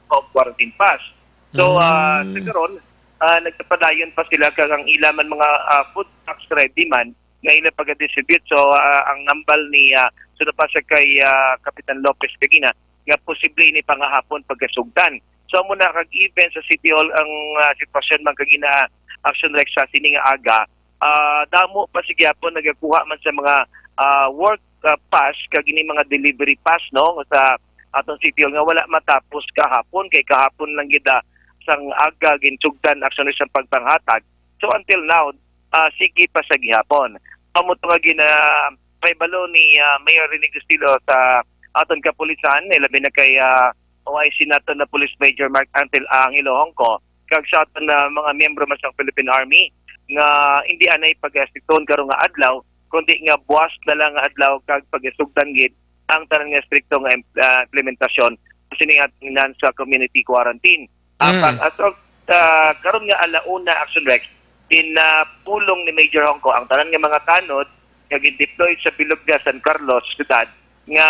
home quarantine pass. So, ah, Mm. sa karon, ah, nagpapadayon pa sila kag ang ila man mga, ah, food packs ready man nga ila pag-distribute. So, ah, ang nambal ni, ah, sino pa sa kay, ah, Kapitan Lopez kagina nga posible ini pangahapon pagkasugdan. So, amo na kag even sa City Hall ang, ah, sitwasyon man kagina, Action Rex, sa sini nga aga, ah, damo pa sa gihapon nagakuha man sa mga, ah, work, ah, pass kag ini mga delivery pass, no, sa aton City Hall nga wala matapos kahapon, kay kahapon lang gid, ah, sang aga ginsugdan, Action Rex, ang pagpanghatag. So, until now, ah, sige pa sa gihapon. Amo to nga gina-, pahibalo ni, ah, Mayor Rene Gustilo sa aton kapulisan, eh, labi na kay, ah, O I C nato na Police Major Mark Angel Angelo Hongko, kag sa aton na mga miyembro man sang Philippine Army nga hindi anay pag-estriktohon karon nga adlaw, kundi nga buwas na lang nga adlaw kag pag-isugdan gid ang tanan nga estrikto nga im-, ah, implementasyon sa sini nga aton enhanced community quarantine. Mm. Apang as of, ah, karon nga alauna, Action Rex, ginapulong ni Major Hongko ang tanan nga mga tanod nga gin-deploy sa bilog nga San Carlos siyudad nga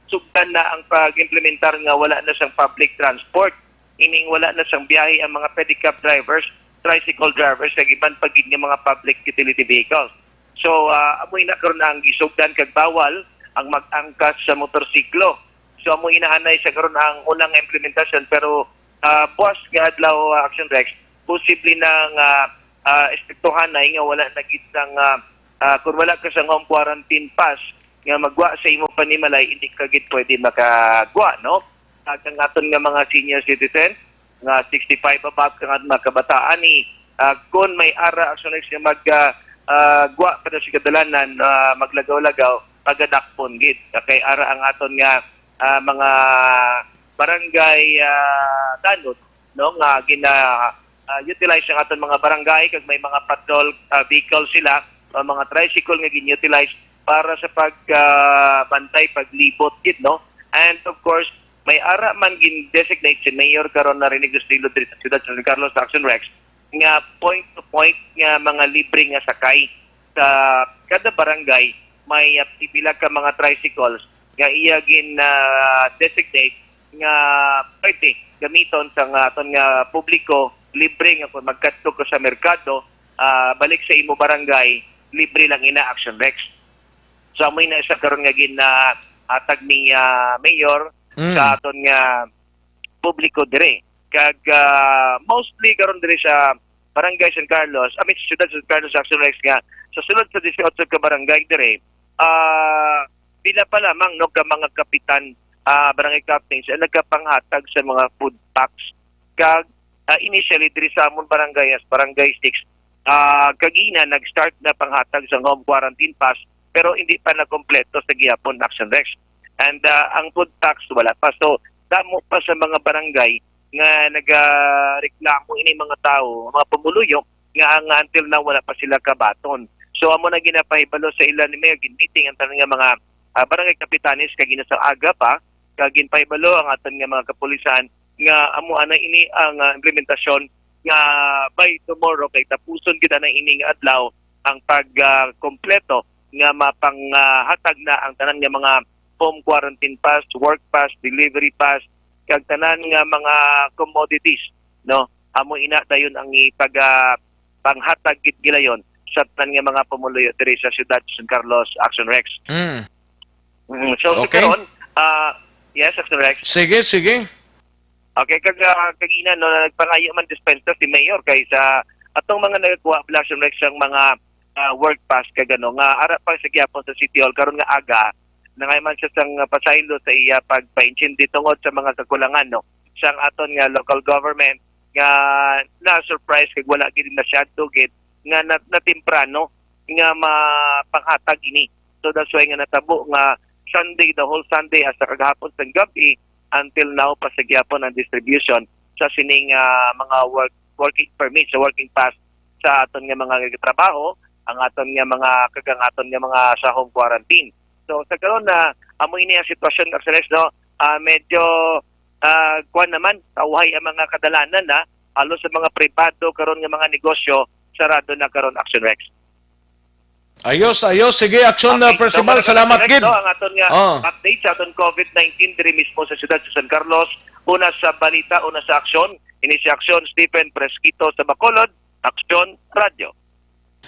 sugdan na ang pag-implementar nga wala na sang public transport, ining wala na sang biyahe ang mga pedicab drivers, tricycle drivers, kag iban pa gid nga mga public utility vehicles. So, ah, amo ina karon ang gisugdan kag bawal ang mag-angkas sa motorsiklo. So, amo ina anay sa karon ang unang implementasyon, pero, ah, buwas nga adlaw, ah, Action Rex, posible na nga, ah, estriktuhanay nga wala na gid sang, ah, ah, kung wala ka sang home quarantine pass nga magwa sa imo panimalay, hindi ka gid pwede makagwa, no? Kag ang aton nga mga senior citizen, nga sixty-five above ka nga mga kabataan ni, ah, kon may ara, Action Rex, nga mag, ah, ah, gwa pa daw sa kadalanan, ah, maglagaw-lagaw, pagadakpon gid. Kay ara ang aton nga, ah, mga barangay, ah, tanod, no, nga gina, ah, utilize ang aton mga barangay, kag may mga patrol, ah, vehicle sila, o mga tricycle nga gin-utilize para sa pag, ah, bantay, paglibot gid, no? And of course, may ara man gin-designate si Mayor karon na Rene Gustilo diri sa siyudad sa San Carlos, Action Rex, nga point to point nga mga libre nga sakay sa kada barangay. May, ah, pipila ka mga tricycles nga iya gin, ah, designate nga pwede gamiton sa nga aton nga publiko, libre nga kung magkadto ka sa merkado, ah, balik sa imo barangay, libre lang ina, Action Rex. So, amoy na isa karon nga gin, ah, hatag ni, ah, Mayor Mm. sa aton nga publiko dire. Kag, ah, mostly karon dire sa Barangay San Carlos, I mean, sa siyudad sa San Carlos, Action Rex, nga sa sulod sa dieciocho ka barangay dire, ah, pila pa lamang, no, ka mga kapitan, ah, barangay captains ang nagkapanghatag sa mga food packs. Kag, ah, initially, diri sa amon barangay, as Barangay six, ah, kagina nag-start na panghatag sa home quarantine pass, pero hindi pa nakompleto sa gihapon, Action Rex. And, ah, ang food packs wala pa. So, damo pa sa mga barangay nga nagareklamo ini mga tawo, mga pumuluyo, nga ang, until now wala pa sila kabaton. So, amo na ginapahibalo sa ila ni Mayor, ginmeeting ang tanan nga mga, ah, barangay kapitanes kagina sa aga pa, kag ginpahibalo ang aton nga mga kapulisan nga amo ana ini ang, ah, implementasyon nga by tomorrow kay tapuson gid ana ini nga adlaw ang pag, ah, kompleto nga mapanghatag na ang tanan nga mga home quarantine pass, work pass, delivery pass, kag tanan nga mga commodities, no? Amo ina dayon ang ipag, ah, panghatag gid gilayon sa tanan nga mga pumuluyo diri sa siyudad sa San Carlos, Action Rex. Mm. Mm, so, sa Okay. karon, ah, yes, Action Rex. Sige, sige. Okay, kag, ah, kagina, no, nagpangayo man dispensa si Mayor kay sa atong mga nagakuha, Action Rex, ang mga, ah, work pass kag ano, nga ara pa sa gihapon sa City Hall karon nga aga, nangay man siya sang pasaylo sa iya pagpaintindi tungod sa mga kakulangan, no, sang aton nga local government nga na-surprise kag wala gid masyado gid nga na, na temprano nga mapanghatag ini. So that's why nga natabo nga Sunday, the whole Sunday, hasta kagahapon sa gabi, until now pa sa gihapon ang distribution sa sining, ah, mga work, working permit, sa working pass sa aton nga mga trabaho, ang aton nga mga kag ang aton nga mga sa home quarantine. So sa karon na amo ini ang sitwasyon, Action Rex, no? Ah, medyo, ah, kuwan naman, tawhay ang mga kadalanan na halos sa mga pribado karon nga mga negosyo sarado na karon, Action Rex. Ayos, ayos. Sige, Action, Okay, uh, so Percival. Maraming Salamat salamat, gid. No, ang aton nga Oh. update sa aton COVID nineteen diri mismo sa siyudad sa San Carlos. Una sa balita, una sa aksyon. Ini si Aksyon Stephen Presquito sa Bacolod, Aksyon Radio.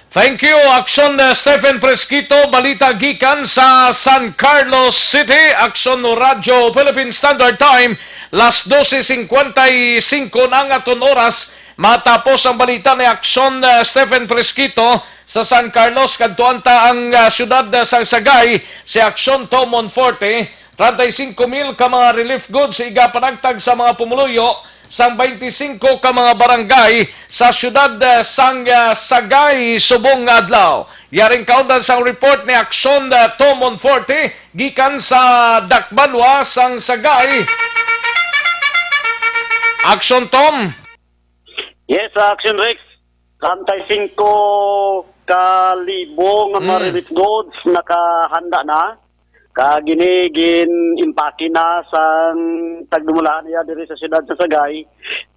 Thank you, Aksyon, uh, Stephen Presquito. Balita gikan sa San Carlos City. Aksyon Radyo Philippine Standard Time, las dose cincuenta y cinco na ang aton oras. Matapos ang balita ni Aksyon, uh, Stephen Presquito sa San Carlos, kadtuan ta ang, uh, siyudad, uh, sa Sagay, si Aksyon Tom Monforte. Treinta y cinco mil ka mga relief goods igapanagtag sa mga pumuluyo sang twenty-cinco ka mga barangay sa siyudad, eh, sang, eh, Sagay subong nga adlaw. Yaring kaundan sang report ni Aksyon, eh, Tom Monforte gikan sa Dakbanwa sang Sagay. Aksyon, Tom. Yes, Action Rex. Treinta y cinco ka libo nga mga Mm. relief goods nakahanda na. Kag ini gin-impake na sang tagdumulahan niya diri sa siyudad sa Sagay.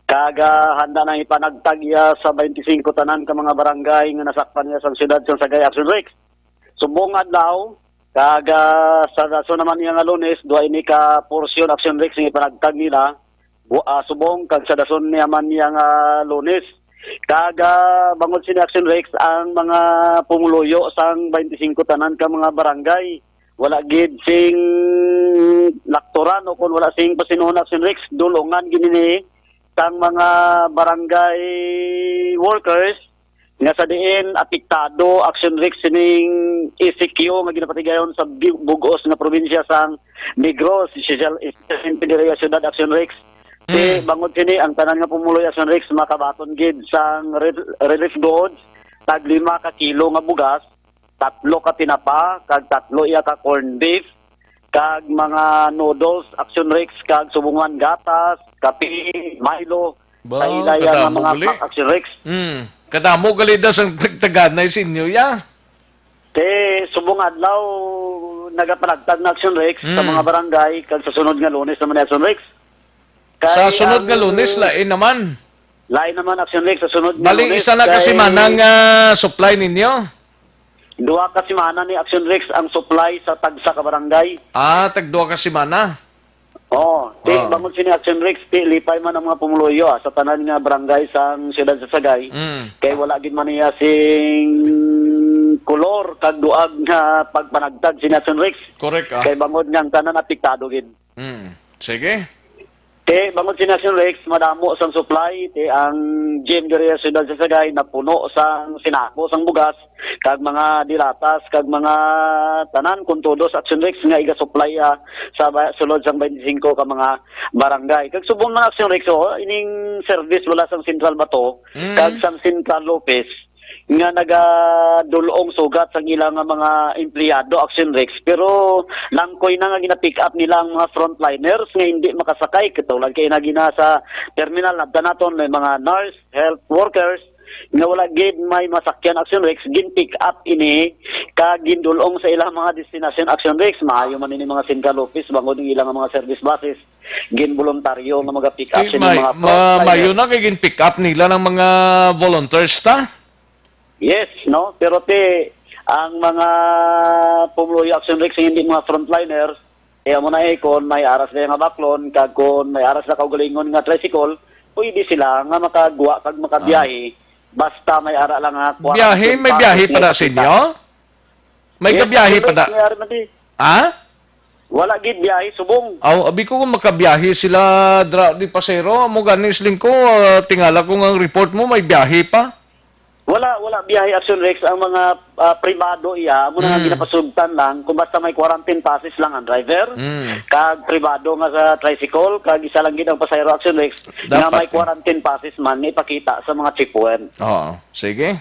Kag, ah, handa na ipanagtag iya sa twenty-cinco tanan ka mga barangay nga nasakpan niya sa siyudad sa Sagay, Action Rex. Subong adlaw, kag, ah, sa dason naman niya nga Lunes, duha ini ka porsyon, Action Rex, nga ipanagtag nila. Bu-, ah, subong kag sa dason niya man niya nga Lunes. Kag, ah, bangod sini, Action Rex, ang mga pumuluyo sang twenty-cinco tanan ka mga barangay, wala gid sing lakturan o kung wala sing pasinuhon, Action Rex, dulungan gid ini sang mga barangay workers nga sa diin apektado, Action Rex, sining E C Q nga ginapatigayon sa bi-, bug-os nga probinsya sang Negros, Special, Special Interior Syudad, Action Rex. Di Mm. bangod sini, ang tanan nga pumuluyo, Action Rex, makabaton gid sang re-, relief goods, tag lima ka kilo nga bugas, tatlo ka tinapa, kag tatlo iya ka corned beef, kag mga noodles, Action Rex, kag subong man gatas, kape, Milo, Ba, sa ila iya nga kadamo mga gali. pack, Action Rex. Hmm. Kadamo gali na sang tagtaganay sa inyo, ya? Te, subong adlaw, nagapanagtag na, Action Rex, sa Hmm. mga barangay, kag sa sunod nga Lunes naman ni Action Rex. Sa Kay sunod ang nga Lunes, lain naman. Lain naman, Action Rex, sa sunod nga Bali, Lunes, isa na ka kay semana nga supply ninyo? Duha ka semana ni, Action Rex, ang supply sa tagsa ka barangay. Ah, tag duha ka semana? Oo. Ti, Ah. bangod sini, Action Rex, ti, lipay man ang mga pumuluyo, ah, sa tanan nga barangay sang siyudad sa Sagay. Mm. Kay wala gid man niya sing kolor kag duag nga pagpanagtag sini, Action Rex. Correct, ah. Kay bangod nga ang tanan apektado gid. Mm. Sige. Ti, bangod sini, Action Rex, madamo sang supply, ti, ang gym diri sa siyudad sa Sagay napuno sang sinako sang bugas, kag mga dilatas, kag mga tanan, kun todos, Action Rex, nga iga-supply, ah, sa ba-, sulod sang twenty-cinco ka mga barangay. Kag subong man, Action Rex, oh, ining service wala sang Central Bato, Mm. kag sang Central Lopez, nga nagadul-ong sugat sang ilang nga mga empleyado, Action Rex, pero langkoy na nga gina-pick up nila ang mga frontliners nga hindi makasakay, katulad kay nagina sa terminal. Nabtan naton may mga nurse, health workers nga wala gid may masakyan, Action Rex, gin-pick up ini kag gindul-ong sa ilang mga destinasyon, Action Rex. Maayo man ini mga central office bangod ang ilang mga service buses, ginboluntaryo nga maga-pick up Eh, sini may, mga ma, frontliners. Mayo na kay gin-pick up nila ng mga volunteers ta. Yes, no? Pero ti, ang mga pumuluyo, Action Rex, nga hindi mga frontliners, eh, amo na eh, kung may aras na nga baklon, kag kung may aras na kaugalingon nga tricycle, pwede sila nga makagwa kag makabiyahe. Basta may ara lang nga Biyahe, quarantine may biyahe passes pa nga da sa ipakita. Inyo? May Yes, gabiyahe Action pa Rex, da? May ara man di. Ha? Wala gid biyahe subong. Aw, abi ko kung makabiyahe sila dra di pasero, amo gani siling ko, ah, tingala ko nga ang report mo may biyahe pa. Wala, wala biyahe, Action Rex, ang mga, ah, pribado iya, amo na nga Mm. ginapasugtan lang kung basta may quarantine passes lang ang driver, Mm. kag pribado nga sa tricycle, kag isa lang gid ang pasahero, Action Rex, nga Dapat. may quarantine passes man nga ipakita sa mga checkpoint. Oo, sige.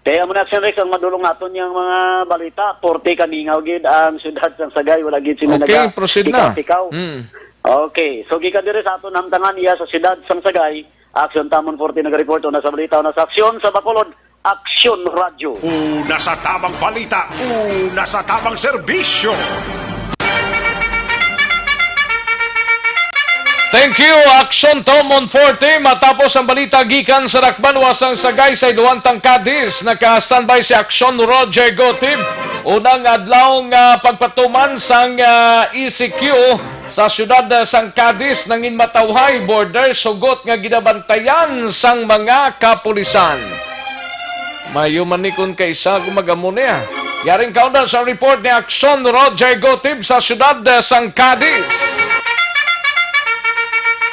Kaya mo na, Action Rex, ang madulong naton yang mga balita, porte kamingaw gid ang siyudad sang Sagay, wala gid sila Okay, proceed na. nagapikaw-pikaw. Mm. Okay, so gikan diri sa aton hamtangan iya sa siyudad sang Sagay, Action Tamon forty nagareport, una sa balita, una sa aksyon sa Bacolod, Aksyon Radyo. Una sa tamang balita, una sa tamang serbisyo. Thank you, Aksyon Tamon forty. Matapos ang balita gikan sa dakbayan sang Sagay sa Iloan, Tangkadis, naka-standby si Aksyon Roger Gotib. Unang adlaw nga pagpatuman sang, ah, E C Q. Sa siyudad, ah, sang Cadiz, nangin matawhay border sugot nga ginabantayan sang mga kapulisan. Mayo man ni kun kaisa gumagamo niya. Yaring kaunda sa report ni Aksyon Roger Gotib sa siyudad, ah, sang Cadiz.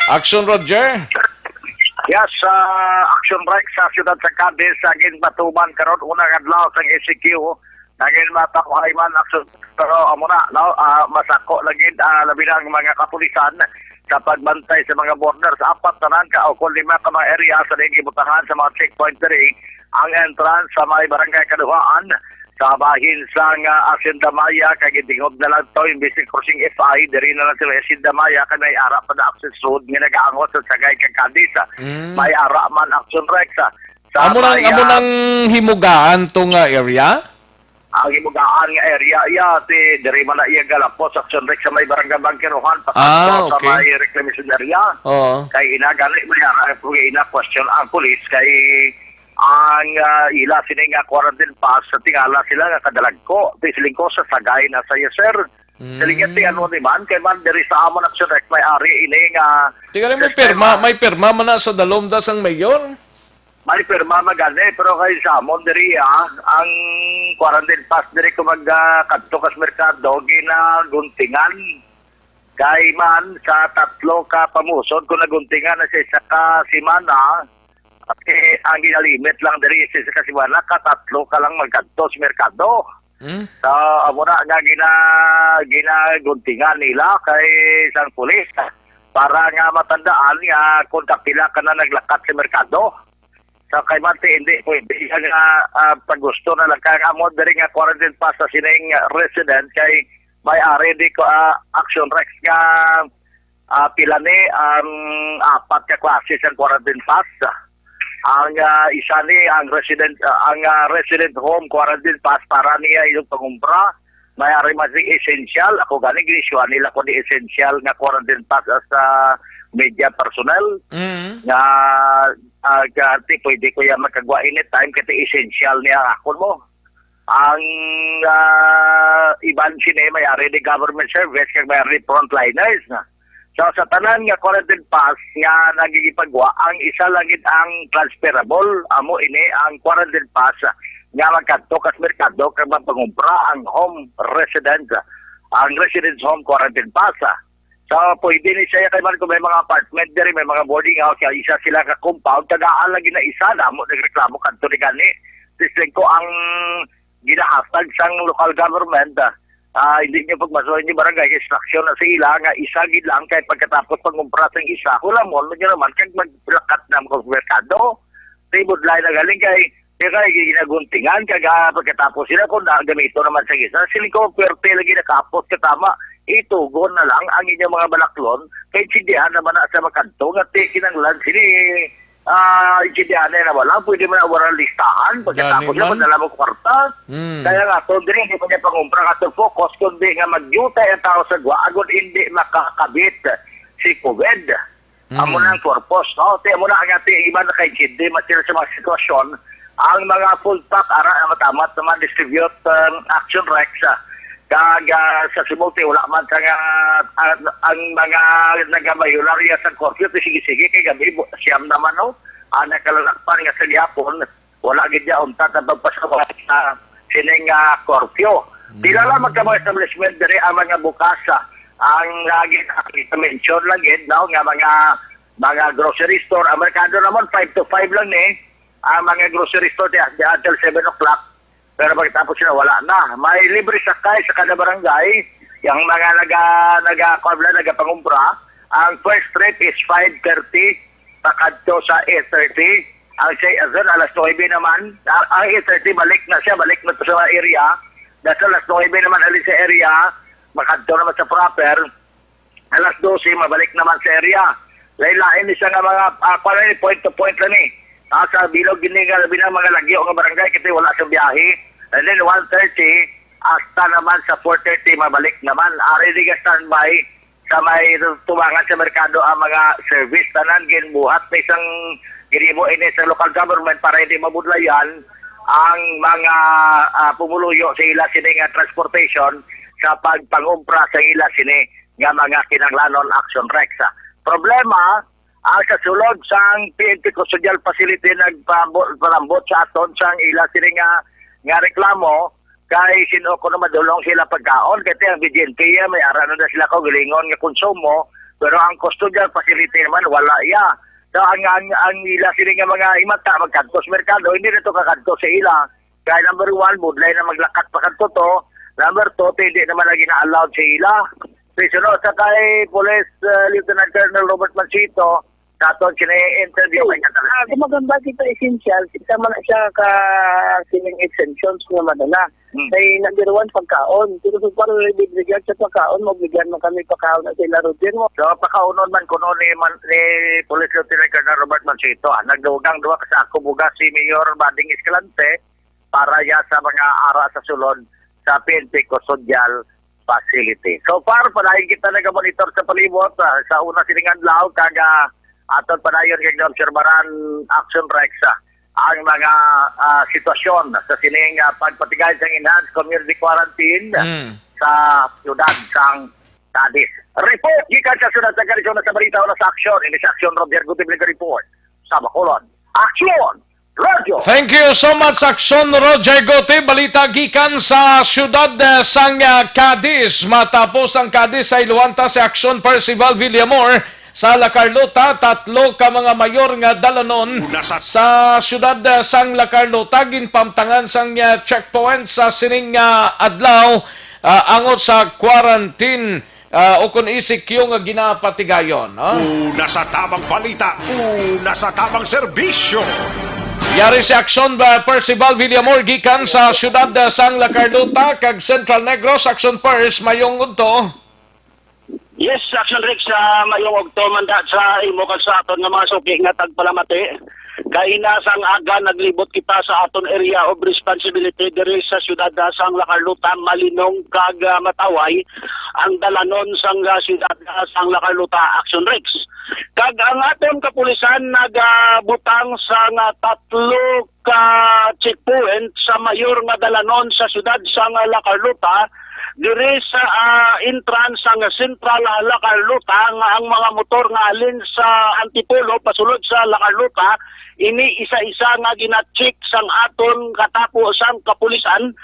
Aksyon, Roger. Yes, ah, Aksyon Rex sa siyudad sa Cadiz, sa ginpatuman karon unang adlaw sang E C Q, nangin matawhay man, Aksyon, pero amo na, no, ah, masako lang gid, ah, labi na ang mga kapulisan sa pagbantay sa mga borders. Apat tanan ka o kung lima ka mga area sa diin gibutahan sa mga checkpoint diri ang entrance sa may barangay Kaduhaan sa bahin sang, ah, Hacienda Maya, kay gitingog na lang to, imbis crossing F I, diri na lang sila Hacienda Maya, kay may ara pa na access road nga nagaangot sa Sagay kag Cadiz. Mm. May ara man, Aksyon Rex, ah, sa Amo nang, may, amo ah, nang himugaan to nga area? Ang himugaan nga area, iya, ti, diri man na iya galapos, Aksyon Rex, sa may barangay Bangkiruhan, patas Ah, po sa okay. may reclamation area. Oo. Kay ina gani, may ara, kung ina question ang pulis, kay ang, ah, ila sini nga quarantine pass, sa tingala sila nga kadalagko, ti siling ko sa Sagay na sa iya, sir. Mm. Siling niya, ti, ano ni man, kay man, diri sa amon, Aksyon Rex, may ari ini nga Tingala, may sistema. Pirma, may pirma man na sa dalom da sang mayor? May pirma magani, pero kay sa amon diri, ah, ang quarantine pass diri kung mag, ah, kadto ka sa merkado, ginaguntingan. Kay man, sa tatlo ka pamusod, kung naguntingan na sa isa ka semana, eh, ang ginalimit lang diri sa isa ka semana, katatlo ka lang magkadto sa merkado. Hmm? So, amo na nga gina-, ginaguntingan nila kay sang pulis para nga matandaan nga kung kapila ka na naglakat sa merkado. So, kay Mati, hindi pwede siya nga, ah, paggusto na lang. Kaya nga mo, diri nga quarantine pass sa sining resident kay may ari di ko, ah, Action Rex nga, ah, pila ni, ang apat ka klase sang quarantine pass. Ang, ah, isa ni ang resident, ah, ang, ah, resident home quarantine pass para niya yung pangumpra. May ari man si essential. Ako gani, ginisyuhan nila ko ni essential nga quarantine pass as, ah, media personnel. Mm. Nga, ah, kati, pwede ko yan magkagwa anytime, kati essential niya akon mo. Ang, ah, iban sini may ari ni government service, kag may ari frontliners na. So, sa tanan nga quarantine pass nga nagigipagwa, ang isa lang gid ang transferable, amo ini ang quarantine pass nga magkadto ka sa merkado kag magpangumpra ang home residence, ang residence home quarantine pass. So, pwede ni siya kay man kung may mga apartment diri, may mga boarding house, kaya isa sila ka compound, tagaan lagi na isa, damo nagreklamo kadto ni gani. Siling ko ang ginahatag sang local government, ah, ah, hindi niyo pagmasuhin yung barangay instruction na sa ila nga isa gid lang kay pagkatapos pangumpra sang isa, hulamon mo nyo naman kag maglakat na mo sa merkado. Tibod lain na galing kay Kaya kay ginaguntingan, kag, ah, pagkatapos sila, kung na, gamito naman sa isa, siling ko, pwerte lagi nakapos, katama, itugon na lang ang inyong mga balaklon, kay intindihan naman na sa makadto, nga ti, kinanglan sini, ah, intindihan na naman lang, pwede man na walang listahan, pagkatapos Gani niya, man. Madala mo kwarta. Hmm. Kaya nga, to, diri, hindi pa niya pangumpra nga to, focus, kundi nga magyutay ang tao sa gwa, agod hindi makakabit si COVID. Amo Mm. na ang purpose, no? Ti, amo na nga, ti, iba na kay G D, matil sa mga sitwasyon, ang mga full pack, ara, matamat na ma-distribute, um, Action Rex, ah, kag, ah, sa Cebu, ti, wala man sa nga, ah, ang mga nagabayularya sa curfew, ti, sige-sige, kay gabi, bu-, siyam naman, no? Ang nakalalakpan nga sa gihapon, wala gid niya untat ang pagpasaway sa sining, ah, curfew. Pila Mm. lang man ka mga establishment diri ang mga bukas, ah, ang lagi mention lang gid, no, nga mga, mga grocery store. Ang merkado naman, five to five lang ni. Ang mga grocery store, di, di until seven o'clock. Pero pagkatapos sila, wala na. May libre sakay sa kada barangay. Yung mga naga, naga, kuwan lang, nagapangumpra. Ang first trip is five thirty, pakadto sa eight thirty. Ang sa Azon, alas nuebe naman. Ang, ang eight thirty, balik na siya, balik na to sa area. Dahil alas nuebe naman, alis sa area, makadto naman sa proper. Alas dose, mabalik naman sa area. Lain-lain ni siya nga mga, ah, kuwan ni, point to point lang ni. Ah, sa bilog gini nga, labi na mga lagyo nga barangay, kasi wala sa biyahe. And then one thirty, hasta naman sa four thirty, mabalik naman. Ari di ka standby sa may tubangan sa merkado ang mga service. Tanan ginbuhat na isang ginimo ini sa local government para hindi mabudlayan ang mga, ah, pumuluyo sa ila sini nga transportation sa pagpangumpra sa ila sini nga mga kinahanglanon, Action Rex. Problema, ah, sa sulod sang P N P Custodial Facility nagpambo-, palambot sa aton sang ila sini nga, nga reklamo, kay sin-o kuno madulong sila pagkaon, kay ang B G N P may ara na sila kaugalingon nga konsumo, pero ang custodial facility naman wala iya. So ang, ang, ang ila sini nga mga himata magkadto sa merkado, hindi na to kakadto sa ila. Kay number one, budlay na maglakat pa kadto to. Number two, hindi naman lagi na-allowed sa ila. Sa sunod sa kay Police, uh, Lieutenant Colonel Robert Mansito, sa aton kini interview kay Katalan. Ah, kung magamba kita essential, kita man na siya ka sining exemptions nga madala. Hmm. Kay number one, pagkaon. Pero so far, with regard sa pagkaon, mabigyan man kami pagkaon na sila, Roger, mo. So, pakaunon man kuno ni Man-, ni Police Lieutenant Colonel Robert Mansito, ah, nagdugang duha ka sako bugas si Mayor Bading Escalante para ya sa mga ara sa sulod sa P N P Custodial Facility. So far, padayon kita nagamonitor sa palibot, ah, sa una sining adlaw, kag, ah, aton padayon kag naobserbaran, Action Rex, ah, ang mga, ah, sitwasyon sa sining, ah, pagpatigay sang enhanced community quarantine Mm. sa siyudad sang Cadiz. Report gikan sa siyudad sa Cadiz, una sa balita, una sa aksyon. Ini sa aksyon, Roger Gutib nag-report sa Bacolod. Aksyon! Radyo! Thank you so much, Aksyon Roger Gutib. Balita gikan sa siyudad, eh, sang, ah, Cadiz. Matapos ang Cadiz, sa Iluanta si Aksyon Percival Villamor sa La Carlota, tatlo ka mga mayor nga dalanon Una sa sa siyudad, eh, sang La Carlota, ginpamtangan sang, eh, checkpoint sa sining, ah, adlaw, ah, angot sa quarantine, ah, o kun E C Q nga ginapatigayon, no? Una sa tamang balita, una sa tamang serbisyo. Yari si Aksyon ba Percival Villamor gikan sa siyudad, ah, sang La Carlota kag Central Negros. Aksyon Pers, mayong udto. Yes, Action Rex, sa mayong ugto man da sa imo kag sa aton nga mga suki nga tagpalamati. Kaina sang aga naglibot kita sa aton area of responsibility diri sa siyudad, ah, sang La Carlota, Malinong kag, ah, Mataway, ang dalanon sang, ah, siyudad, ah, sang La Carlota, Action Rex. Kag ang aton kapulisan nagabutang sang, ah, tatlo ka checkpoint sa mayor nga dalanon sa siyudad sang La Carlota, diri sa, ah, entrance sang Central La Carlota, nga ang mga motor nga halin sa Antipolo pasulod sa La Carlota, ini isa-isa nga gina-check sang aton katapo sang kapulisan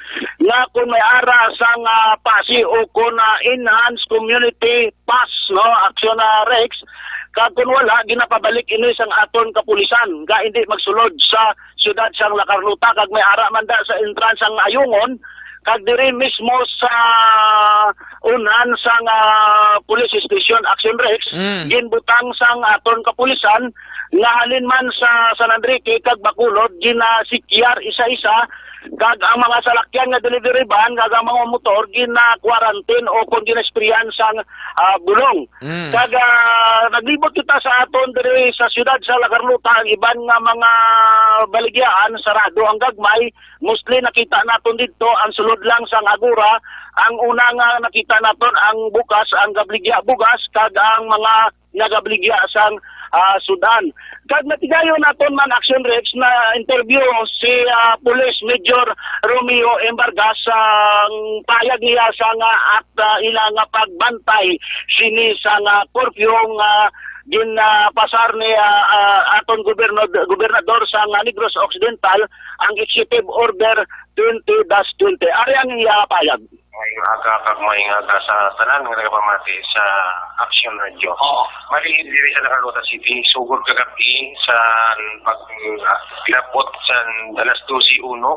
nga kung may ara sang, ah, pasi o kung, ah, enhanced community pass, no, Action, ah, Rex, kag kung wala, ginapabalik ini sang aton kapulisan nga hindi magsulod sa siyudad sang La Carlota, kag may ara man da sa entrance sang Ayungon, kag diri mismo sa unhan sang, ah, police station, Action Rex, Mm. ginbutang sang aton kapulisan nga halin man sa San Enrique kag Bacolod, ginasikyar isa-isa, kag ang mga salakyan nga delivery van kag ang mga motor gina-quarantine o kon gina-sprayan sang, ah, bulong. Mm. Kag, ah, naglibot kita sa aton diri sa siyudad sa La Carlota, ang iban nga mga baligyaan sarado ang gagmay. Mostly nakita naton didto ang sulod lang sang Agora. Ang una nga nakita naton ang bukas, ang gabaligya bugas, kag ang mga nagabaligya sang, ah, sud-an. Kag natigayon naton man, Action Rex, na interview si, ah, Police Major Romeo M. Vargas, ang payag niya sa nga at, ah, ila nga pagbantay sini sa nga curfew nga ginpasar ni, ah, ah, aton gobernad-, gobernador sa nga Negros Occidental, ang Executive Order twenty dash twenty. Ari ang iya payag. Maayong aga kag maayong aga sa tanan nga nagapamati sa Action Radio. Oo. Bali, diri sa La Carlota City, sugod kagabi sa pag-, ah, labot sa alas dose uno,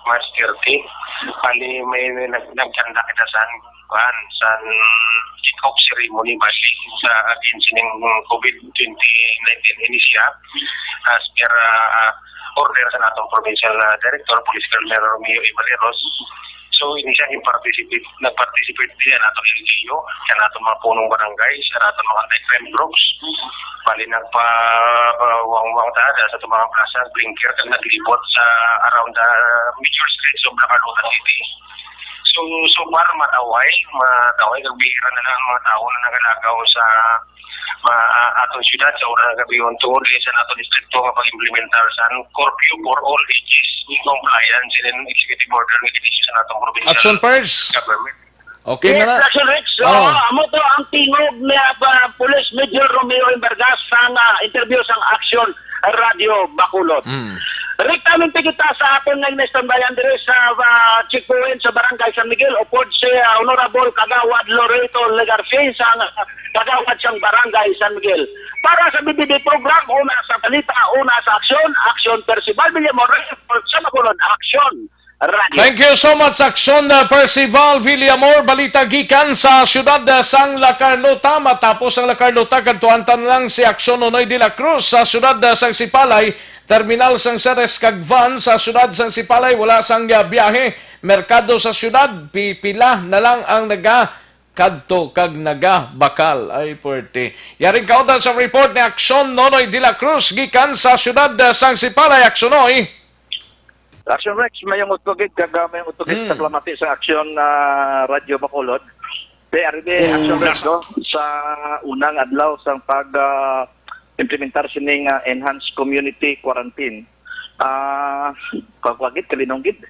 March thirty, bali may nag-, nagkanda kita sa kuan, sa kick-off ceremony bali sa against ning COVID twenty nineteen ini siya, as per, ah, order sa natong provincial, ah, director, Police Colonel Romeo A. Valeros. So, ini siya yung participate, nag-participate din ang atong L G U, ang atong mga punong barangay, sa atong mga anti-crime groups. Bali, nagpa-, ah, wangwang ta sa atong mga plaza, blinker, kag naglibot sa around the major streets of La Carlota City. So, so far, mataway, mataway, kag bihira na lang ang mga tao na nagalagaw sa, ah, atong syudad sa oras nga gabihon tungod sa natong estrikto nga pag-implementar sa curfew for all ages in compliance and executive order nga ginisyu sa natong provincial Action Pers. Government. Okay na Yes, na. Action Rex. So, Oh. amo to ang tingog ni, ah, Police Major Romeo M. Vargas sa, ah, interview sang Action Radio Bacolod. Mm. Direktamente kita sa aton nga ginastambayan diri sa, ah, checkpoint sa Barangay San Miguel, upod si, ah, Honorable Kagawad Loreto Legarci sa, ah, Kagawad sang Barangay San Miguel. Para sa B B B program, una sa balita, una sa aksyon, Action Percival Villamor, report sa Bacolod, Action Radio. Thank you so much, Action, uh, Percival Villamor. Balita gikan sa siyudad, uh, sang La Carlota. Matapos ang La Carlota, kadtuan ta na lang si Action Nonoy de la Cruz sa siyudad, uh, sang Sipalay. Terminal sang seres kag van sa siyudad sang Sipalay, wala sang, uh, biyahe. Merkado sa siyudad, pipila na lang ang naga kadto kag nagabakal. Ay, puwerte. Yaring kaunta sa report ni Action Nonoy de la Cruz gikan sa siyudad, uh, sang Sipalay. Action, Noy. Action Rex, mayong utugid kag, ah, mayong utugid Mm. sa kalamati sa Action, ah, Radio Bacolod. Te, ari ni Action Rex, no? Sa unang adlaw sang pag, ah, implementar sining, ah, enhanced community quarantine. Ah, kagwagid, kalinong gid.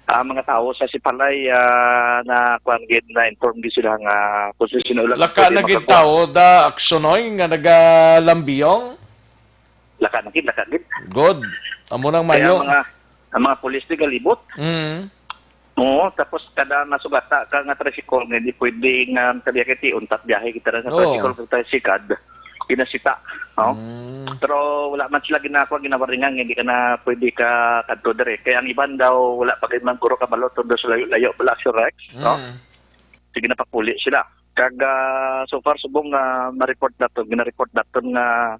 Ah, mga tawo sa Sipalay, ah, na kuan gid, na inform gid sila nga kung sino sila Laka pwede na gid makagwa. Tawo da Action, Noy, nga nagalambiyong. Laka na gid, laka gid. Good. Amo nang Kaya mayo. Mga, ang mga pulis di galibot. Mm. Oo, tapos kada nasugata ka nga tricycle nga hindi pwede nga tabiya kay ti untat biyahe kita sa Oo. Tricycle kag tricycad, ginasita, no? Mm. Pero wala man sila ginagawa, ginawaringan nga hindi ka na pwede ka kadto dire. Kaya ang iban daw wala pa gid man guro kabalo tungod sa layo-layo pala si Rex, no? Mm. Sige na pakuli sila. Kag, ah, so far subong nga ma-report naton, gina-report naton nga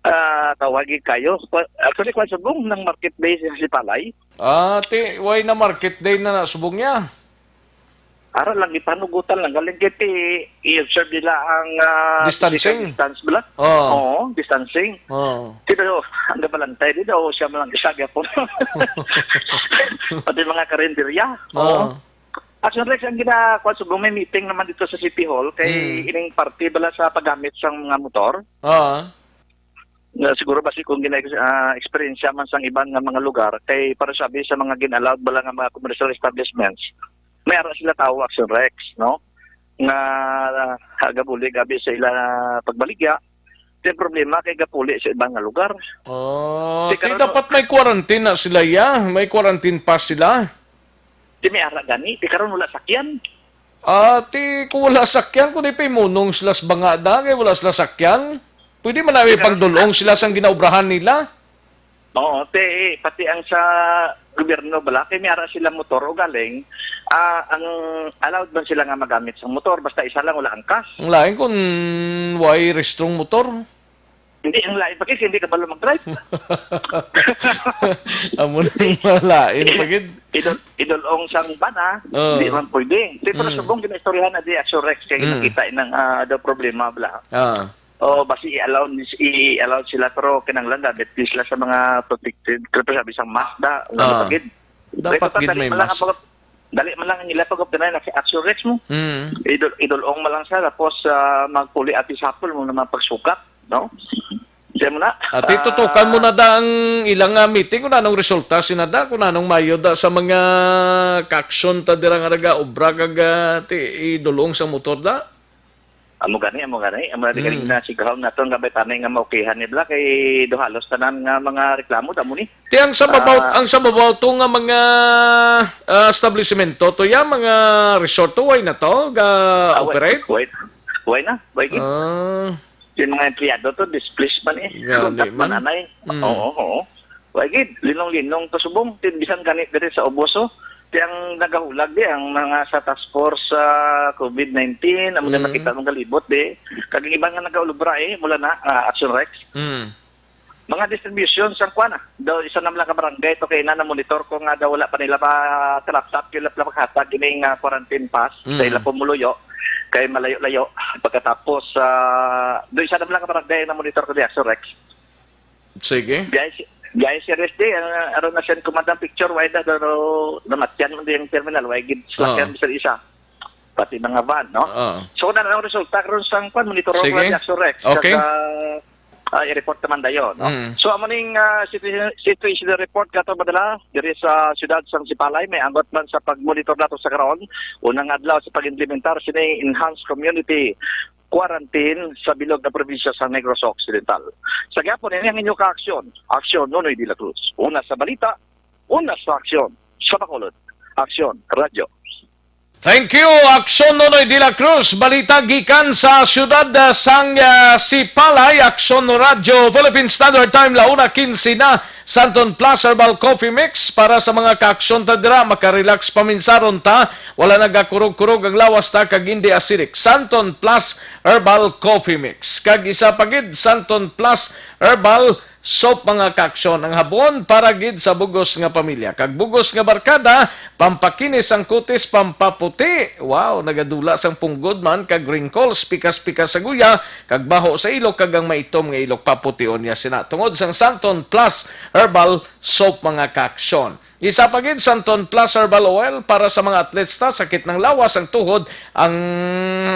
Ah, tawagi kayo. Kwa-, actually, kwan subong nang market day sa Sipalay. Ah, ti, why na market day na na subong niya? Ara lang, ipanugutan lang. Galing kay ti, i-observe nila ang, ah, Distancing? Physical distance bala. Oh. Oo, distancing. Oh. Ti daw, ang gabalantay, di daw siya man lang isa gyapon. Pati mga karinderya. Oo. Oh. Actually, ang gina-, kwan subong, may meeting naman dito sa City Hall kay Hmm. ining parte bala sa paggamit sang mga motor. Oo. Nga siguro basi kung gina-, ah, eksperyensya man sang iban nga mga lugar, kay para sabi sa mga gin-allowed bala nga mga commercial establishments, may ara sila tawo, Action Rex, no? Nga, ah, gabuli gabi sa ila pagbaligya. Ti problema kay gapuli sa iban nga lugar. Oh, Ti ti karon dapat may quarantine na sila, ya. May quarantine pass sila. Ti may ara gani, ti karon wala sakyan. Ah, ti kung wala sakyan, kung di pa imunong sila sa banga da, kay wala sila sakyan. Pwede man na Di ka pagdulong sila sang ginaobrahan nila. Oo, ti, pati ang sa, gobyerno bala, kay may ara sila motor o galing, ah, ang allowed man sila nga magamit sa motor, basta isa lang, wala angkas. Ang lain kung way restrong motor. Hindi, ang lain pa, kasi hindi ka balo mag-drive. Amo nang malain pa gid. Idol, idol-ong sang bana, Oo. Hindi man pwede. Di, pero Mm. Subong, ginaistoryahan na di, Action Rex, kay Mm. nakita inang, ah, daw problema, bala. Ah. O, basi i-allow, i-allow sila, pero kinahanglan gamit din sila sa mga protected. Kaya sabi sang mask da, wala Ah. na pagid. Dapat Kaya gid dali may man lang mask. ang pag-, dali man lang ang ila pag-, na si Action Rex mo. Mm. Idol, idol-ong man lang siya, tapos, ah, magpuli ati sapol mo naman pagsukat, no? Siya mo na. Ati, Ah. tutukan mo na da ang ilang, ah, meeting, kung anong resulta, sinada, kung anong mayo da sa mga kaaksyon ta dira nga naga-obra kag, ah, ti, idul-ong sa motor da. Amo gani, amo gani. Amo na di gani Mm. na sigahon naton nga may tanay nga maukihan ni Bla kay do halos tanan nga mga reklamo damo ni. Ti ang sa babaw, Ah. ang sa babaw to nga mga, ah, establisemento to ya, mga resort to, way na to ga Ah, way, operate? way, way na, way gid. Ah. Yung mga empleyado to, displaced man eh. Gani Contact man, man. anay. Mm. Oo, oo. Way gid, linong-linong to subong. Ti bisan gani diri sa ubos, oh. Ti ang nagahulag di, ang mga sa task force sa covid nineteen, amo na Mm. nakita mong galibot di. Kag ang iba nga nagaulubra eh, mula na, ah, Action Rex. Mm. Mga distribution sang kuan, ah. Daw isa na lang ka barangay to kay na monitor ko nga daw wala pa nila pa trap-tap yung lapla maghatag ining, ah, quarantine pass sa Mm. ila pumuluyo kay malayo-layo. Pagkatapos, ah, do isa na lang ka barangay na monitor ko di Action Rex. Sige. Guys, guys, seriously, ang, ah, aron na send ko man ang picture, why na daw namatyan man di ang terminal, why gid sasakyan Oo. sa isa. Pati mga van, no? Oo. So, na ang resulta karon sang kwan, monitor ko Sige. lang Action Rex. Okay. Kag, ah, ah, i-report naman dayon, no? Mm. So, amo ning, ah, situation, situation report kato madala diri sa siyudad sang Sipalay, may anggot man sa pagmonitor nato sa karon, unang adlaw sa pag-implementar sini enhanced community quarantine sa bilog nga probinsya sa Negros Occidental. Sa gihapon, ini ang inyo kaaksyon, Aksyon Nonoy de la Cruz. Una sa balita, una sa aksyon, sa Bacolod. Aksyon, Radyo. Thank you, Aksyon Nonoy de la Cruz. Balita gikan sa siyudad, ah, sang, ah, Sipalay. Aksyon Radyo, Philippine Standard Time, la una quince na. Santon Plus Herbal Coffee Mix para sa mga kaaksyon ta dira. Makarelax paminsaron ta. Wala nagakurog-kurog ang lawas ta kag hindi acidic. Santon Plus Herbal Coffee Mix. Kag isa pa gid, Santon Plus Herbal Soap, mga kaaksyon, ang habon para gid sa bugos nga pamilya kag bugos nga barkada, pampakinis ang kutis, pampaputi. Wow, nagadula sang punggod man kag wrinkles, pikas-pikas sa guya, kag baho sa ilok, kag ang maitom nga ilok papution niya sina tungod sang Santon Plus Herbal Soap, mga kaaksyon. Isa pa gid, Santon Plus Herbal Oil para sa mga atleta, sakit ng lawas, ang tuhod, ang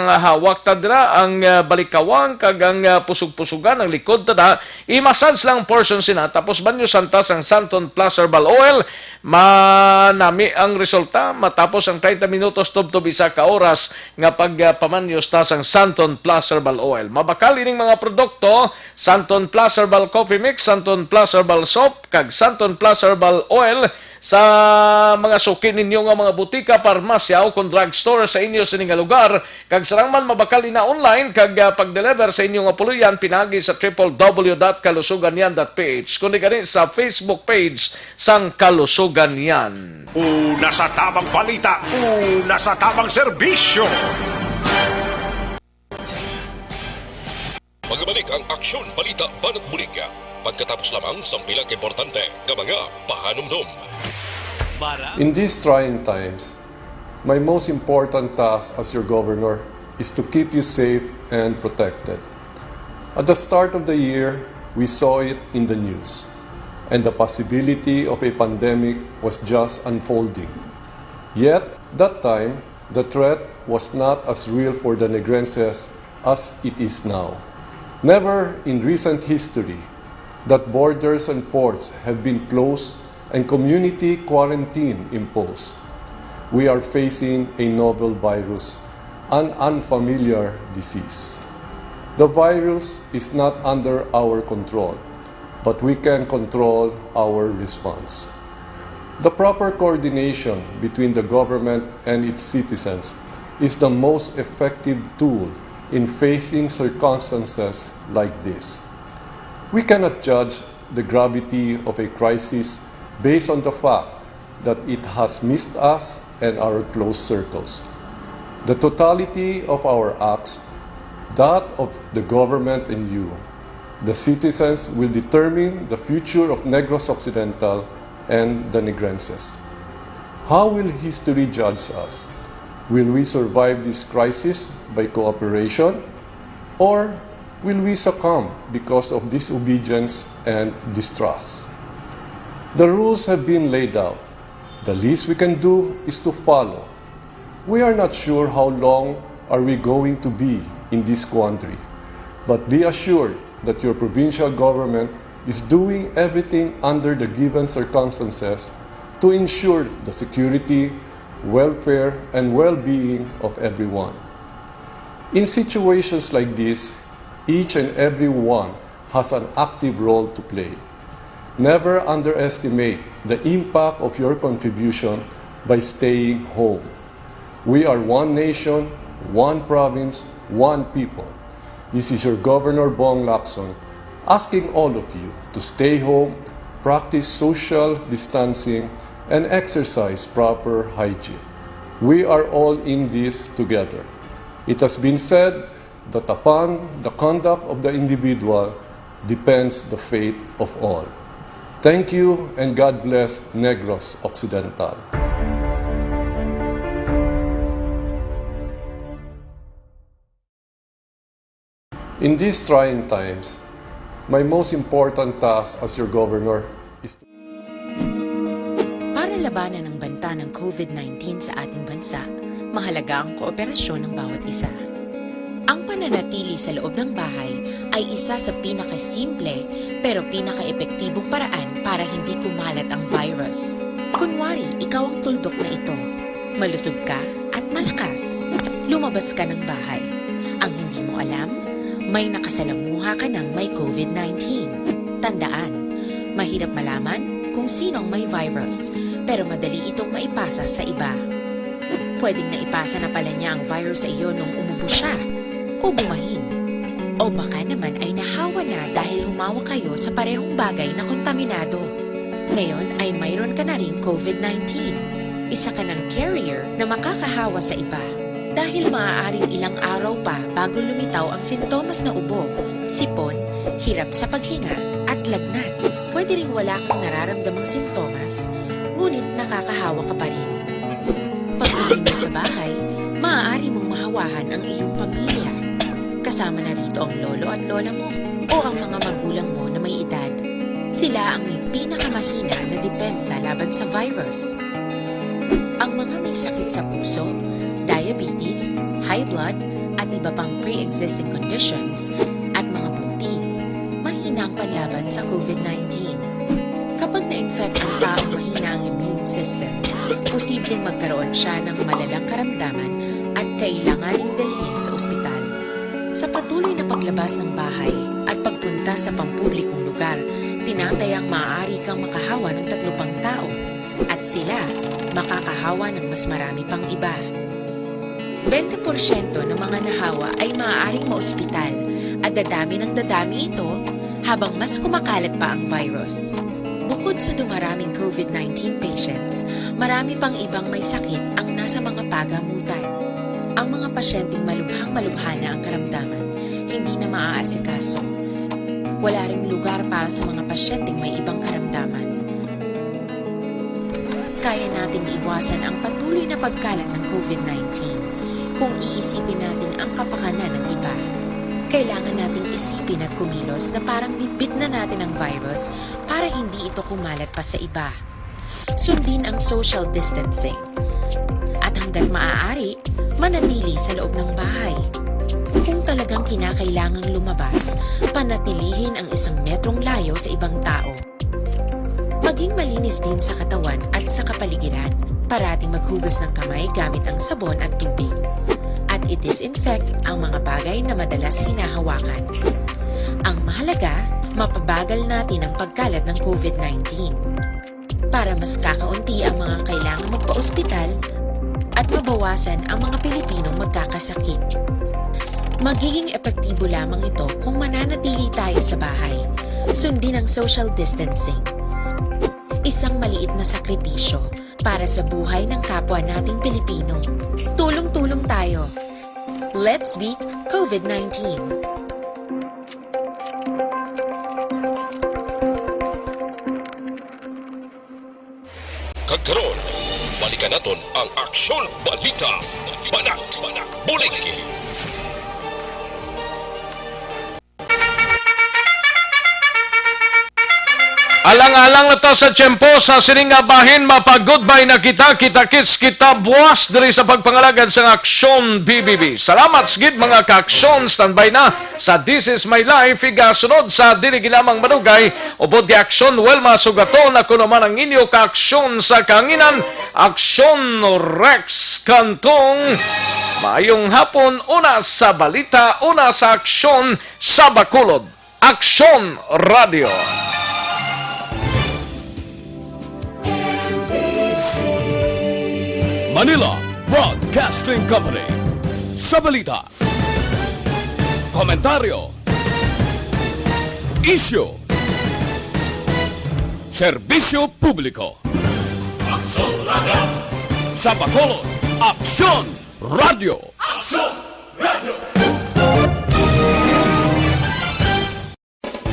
hawak ta dira, ang, ah, balikawang, kag ang, ah, pusog-pusugan, ang likod ta da. I-massage lang portion sina, tapos banyo santa sang Santon Plus Herbal Oil. Manami ang resulta matapos ang treinta minutos tubtob isa ka oras nga pagpamanyos ta sang Santon Plus Herbal Oil. Mabakal ining mga produkto, Santon Plus Herbal Coffee Mix, Santon Plus Herbal Soap, kag Santon Plus Herbal Oil sa mga suki ninyo nga mga butika, parmasya, o kon drugstore sa inyo sini nga lugar. Kag sarang man mabakal ina online kag, ah, pag-deliver sa inyo nga puloy-an pinaagi sa triple W dot kalusuganyan dot P H, kundi gani sa Facebook page sang Kalusuganyan. Una sa tamang balita, una sa tamang serbisyo. Magbalik ang Aksyon Balita Banat Bulig, pagkatapos lamang sang pila ka importante nga mga pahanumdom. Mara. In these trying times, my most important task as your governor is to keep you safe and protected. At the start of the year, we saw it in the news, and the possibility of a pandemic was just unfolding. Yet, that time, the threat was not as real for the Negrenses as it is now. Never in recent history that borders and ports have been closed and community quarantine imposed. We are facing a novel virus, an unfamiliar disease. The virus is not under our control, but we can control our response. The proper coordination between the government and its citizens is the most effective tool in facing circumstances like this. We cannot judge the gravity of a crisis based on the fact that it has missed us and our close circles. The totality of our acts, that of the government and you, the citizens, will determine the future of Negros Occidental and the Negrenses. How will history judge us? Will we survive this crisis by cooperation, or will we succumb because of disobedience and distrust? The rules have been laid out. The least we can do is to follow. We are not sure how long are we going to be in this quandary, but be assured that your provincial government is doing everything under the given circumstances to ensure the security, welfare, and well-being of everyone. In situations like this, each and every one has an active role to play. Never underestimate the impact of your contribution by staying home. We are one nation, one province, one people. This is your Governor Bong Lacson asking all of you to stay home, practice social distancing, and exercise proper hygiene. We are all in this together. It has been said that upon the conduct of the individual depends the fate of all. Thank you and God bless Negros Occidental. In these trying times, my most important task as your governor is to Para labanan ang banta ng COVID nineteen sa ating bansa, mahalaga ang kooperasyon ng bawat isa. Ang pananatili sa loob ng bahay ay isa sa pinakasimple pero pinakaepektibong paraan para hindi kumalat ang virus. Kunwari, ikaw ang tuldok na ito. Malusog ka at malakas. Lumabas ka ng bahay. Ang hindi mo alam, may nakasalamuha ka ng may COVID nineteen. Tandaan, mahirap malaman kung sino ang may virus, pero madali itong maipasa sa iba. Pwedeng naipasa na pala niya ang virus sa iyo nung umubo siya, o bumahin. O baka naman ay nahawa na dahil humawa kayo sa parehong bagay na kontaminado. Ngayon ay mayroon ka na ring COVID nineteen. Isa ka ng carrier na makakahawa sa iba. Dahil maaaring ilang araw pa bago lumitaw ang sintomas na ubo, sipon, hirap sa paghinga, at lagnat. Pwede ring wala kang nararamdamang sintomas, ngunit nakakahawa ka pa rin. Pag-uwi mo sa bahay, maaari mong mahawahan ang iyong pamilya. Kasama na rito ang lolo at lola mo o ang mga magulang mo na may edad. Sila ang may pinakamahina na depensa laban sa virus. Ang mga may sakit sa puso, diabetes, high blood, at iba pang pre-existing conditions, at mga buntis, mahina ang panlaban sa COVID nineteen. Kapag na-infect ang taong mahina ang immune system, posibleng magkaroon siya ng malalang karamdaman at kailanganing dalhin sa ospital. Sa patuloy na paglabas ng bahay at pagpunta sa pampublikong lugar, tinatayang maaari kang makahawa ng tatlo pang tao at sila makakahawa ng mas marami pang iba. Bente porsyento ng mga nahawa ay maaaring maospital at dadami ng dadami ito habang mas kumakalat pa ang virus. Bukod sa dumaraming COVID nineteen patients, marami pang ibang may sakit ang nasa mga pagamutan. Ang mga pasyenteng malubhang-malubha na ang karamdaman, hindi na maaasikaso. Wala ring lugar para sa mga pasyenteng may ibang karamdaman. Kaya nating iwasan ang patuloy na pagkalat ng COVID nineteen kung iisipin natin ang kapakanan ng iba. Kailangan nating isipin at kumilos na parang bitbit na natin ang virus para hindi ito kumalat pa sa iba. Sundin ang social distancing. At hanggat maaari, manatili sa loob ng bahay. Kung talagang kinakailangang lumabas, panatilihin ang isang metrong layo sa ibang tao. Maging malinis din sa katawan at sa kapaligiran. Parating maghugas ng kamay gamit ang sabon at tubig. At i-disinfect ang mga bagay na madalas hinahawakan. Ang mahalaga, mapabagal natin ang pagkalat ng COVID nineteen. Para mas kakaunti ang mga kailangang magpa-ospital at mabawasan ang mga Pilipinong magkakasakit. Magiging epektibo lamang ito kung mananatili tayo sa bahay. Sundin ang social distancing. Isang maliit na sakripisyo, para sa buhay ng kapwa nating Pilipino. Tulong-tulong tayo. Let's beat COVID nineteen. Kag karon, balikan naton ang Aksyon Balita. Banat, bulig. Alang-alang na ta sa tiyempo sa sining nga bahin, mapag-goodbye na kita, kita-kits kita buwas diri sa pagpangalagad sang Aksyon B B B. Salamat sa gid, mga ka-Aksyon, standby na sa This Is My Life, igasunod sa dili gilamang madugay, upod kay Aksyon Wilma Sugaton, ako naman ang inyo ka-Aksyon sa kahanginan, Aksyon Rex Cantong. Maayong hapon, una sa balita, una sa aksyon, sa Bacolod, Aksyon Radio. Manila Broadcasting Company. Sa balita, komentaryo, isyu, serbisyo publiko. Aksyon Radio. Sa Bacolod, Aksyon Radio.